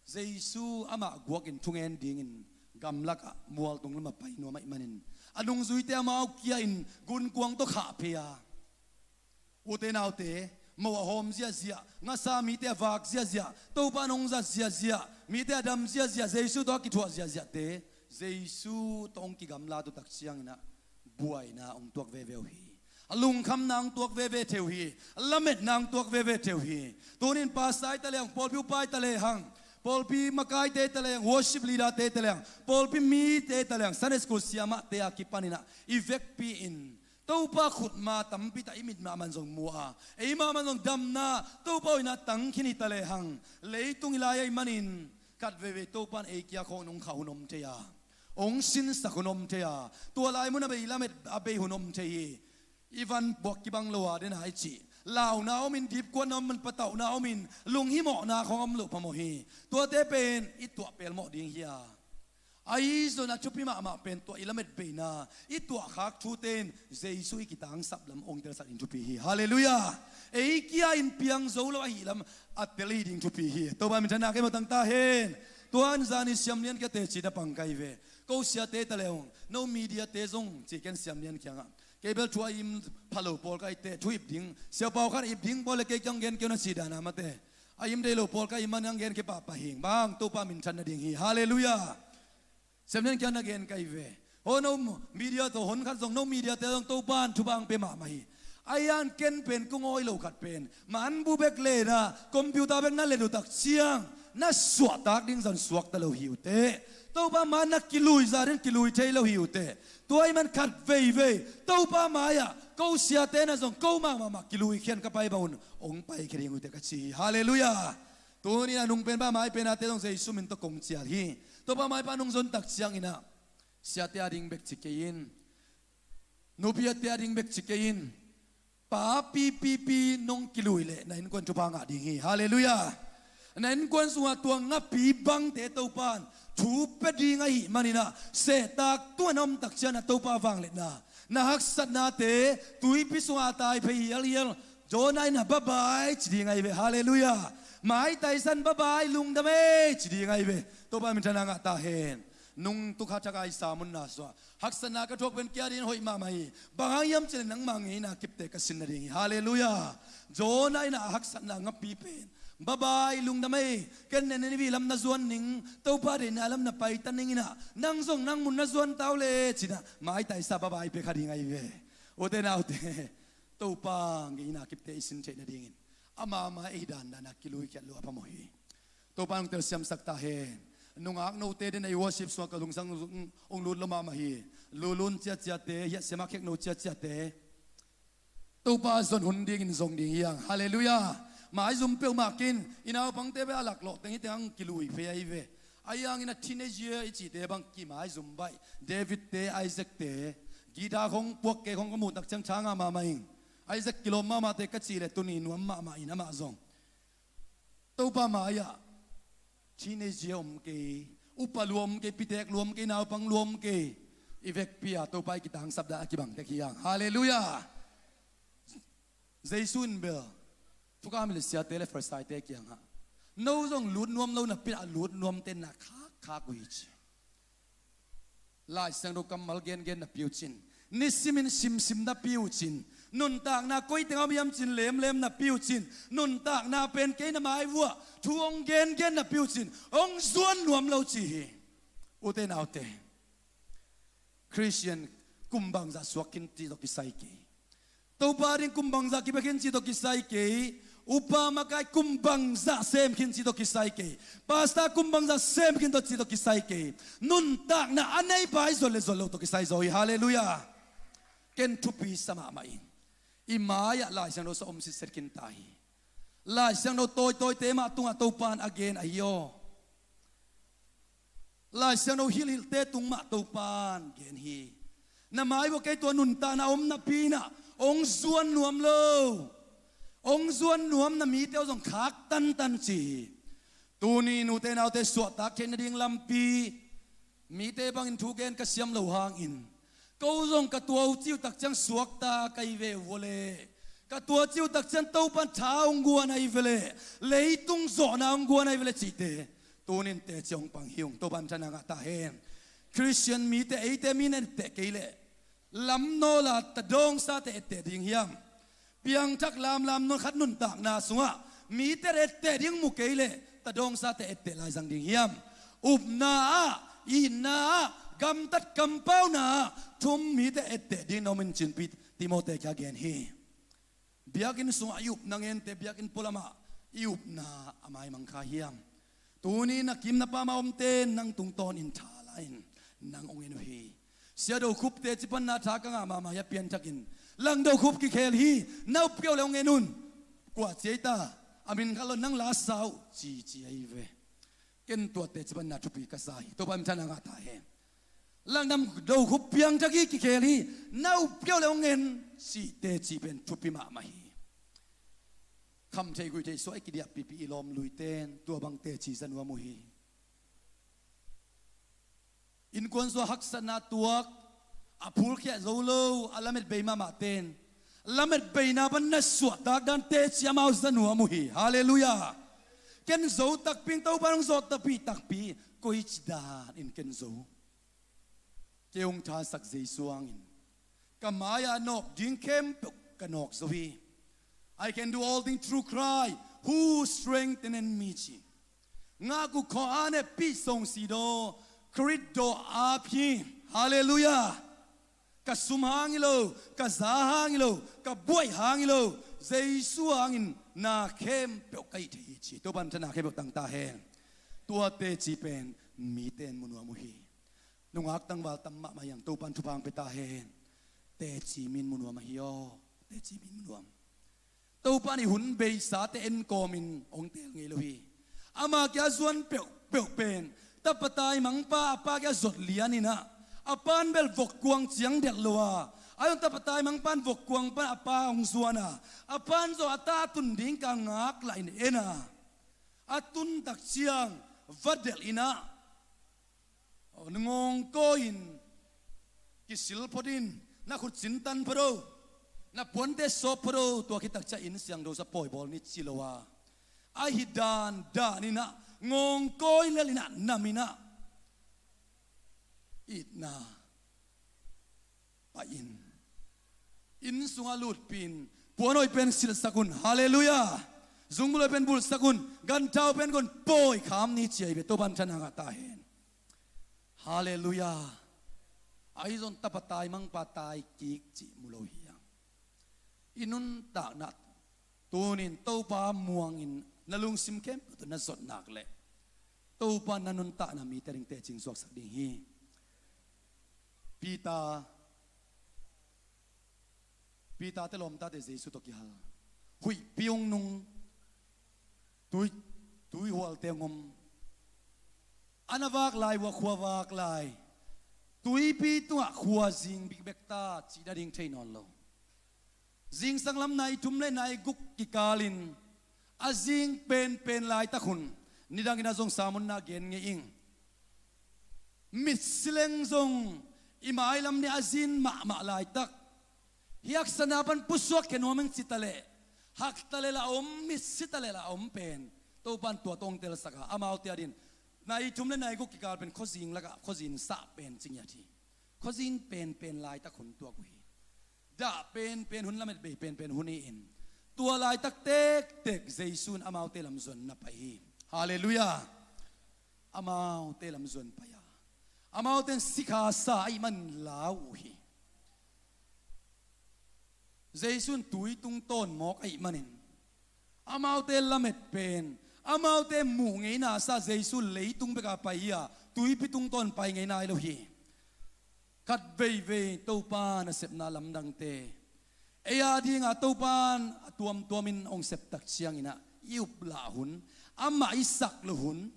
Jesu amah guakin thungen dingin gamlakah mualtung lamah pai nuam ahih manin, a nungzuite amau kia-in gunkuang tawh khah phei a, ute naute, moh a hawm ziahziah, ngasa mite a vak ziahziah, Topa in hong zat ziahziah, mite a dam ziahziah, Jesu tawh a kithuah ziahziahte, Jesu tawh hong kigamlat uh tak ciangin ah buaina hong tuak veve uh hi. A lungkhamna hong tuak veve thei uh hi. A lametna hong tuak veve thei uh hi. Tuni-in pastor hi ta lehang, pawlpi upa hi ta lehang, pawlpi makaite hi ta lehang, worship leader-te hi ta lehang, pawlpi mite hi ta lehang, Sunday school siamahte a kipanin ah i vekpi-in Topa khut ma tampi tak i mit mahmah in zong mu a, ei mahmah in zong damna, Topa hoihna tang khin hi ta lehang, leitung i lai ahih manin khat veivei Topa in ei kia khawng hong khah hun om thei a, hong sinsak hun om thei a, tua lai mun a bei lamet a bei hun om thei hi. I van buak kibang lo a, den a i cih launa omin, dipkuatna omin, patauhna omin, lunghimawhna khawng om loh phamawh hi. Tuate pen i tuah pelmawh ding hi a, ahi zongin a thupi mahmah pen tua i lamet beina, i tuahkhak thute in Jesu i kitangsap lam hong telsak ding thupi hi. Halleluiah. Ei kia-in piang zo lo ahih lam a tel hi ding thupi hi. Topa minthanna khempeuh tang ta hen. Tua in zani siamlian kia teci na pang ka hi ve. Ko siate hi ta lehang, no media-te zong ci ken siamlian kiangah. Kei bel thu a im pha lo pawl ka hi teh, thu ip ding, siapau khat ip ding pawl le kei kiang gen kei un a ci dan a, mate. A im dei lo pawl ka hi man hong gen kei pahpah hing. Bang, Topa minthan nading hi. Halleluiah. Siamlian kiang na gen ka hi ve. Aw, no media tawh hon khat zong, no media-te zong Topa in thupha hong pia mahmah hi. Ahi zongin ken pen kong awi lo khat pen, manbu bek len a, computer bek na let uh tak ciang na suahtak ding zong suakta lo hi uh teh. Topa mai-ah na kilui zah ding kilui thei lo hi uh teh. Tua ahih man khat veivei Topa mai-ah ko siate na zong ko mahmah mah kilui khian ka pai bang un hong paikhia ding uh teh ka ci hi. Halleluiah. Tuni-in a nung pen pa mai pen ate zong Jesu min tawh kong cial hi. Topa mai pan nung zon tak ciangin ah siate a ding bek ci kei in, nupi ate a ding bek ci kei in, pa pipipi nong kilui leh na innkuan thupha ngah ding hi. Halleluiah. Na innkuan sungah tua ngapi bangte Topa in thu pia ding ahih manin ah sehtak tungah na om tak ciang na Topa vangliatna, na haksatnate tuipi sungah a tai phei hialhial Jonah in ah bye bye ci ding ahi ve. Halleluiah. Mai taisan bye bye lungdam ei ci ding ahi ve. Topa min thang ngah ta hen. Nung tuk hathak a i sam un na suah haksatna ka thuak pen kei a dingin hoih mahmah hi. Bang hang hiam cih leh nangmah ngeina kipte ka sin nading hi. Halleluiah. Jonah in ah a haksatna ngapi pen bye bye lungdam ei, ken Nineveh lam na zuan ning, Topa deihna lam na paitan ning in ah nang zong nang mun na zuan ta uh leh ci-in ah mai taisa bye bye pia kha ding ahi ve. Ute naute, Topa ngeina kipte i sin theih nadingin ama mai ei dandan a kilui khiat lua phamawh hi. Topa in hong telsiamsak ta hen. Nungak note den a i worship sungah ka lungsang ong lut lua mahmah hi. Lulun ciaciate, hiahsiam a khek no ciaciate Topa zon hun dingin zong ding hi hang. Halleluiah. Maizum peuhmah kin i naupangte bel a laklawh teng hi teng hong kilui phei ahi ve. Ahi hangin a teenager i cihte bang kimaizum baih. David-te, Isaac-te, guitar khong puak kei khong ka muh tak ciang tha ngah mahmah ing. Isaac kilawm mahmah teh ka cih leh tuni nuam mahmah in amah zong. Topa mai-ah teenager om kei, upa lua om kei, pitek lua om kei, naupang lua om kei, i vekpi-a Topa i kitangsap dan a kibang tek hi hang. Halleluiah. Jesu in bel thukham hilh siate le Pharisee-te kiangah no zong lut nuam lo napi-in ah lut nuamte na khakkhak uh hi ci. Lai Siangtho kammal gengen napi uh cin, nisimin simsim napi uh cin, nuntakna koi tengah om hiam cin lemlem napi uh cin, nuntakna pen kei na mai vuah thu hong gengen napi uh cin hong zuan nuam lo ci hi. Ute naute, Khristian kum bangzah suak khin cih tawh kisai kei. Topa ding kum bangzah kipia khin cih tawh kisai kei. Upa makai kum bangzah sem khin cih tawh kisai kei. Pastor kum bangzah sem khin tawh cih tawh kisai kei. Nuntakna a neipa i zon le zon lo tawh kisai zaw hi. Halleluiah. Ken thupi sa mahmah ing. I mai-ah Lai Siangtho sung om sitset khin ta hi. Lai Siangtho tawitawite mah tungah Topa in a gen ahi aw. Lai Siangtho hilhhilhte tung mah Topa in gen hi. Na mai vuah kei tua nuntakna om napi-in ah hong zuan nuam lo. Hong zuan nuam na mite uh zong khak tantan ci hi. Tuni-in ute naute suahtak theih nading lampi mite bangin thu gen ka siam loh hangin ko zong ka tua uh cih uh tak ciang suakta ka hi ve uh leh, ka tua cih uh tak ciang Topa in tha hong guan ahi ve leh, leitung zawhna hong guan ahi ve leh cihte tuni-in teci hong pang hi ung. Topa in thang ngah ta hen. Khristian mite, eite mi na etteh kei leh lamnawl a tadawngsate etteh ding hiam? Piangthak lamlam nawn khat nuntakna sungah mite etteh ding mu kei leh tadawngsate etteh laizang ding hiam? Upna ah, itna ah, gamtat kampauna ah thum mite etteh ding na om in ci-in Timoti kiang a gen hi. Biakinn sungah i upna ngente, biakinn pualamah i upna a maimang kha hiam? Tuni na kim na pam a omte nang tungtawnin tha la-in nang hong en uh hi. Sia Do Khup teci panna tha ka ngah mahmah hi a, piangthakin Lang Do Khup kikhel hi, na up kei uh leh hong en un. Kua ci ei ta, a min khat lo, nang la sa uh cici ahi ve. Ken tua teci panna thupi ka sa hi. Topa in thang ngah ta hen. Lang Do Khup piangthak hi, kikhel hi, na up kei uh leh hong en cih teci pen thupi mahmah hi. Kham thei gui thei suah i kidiah pipi i lawm luiten tua bang teci za nuam uh hi. Innkuan sungah haksatna tuak, a phulkhiah zo lo a lamet bei mahmahte in lamet beina pan na suahtak dan teci amau za nuam uh hi. Halleluiah. Ken zo takpi ing, Topa in hong zawh takpi takpi, koici danin ken zo? Kei hong thasak Jesu hangin ka mai-ah nawk ding khempeuh ka nawk zo hi. I can do all things through Christ who strengthened me ci. Ngak uh khawh a, neppih song si daw, Khrih daw ap hi. Halleluiah. Ka sum hang hi lo, ka za hang hi lo, ka buaih hang hi lo, Jesu hangin na khempeuh ka hih thei hi ci. Topa in thang ngah khempeuh tang ta hen. Tua teci pen mite in mu nuam uh hi. Nungak tangval tam mahmah hiang, Topan thupha hong pia ta hen. Teci mi in mu nuam ahi aw. Teci mi in mu nuam. Topan i hun beisate en kawmin hong teel ngei lo hi. Ama kia zuan peuhpeuh pen tapa taimangpa a pa kia zot lian inah, a pan bel vokkuang ciang delh lo a, a zong tapa taimangpan vokkuang pan a pa hong zuan a, a pan zong a ta tun ding ka ngak lah in en a, a tuntak ciang va delh inah, ngawngkawi in kisil phot in, na khutcin tan phot o, na puante sawp phot o, tua khit tak ciang inn siangtho sung pawi bawl ni ci lo a, ahi dandan inah ngawngkawi lel inah nam inah itna pai in, inn sungah lutpih in, puanhoih pen silhsak un, halleluiah. Zungbulhoih pen bulhsak un, ganthau pen gon pawi kham ni ci hi ve. Topan thupha ngah ta hen. Halleluiah. Ahi zong tapa taimangpa tai kik cih mu lo hiang. I nuntakna tunin Topa muangin na lungsim khempeuh tawh na zot nak leh, Topa na nuntakna mite ding teci hong suaksak ding hi. Peter, Peter te lawmtate Jesu tawh kihal, huihpi hong nung, tui, tuihualte hong om. A na vak lai uh a khua vak lai, tuipi tungah khua zing bikbek ta cih nading thei nawn lo. Zingsang lam nai thum le nai guk kikalin a zing penpen laitak hun, nidangin a zong sermon na gen ngei ing. Mitsi leng zong i mailam ni a zin mahmah laitak, hi haksatna pan pusuak khia nuam ing ci taleh, hak taleh la om, mitsi taleh la om pen Topan tua tawh hong telsak a, amaute adingin nai thum le nai guk kikal pen khuazing lakah khuazin sah pen ci ngiat hi. Khuazing penpen laitak hun tuak uh hi. Dah penpen hun, lamet bei penpen hun hi-in, tua laitak tektek Jesu in amaute lam zuan na pai hi. Halleluiah. Amaute lam zuan pai a, amaute in sikha sa ahih manin lau uh hi. Jesu in tui tungtawn mawk ahih manin, amaute lamet pen, amaute muh ngeina sa Jesu leitung bek a pai hi a, tuipi tungtawn pai ngeina hi lo hi. Khat veivei Topa nasepna lamdangte ei a dinga Topa in a tuamtuamin hong sep tak ciangin ah, i uplah hun, amah i sak loh hun,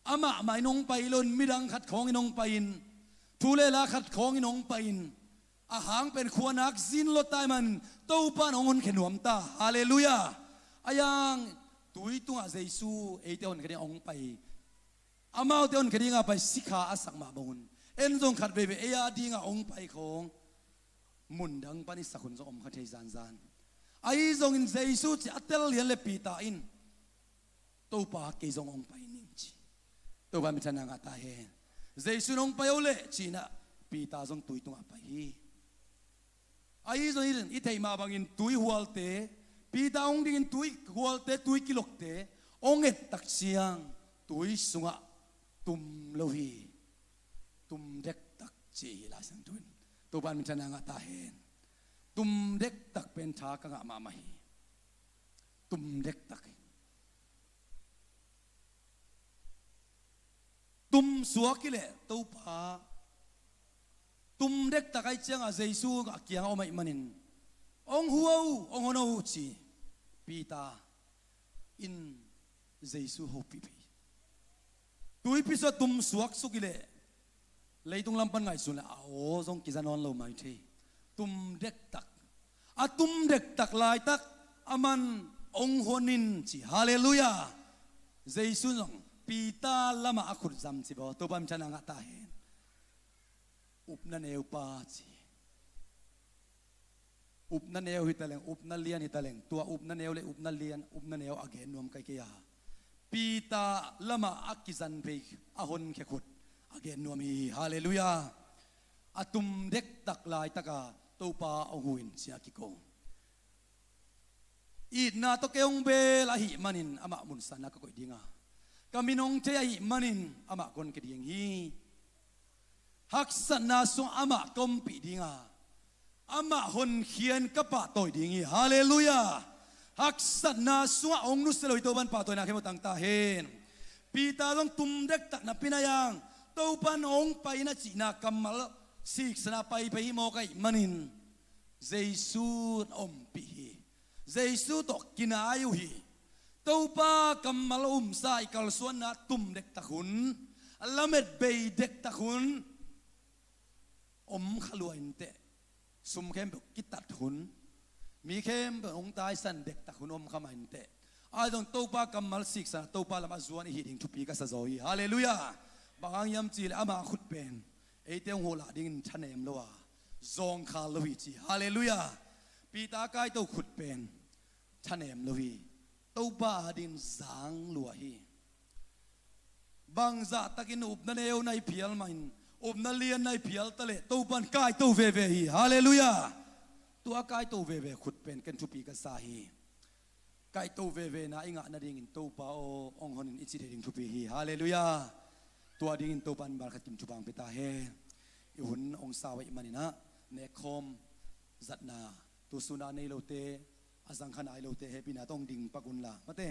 amah mah in hong pai lo-in, midang khat khawngin hong pai-in, thu le la khat khawngin hong pai-in, a hang pen khuanak zin lo ta ahih manin Topa in hong honkhia nuam ta. Halleluiah. A yang tui tungah Jesu eite honkhia dingin hong pai, amaute honkhia dinga pai sikha a sak mah bangun, en zong khat veivei ei a dinga hong pai khawng, mundang pan i sak hun zong om kha thei zanzan. Ahi zongin Jesu cih a tel lian le Peter in, Topa, kei zong hong pai ning ci. Topa minthanna ngah ta hen. Jesu in hong pai o leh ci-in ah Peter zong tui tungah pai hi. Ahi zongin i theih mah bangin tuihualte, Peter hong dingin tuihualte, tui kilokte hong et tak ciang tui sungah tum lo hi. Tum dektak ci hi Lai Siangtho in. Topa minthanna ngah ta hen. Tum dektak pen tha ka ngah mahmah hi. Tum dektak hi. Tum suak hi leh Topa, tum dektak ahih ciangah Jesu a kiangah om ahih manin, hong huh o, hong hon o ci. Peter in Jesu hopih pei. Tuipi sungah tum suaksuk hi leh, leitung lam pan ngaihsun leh a aw zong kiza nawn lo mai thei. Tum dektak. A tum dektak laitak aman hong hon in ci. Halleluiah. Jesu zong Peter lamah a khut zam ci baw. Topa minthanna ngah ta hen. Upna neupa ci. Upna neu hi taleng, upna lian hi taleng, tua upna neu le upna lian, upna neu a gen nuam ka hi kei a, Peter lamah a kizan phei, a honkhia khut a gen nuam hi. Halleluiah. A tum dektak laitaka Topa hong huh in ci-a kiko. Itna tawh kei hong bel ahih manin amah munsanna ka koih ding a, ka min hong thei ahih manin amah ka honkhia ding hi. Haksatna sungah amah ka ompih ding a, amah honkhia in ka pahtawi ding hi. Halleluiah. Haksatna sungah hong nusia lo hi Topa'n pahtawina khempeuh tang ta hen. Peter zong tum dektak napi-in a iang, Topa in hong pai na cihna kammal siksana pai pai hi mawk ahih manin Jesu in ompih hi. Jesu tawh kinai uh hi. Topa kammal umsa i kalsuanna tum dektak hun, lamet bei dektak hun, om kha lua inteh. Sum khempeuh kitat hun, mi khempeuh hong taisan dektak hun om kha mah inteh. Ahi zong Topa kammal siksa, Topa lam a zuan i hih ding thupi ka sa zaw hi. Halleluiah. Bang hang hiam cih leh ama khut pen eite hong huhlah dingin thanem lo a, zawngkhal lo hi ci. Halleluiah. Peter kaito khut pen thanem lo hi. Topa adingin zang lua hi. Bangzah takin upna neu na hi phial mahin, upna lian na hi phial ta leh Topa in kaito veve hi. Halleluiah. Tua kaito veve khut pen ken thupi ka sa hi. Kaito vevena i ngah nadingin Topa aw hong honin i cih thei ding thupi hi. Halleluiah. Tua dingin Topa in malkhat kim thupha hong pia ta hen. I hun hong sau ahih manin ah, nekkhawm zatna, tu suna nei lote, a zangkha nai lote hehpihna tawh hong ding pak unla, mate.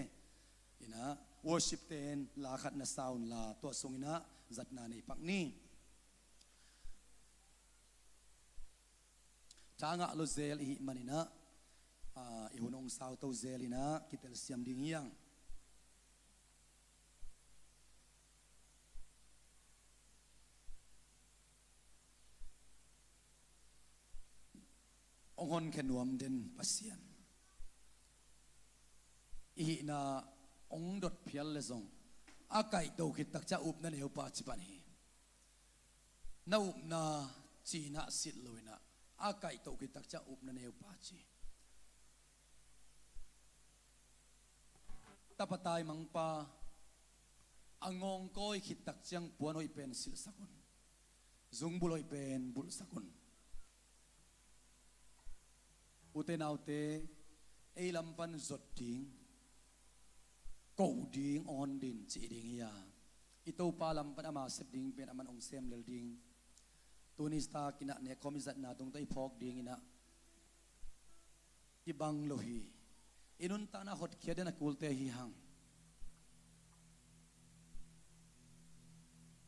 In ah, worship-te in la khat na sa unla, tua sungin ah zatna nei pak ni. Tha ngah lo zel i hih manin ah, ah, i hun hong sauto zel in ah, kitelsiam ding hi hang. Hong honkhia nuam den Pasian, i hihna hong dot phial leh zong, a kaihto khit tak ciang upna neupa ci pan hi. Na upna cihna silh lo in ah, a kaihto khit tak ciang upna neupa ci. Tapa taimangpa a ngawngkawi khit tak ciang puan hoih pen silhsak un. Zungbulh hoih pen bulhsak un. Ute naute, ei lam pan zot ding, koh ding, awn ding cih ding hi a, i Topa lam pan ama sep ding pen aman hong sem lel ding. Tuni start in ah nekkhawm i zatna tungtawn i phawk ding in ah, kibang lo hi. I nuntakna hotkhiat den a kulte hi hang.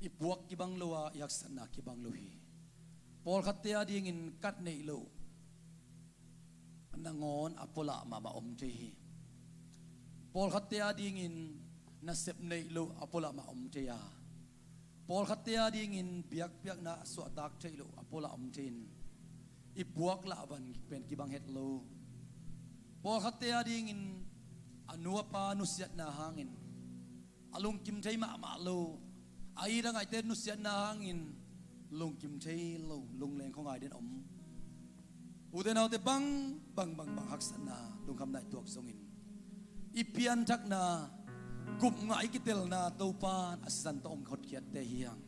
I puak kibang lo a, i haksatna kibang lo hi. Pawlkhatte adingin kat neih loh nangawn a pualah mahmah om thei hi. Pawlkhatte adingin nasep neih loh a pualah mah om thei a, pawlkhatte adingin biakpiakna a suahtak theih loh a pualah om thei in, i puak lah van pen kibang het lo. Pawlkhatte adingin a nu a pa nusiatna hangin a lungkim thei mahmah lo, a it a ngaihte nusiatna hangin lungkim thei lo, lungleng khuangai den om. Ute naute, bang bang bang bang haksatna, lungkhamna i tuak zongin, i pianthakna, gupna, i kitelna Topa in a sisan tawh hong hotkhiatte hi hang.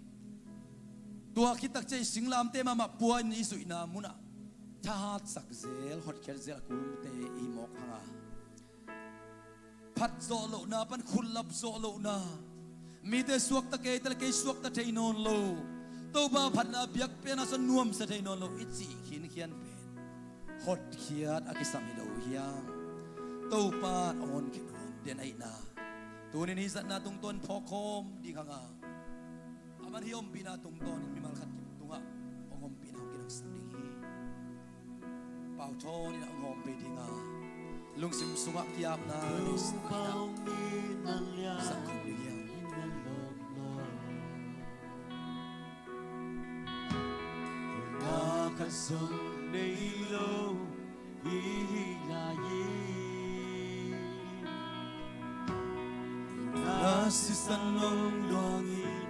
Tua khit tak ciang i singlamteh mahmah pua in i zuihna munah thahatsak zel, hotkhiat zel a kulte i hi mawk hang a, phat zawh lohna pan khullap zawh lohna, mite suakta kei ta leh kei suakta thei nawn lo, Topa phatna biakpiakna sung nuamsa thei nawn lo i cih khinkhian pen hotkhiat a kisam hi lo hi hang. Topa in a honkhia nuam den ahihna tuni-in hih zatna tungtawn phawk khawm ding hang a, aman hih ompihna tungtawnin mimal khat kim tungah hong ompihna hong kinawhsak ding hi. Pau thawn in a hong hawm pei ding a, lungsim sungah ki-apna neihsa in a, zang khawm ding hi hang. Na khat zong nei lo i hih lai-in, na sisan hong luangin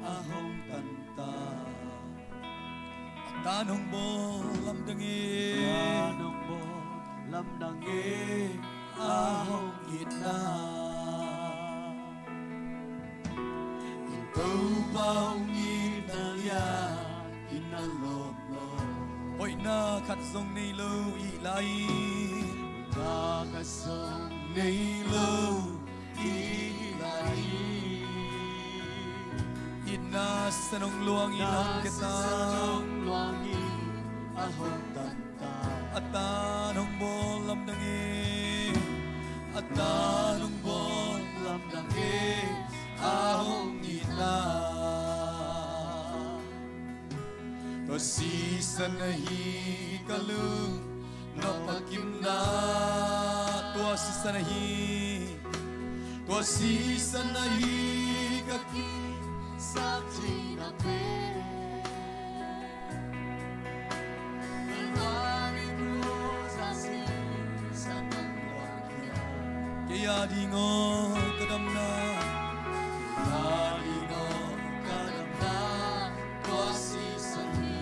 a hong tan ta. A tan hong bawl lamdang e, tan hong bawl lamdang e, a hong itna. Topa hong itna lian in a lawm lo. Hoihna khat zong nei lo i hih lai-in, hoihna khat zong nei lo i hih lai-in, itna sisan hong luangin a hong keta, sisan hong luangin a hong tan ta. A tan hong bawl lamdang e, a tan hong bawl lamdang e, a Sisan ahi ka lung nop a kimna, tua sisan ahi, tua sisan ahi ka ki. Kei a ding aw ka damna, kei a ding aw ka damna, tua sisan hi.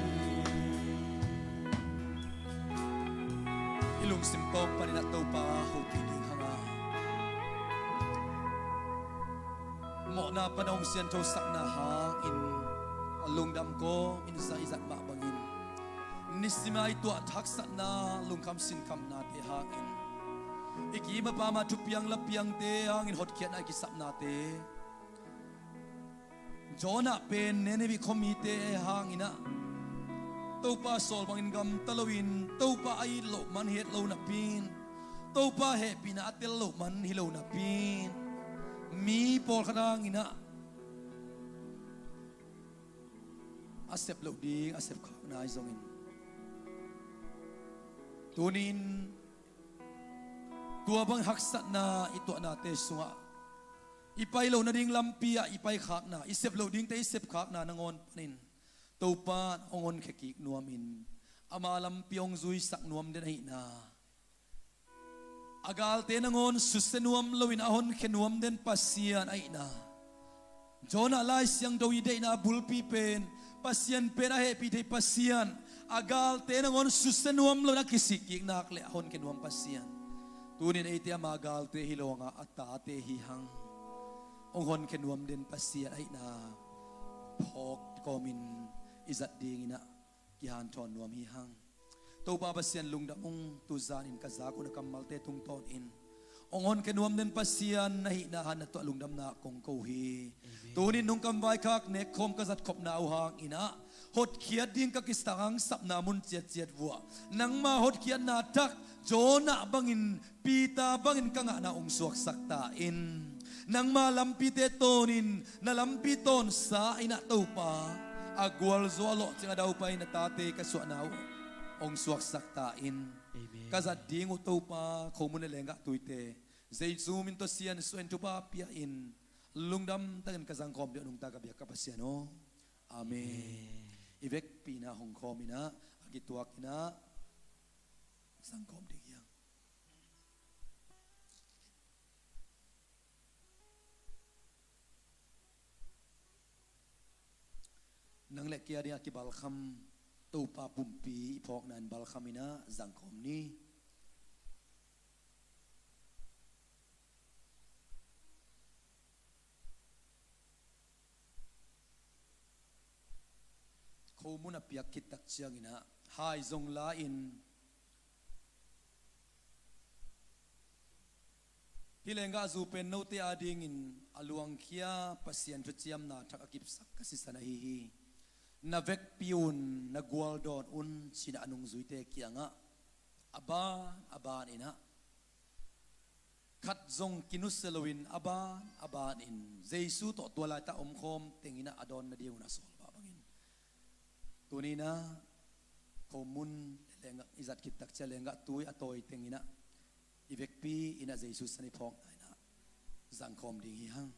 I lungsim tawng panin a Topa hopih ding hang a, mawhna pan a hong sianthosakna hangin a lungdam kawmin zah i zat mah bangin, nisima i tuah haksatna, lungkham sinkhamnate hangin, i kim a pam a thupiang lapiangte hangin hotkhiatna i kisapnate, Jonah pen Nineveh khuamite hangin ah, Topa sawl bangin gamta loin, Topa a it loh man het lo napi-in, Topa hehpihna a tel loh man hi lo napi-in, mi pawlkhat hangin ah a sep loh ding a sepkhakna ahi zongin, tuni-in tua bang haksatna i tuahnate sungah i pai loh nading lampi ah i paikhakna, i sep loh dingte i sepkhakna nangawn panin Topa in hong honkhia kik nuamin, ama lampi hong zuisak nuam den ahihna, a galte nangawn susia nuam loin a honkhia nuam den Pasian ahihna, Jonah Lai Siangtho i deihna bulpi pen, Pasian pen a hehpih thei Pasian, a galte nangawn susia nuam loin a kisik kik nak leh a honkhia nuam Pasian, tuni-in eite ama galte hi lo hang a, a tate hi hang, hong honkhia nuam den Pasian ahihna phawk kawmin i zat dingin ah kihanthawn nuam hi hang. Topa Pasian lungdam ung, tuzanin ka zak uh na kammalte tungtawnin hong honkhia nuam den Pasian na hihna hang na tuah lungdamna kong ko hi. Amen. Tuni-in nungkam vaikhak nekkhawm ka zatkhopna uh hangin ah, hotkhiat ding ka kisang sapna mun ciatciat vuah nangma hotkhiatna thak, Jonah bangin, Peter bangin ka ngahna hong suaksak ta in. Nangma lampite tawnin, na lampi tawnsa in ah Topa, a gualzo a lawhcing a daupai na tate ka suahna uh hong suaksak ta in. Amen. Ka zat ding uh Topa, khomun le lenggah tuite Jesu min tawh siansuah in, thupha pia in, lungdam takin ka zangkhawm ding uh nungta ka biak ka Pasian aw. Amen. Amen. I vekpi-in ah hong khawm in ah, a kituakin ah zangkhawm ding hi hang. Nang le kei a dingin a kibalkham Topa pumpi i phawkna in balkham in ah zangkhawm ni. Khomun a piak khit tak ciangin ah, hai zong la-in, hih lenggahzu pen note a dingin a luangkhia Pasian thuciamna thak a kipsak ka sisan ahi hi. Na vekpi un, na gualdawn un, ci-in ah a nungzuite kiangah a ban a banin ah, khat zong kinusia loin a ban a banin Jesu tawh tua laitak omkhawm tengin ah a dawn nadingun a sawl mah bangin, tuni-in ah khomun le lenggah i zat khit tak ciang lenggah tui a tawi tengin ah i vekpi-in ah Jesu sisan i phawkna in ah zangkhawm ding hi hang.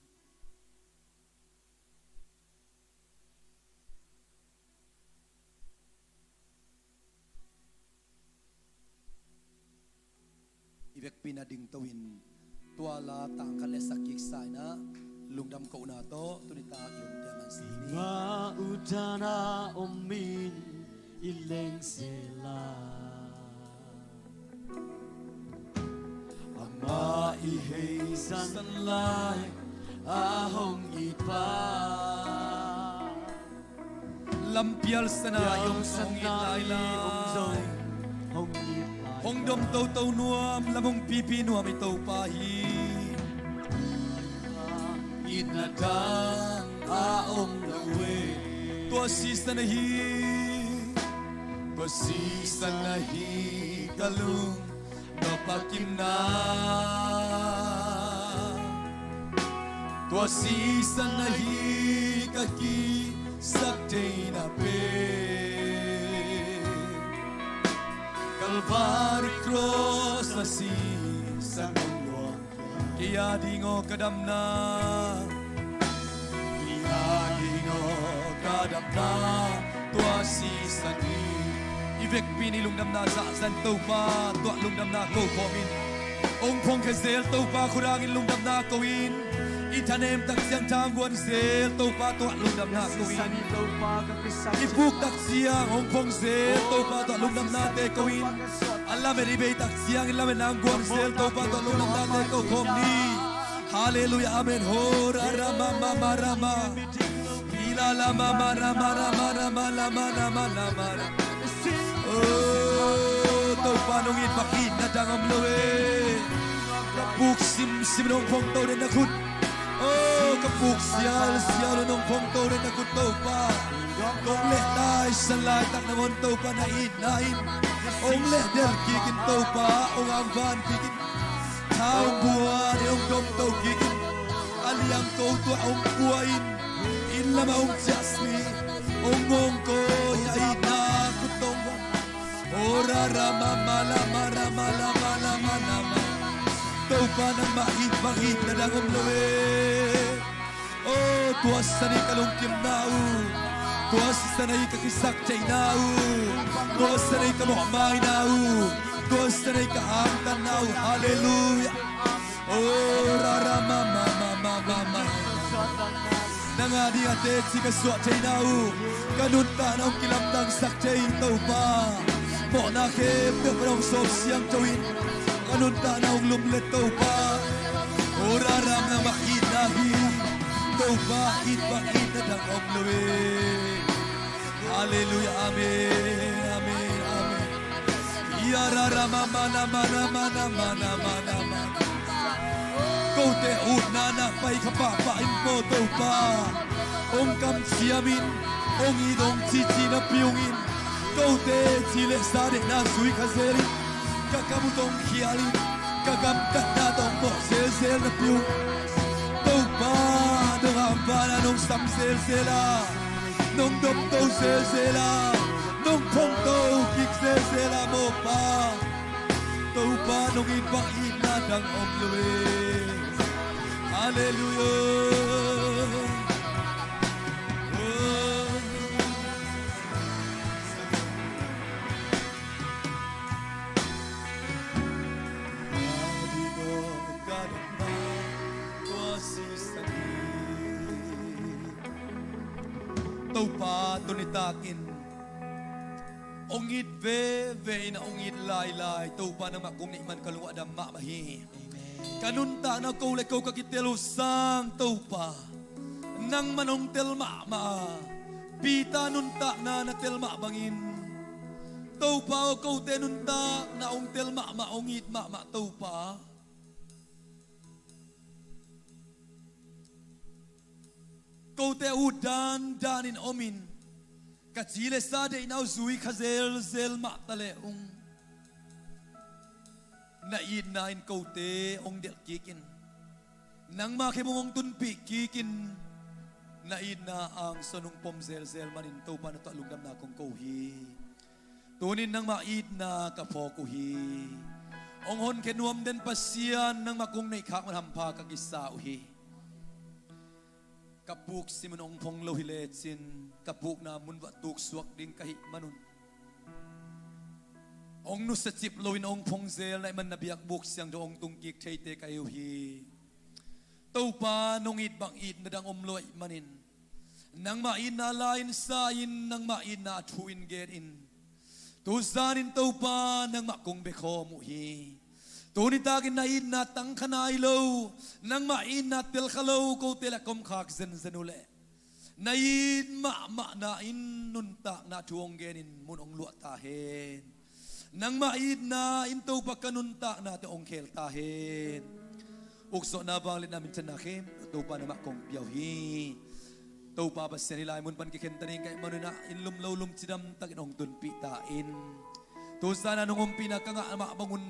I vekpi-in ah dingto-in tua la tangkhat le sak kiksa in ah lungdam kohna tawh tuni tak i omte a mansak ni. Mah utan a om in i leng sela, amah i heisan lai a hong it pa. Lampial sana i om hong it lailai, hong dom toto nuam, lam hong pipi nuam i Topa hi. Itna dan a om lo e. Tua sisan ahi, tua sisan ahi ka lung nop a kimna. Tua sisan ahi ka kisak theihna pen. Calvary cross a sisan hong luang, kei a ding aw ka damna, kei a ding aw ka damna, tua sisan hi. I vekpi in i lungdamna zahzah in Topa tuah lungdamna ko khawm in. Hong phong khe zel Topa, khudangin lungdamna ko in. I thanem tak ciang tha hong guan zel Topa tuah lungdamna ko in. I puk tak ciang hong phong zel Topa tuah lungdamnate ko in. A lamet i bei tak ciangin lametna hong guan zel Topa tuah lungdamnate ko khawm ni. Halleluiah, amen. Ho ra ra ma ma ma ra ma. Ila la ma ma ra ma ra ma ra ma la ma ra ma la ma ra. Oh, Topa nong it bang itna dang om lo e. Ka puk simsim nong phong to den na khut. Oh, ka puk sialsial nong phong to den na khut Topa. Kong leh taisan laitak nangawn Topa na itna in hong lehdelh kik in Topa, hong angvan kik in. Tha hong buan in hong domto kik in. A liang ko tuah hong pua in. Inn lamah hong ciahsih, hong ngawngkawi a itna khut tawh hong vak. Ora rama mala mara mala mala mala ma. Topa nangmah it bang itna dang om lo e. Oh, tua san hi ka lungkimna uh. Tua san hi ka kisaktheihna uh. Tua san hi ka mawhmaina uh. Tua san hi ka angtanna uh. Halleluiah. Oh, ra ra ma ma ma ma ma ma. Nang a ding a teci ka suah theihna uh. Ka nuntakna hong kilamdangsak thei Topa. Mawhna khempeuh ka hong sawp siangtho in. Ka nuntakna hong lumlet Topa. Oh, ra ra ma ma itna hi. Topa it bang itna dang om lo e. Halleluiah, amen, amen, amen. Ia ra ra ma ma na ma na ma na ma na ma na ma. Kote utna na pai kha pahpah in maw Topa. Hong kamciam in, hong it hong cici napi ung in. Kote ci le sa deihna zui kha zel in. Ka kam uh tawh hong khial in, ka gamtatna tawh hong mawh zelzel napi ung. Topa, nong angvan a nong sam zelzel a, nong domto zelzel a, nong phongto kik zelzel a maw Pa. Topa nong it bang itna dang om lo e. Halleluiah. Oh. Topa, tuni takin hong it veve in, hong it lailai Topa, nangmah kong neih man ka lungdam mahmah hi. Ka nuntakna ko le ko ka kitel uh sang Topa, nangman hong tel mahmah a, Peter nuntakna na tel mah bangin Topa aw, kote nuntakna hong tel mahmah, hong it mahmah Topa. Kote uh dandanin om in, ka ci le sa deihna uh zui kha zelzel mah ta le ung, na itna in kote hong delh kik in, nangma khem hong tunpih kik in, na itna angsawn hong pom zelzel manin Topa na tawh lungdamna kong ko hi. Tunin nangmah itna ka phawk uh hi. Hong honkhia nuam den Pasian, nangmah kong neih khak man hampha ka kisa uh hi. Ka puk simun hong phong lo hi lecin, ka pukna mun vah tuksuak ding ka hih manun, hong nusiacip loin hong phong zel na hih man na biakbuk siangtho hong tungkik theite ka hi uh hi. Topa, nong it bang itna dang om lo ahih manin, nangmah itna la-in sa-in, nangmah itna thu-in gen in, tuzanin Topa, nangmah kong biakhawm uh hi. Tuni takin na itna tang kha nai lo, nangmah itna tel kha lo kote le komkhak zenzen uh leh, na it mahmahna in nuntakna thu hong genin mun hong luah ta hen. Nangmah itna in Topa ka nuntaknate hong khel ta hen. Ukzawhna, vangliatna, minthanna khempeuh Topa nangmah kong pia uh hi. Topa Pasian, hih lai mun pan kikhen ta ding ka hih manun ah, inn lum lo lum cidam takin hong tunpih ta in. Tuzan a nong ompihna ka ngah mah bangun,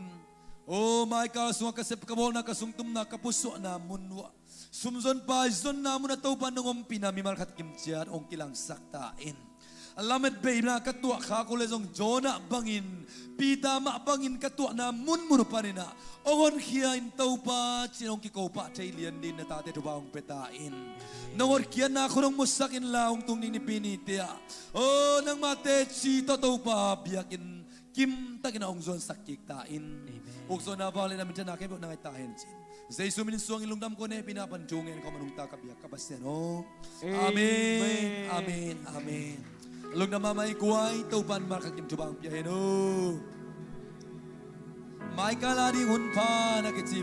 aw, maikal sungah ka sep ka bawlna, ka sungtumna, ka pusuahna mun uh ah, sumzon paizonna mun ah Topa nong ompihna mimal khat kimciat hong kilangsak ta in. A lamet beina ka tuah khak uh leh zong Jonah bangin, Peter mah bangin ka tuahna munmun uh panin ah hong honkhia in Topa, ci-in hong kiko pah thei lian dingin na tate Topa hong pia ta in. Nong hotkhiatna khut hong musak inla, hong tung ding Nipi nite ah, aw, nangmah teci tawh Topa biakinn kimtakin ah hong zuansak kik ta in. Amen. Ukzawhna, vangliatna, minthanna khempeuh na ngah ta hen, ci-in Jesu min suangin lungdam ko, hehpihna pan thu ngen khawm a nungta ka biak ka Pasian aw. Amen. Amen. Amen. Amen. Lungdam mahmah, i guai, Topa'n mah khat kim thupha hong pia hen aw. Mai kal a ding hun pha na kici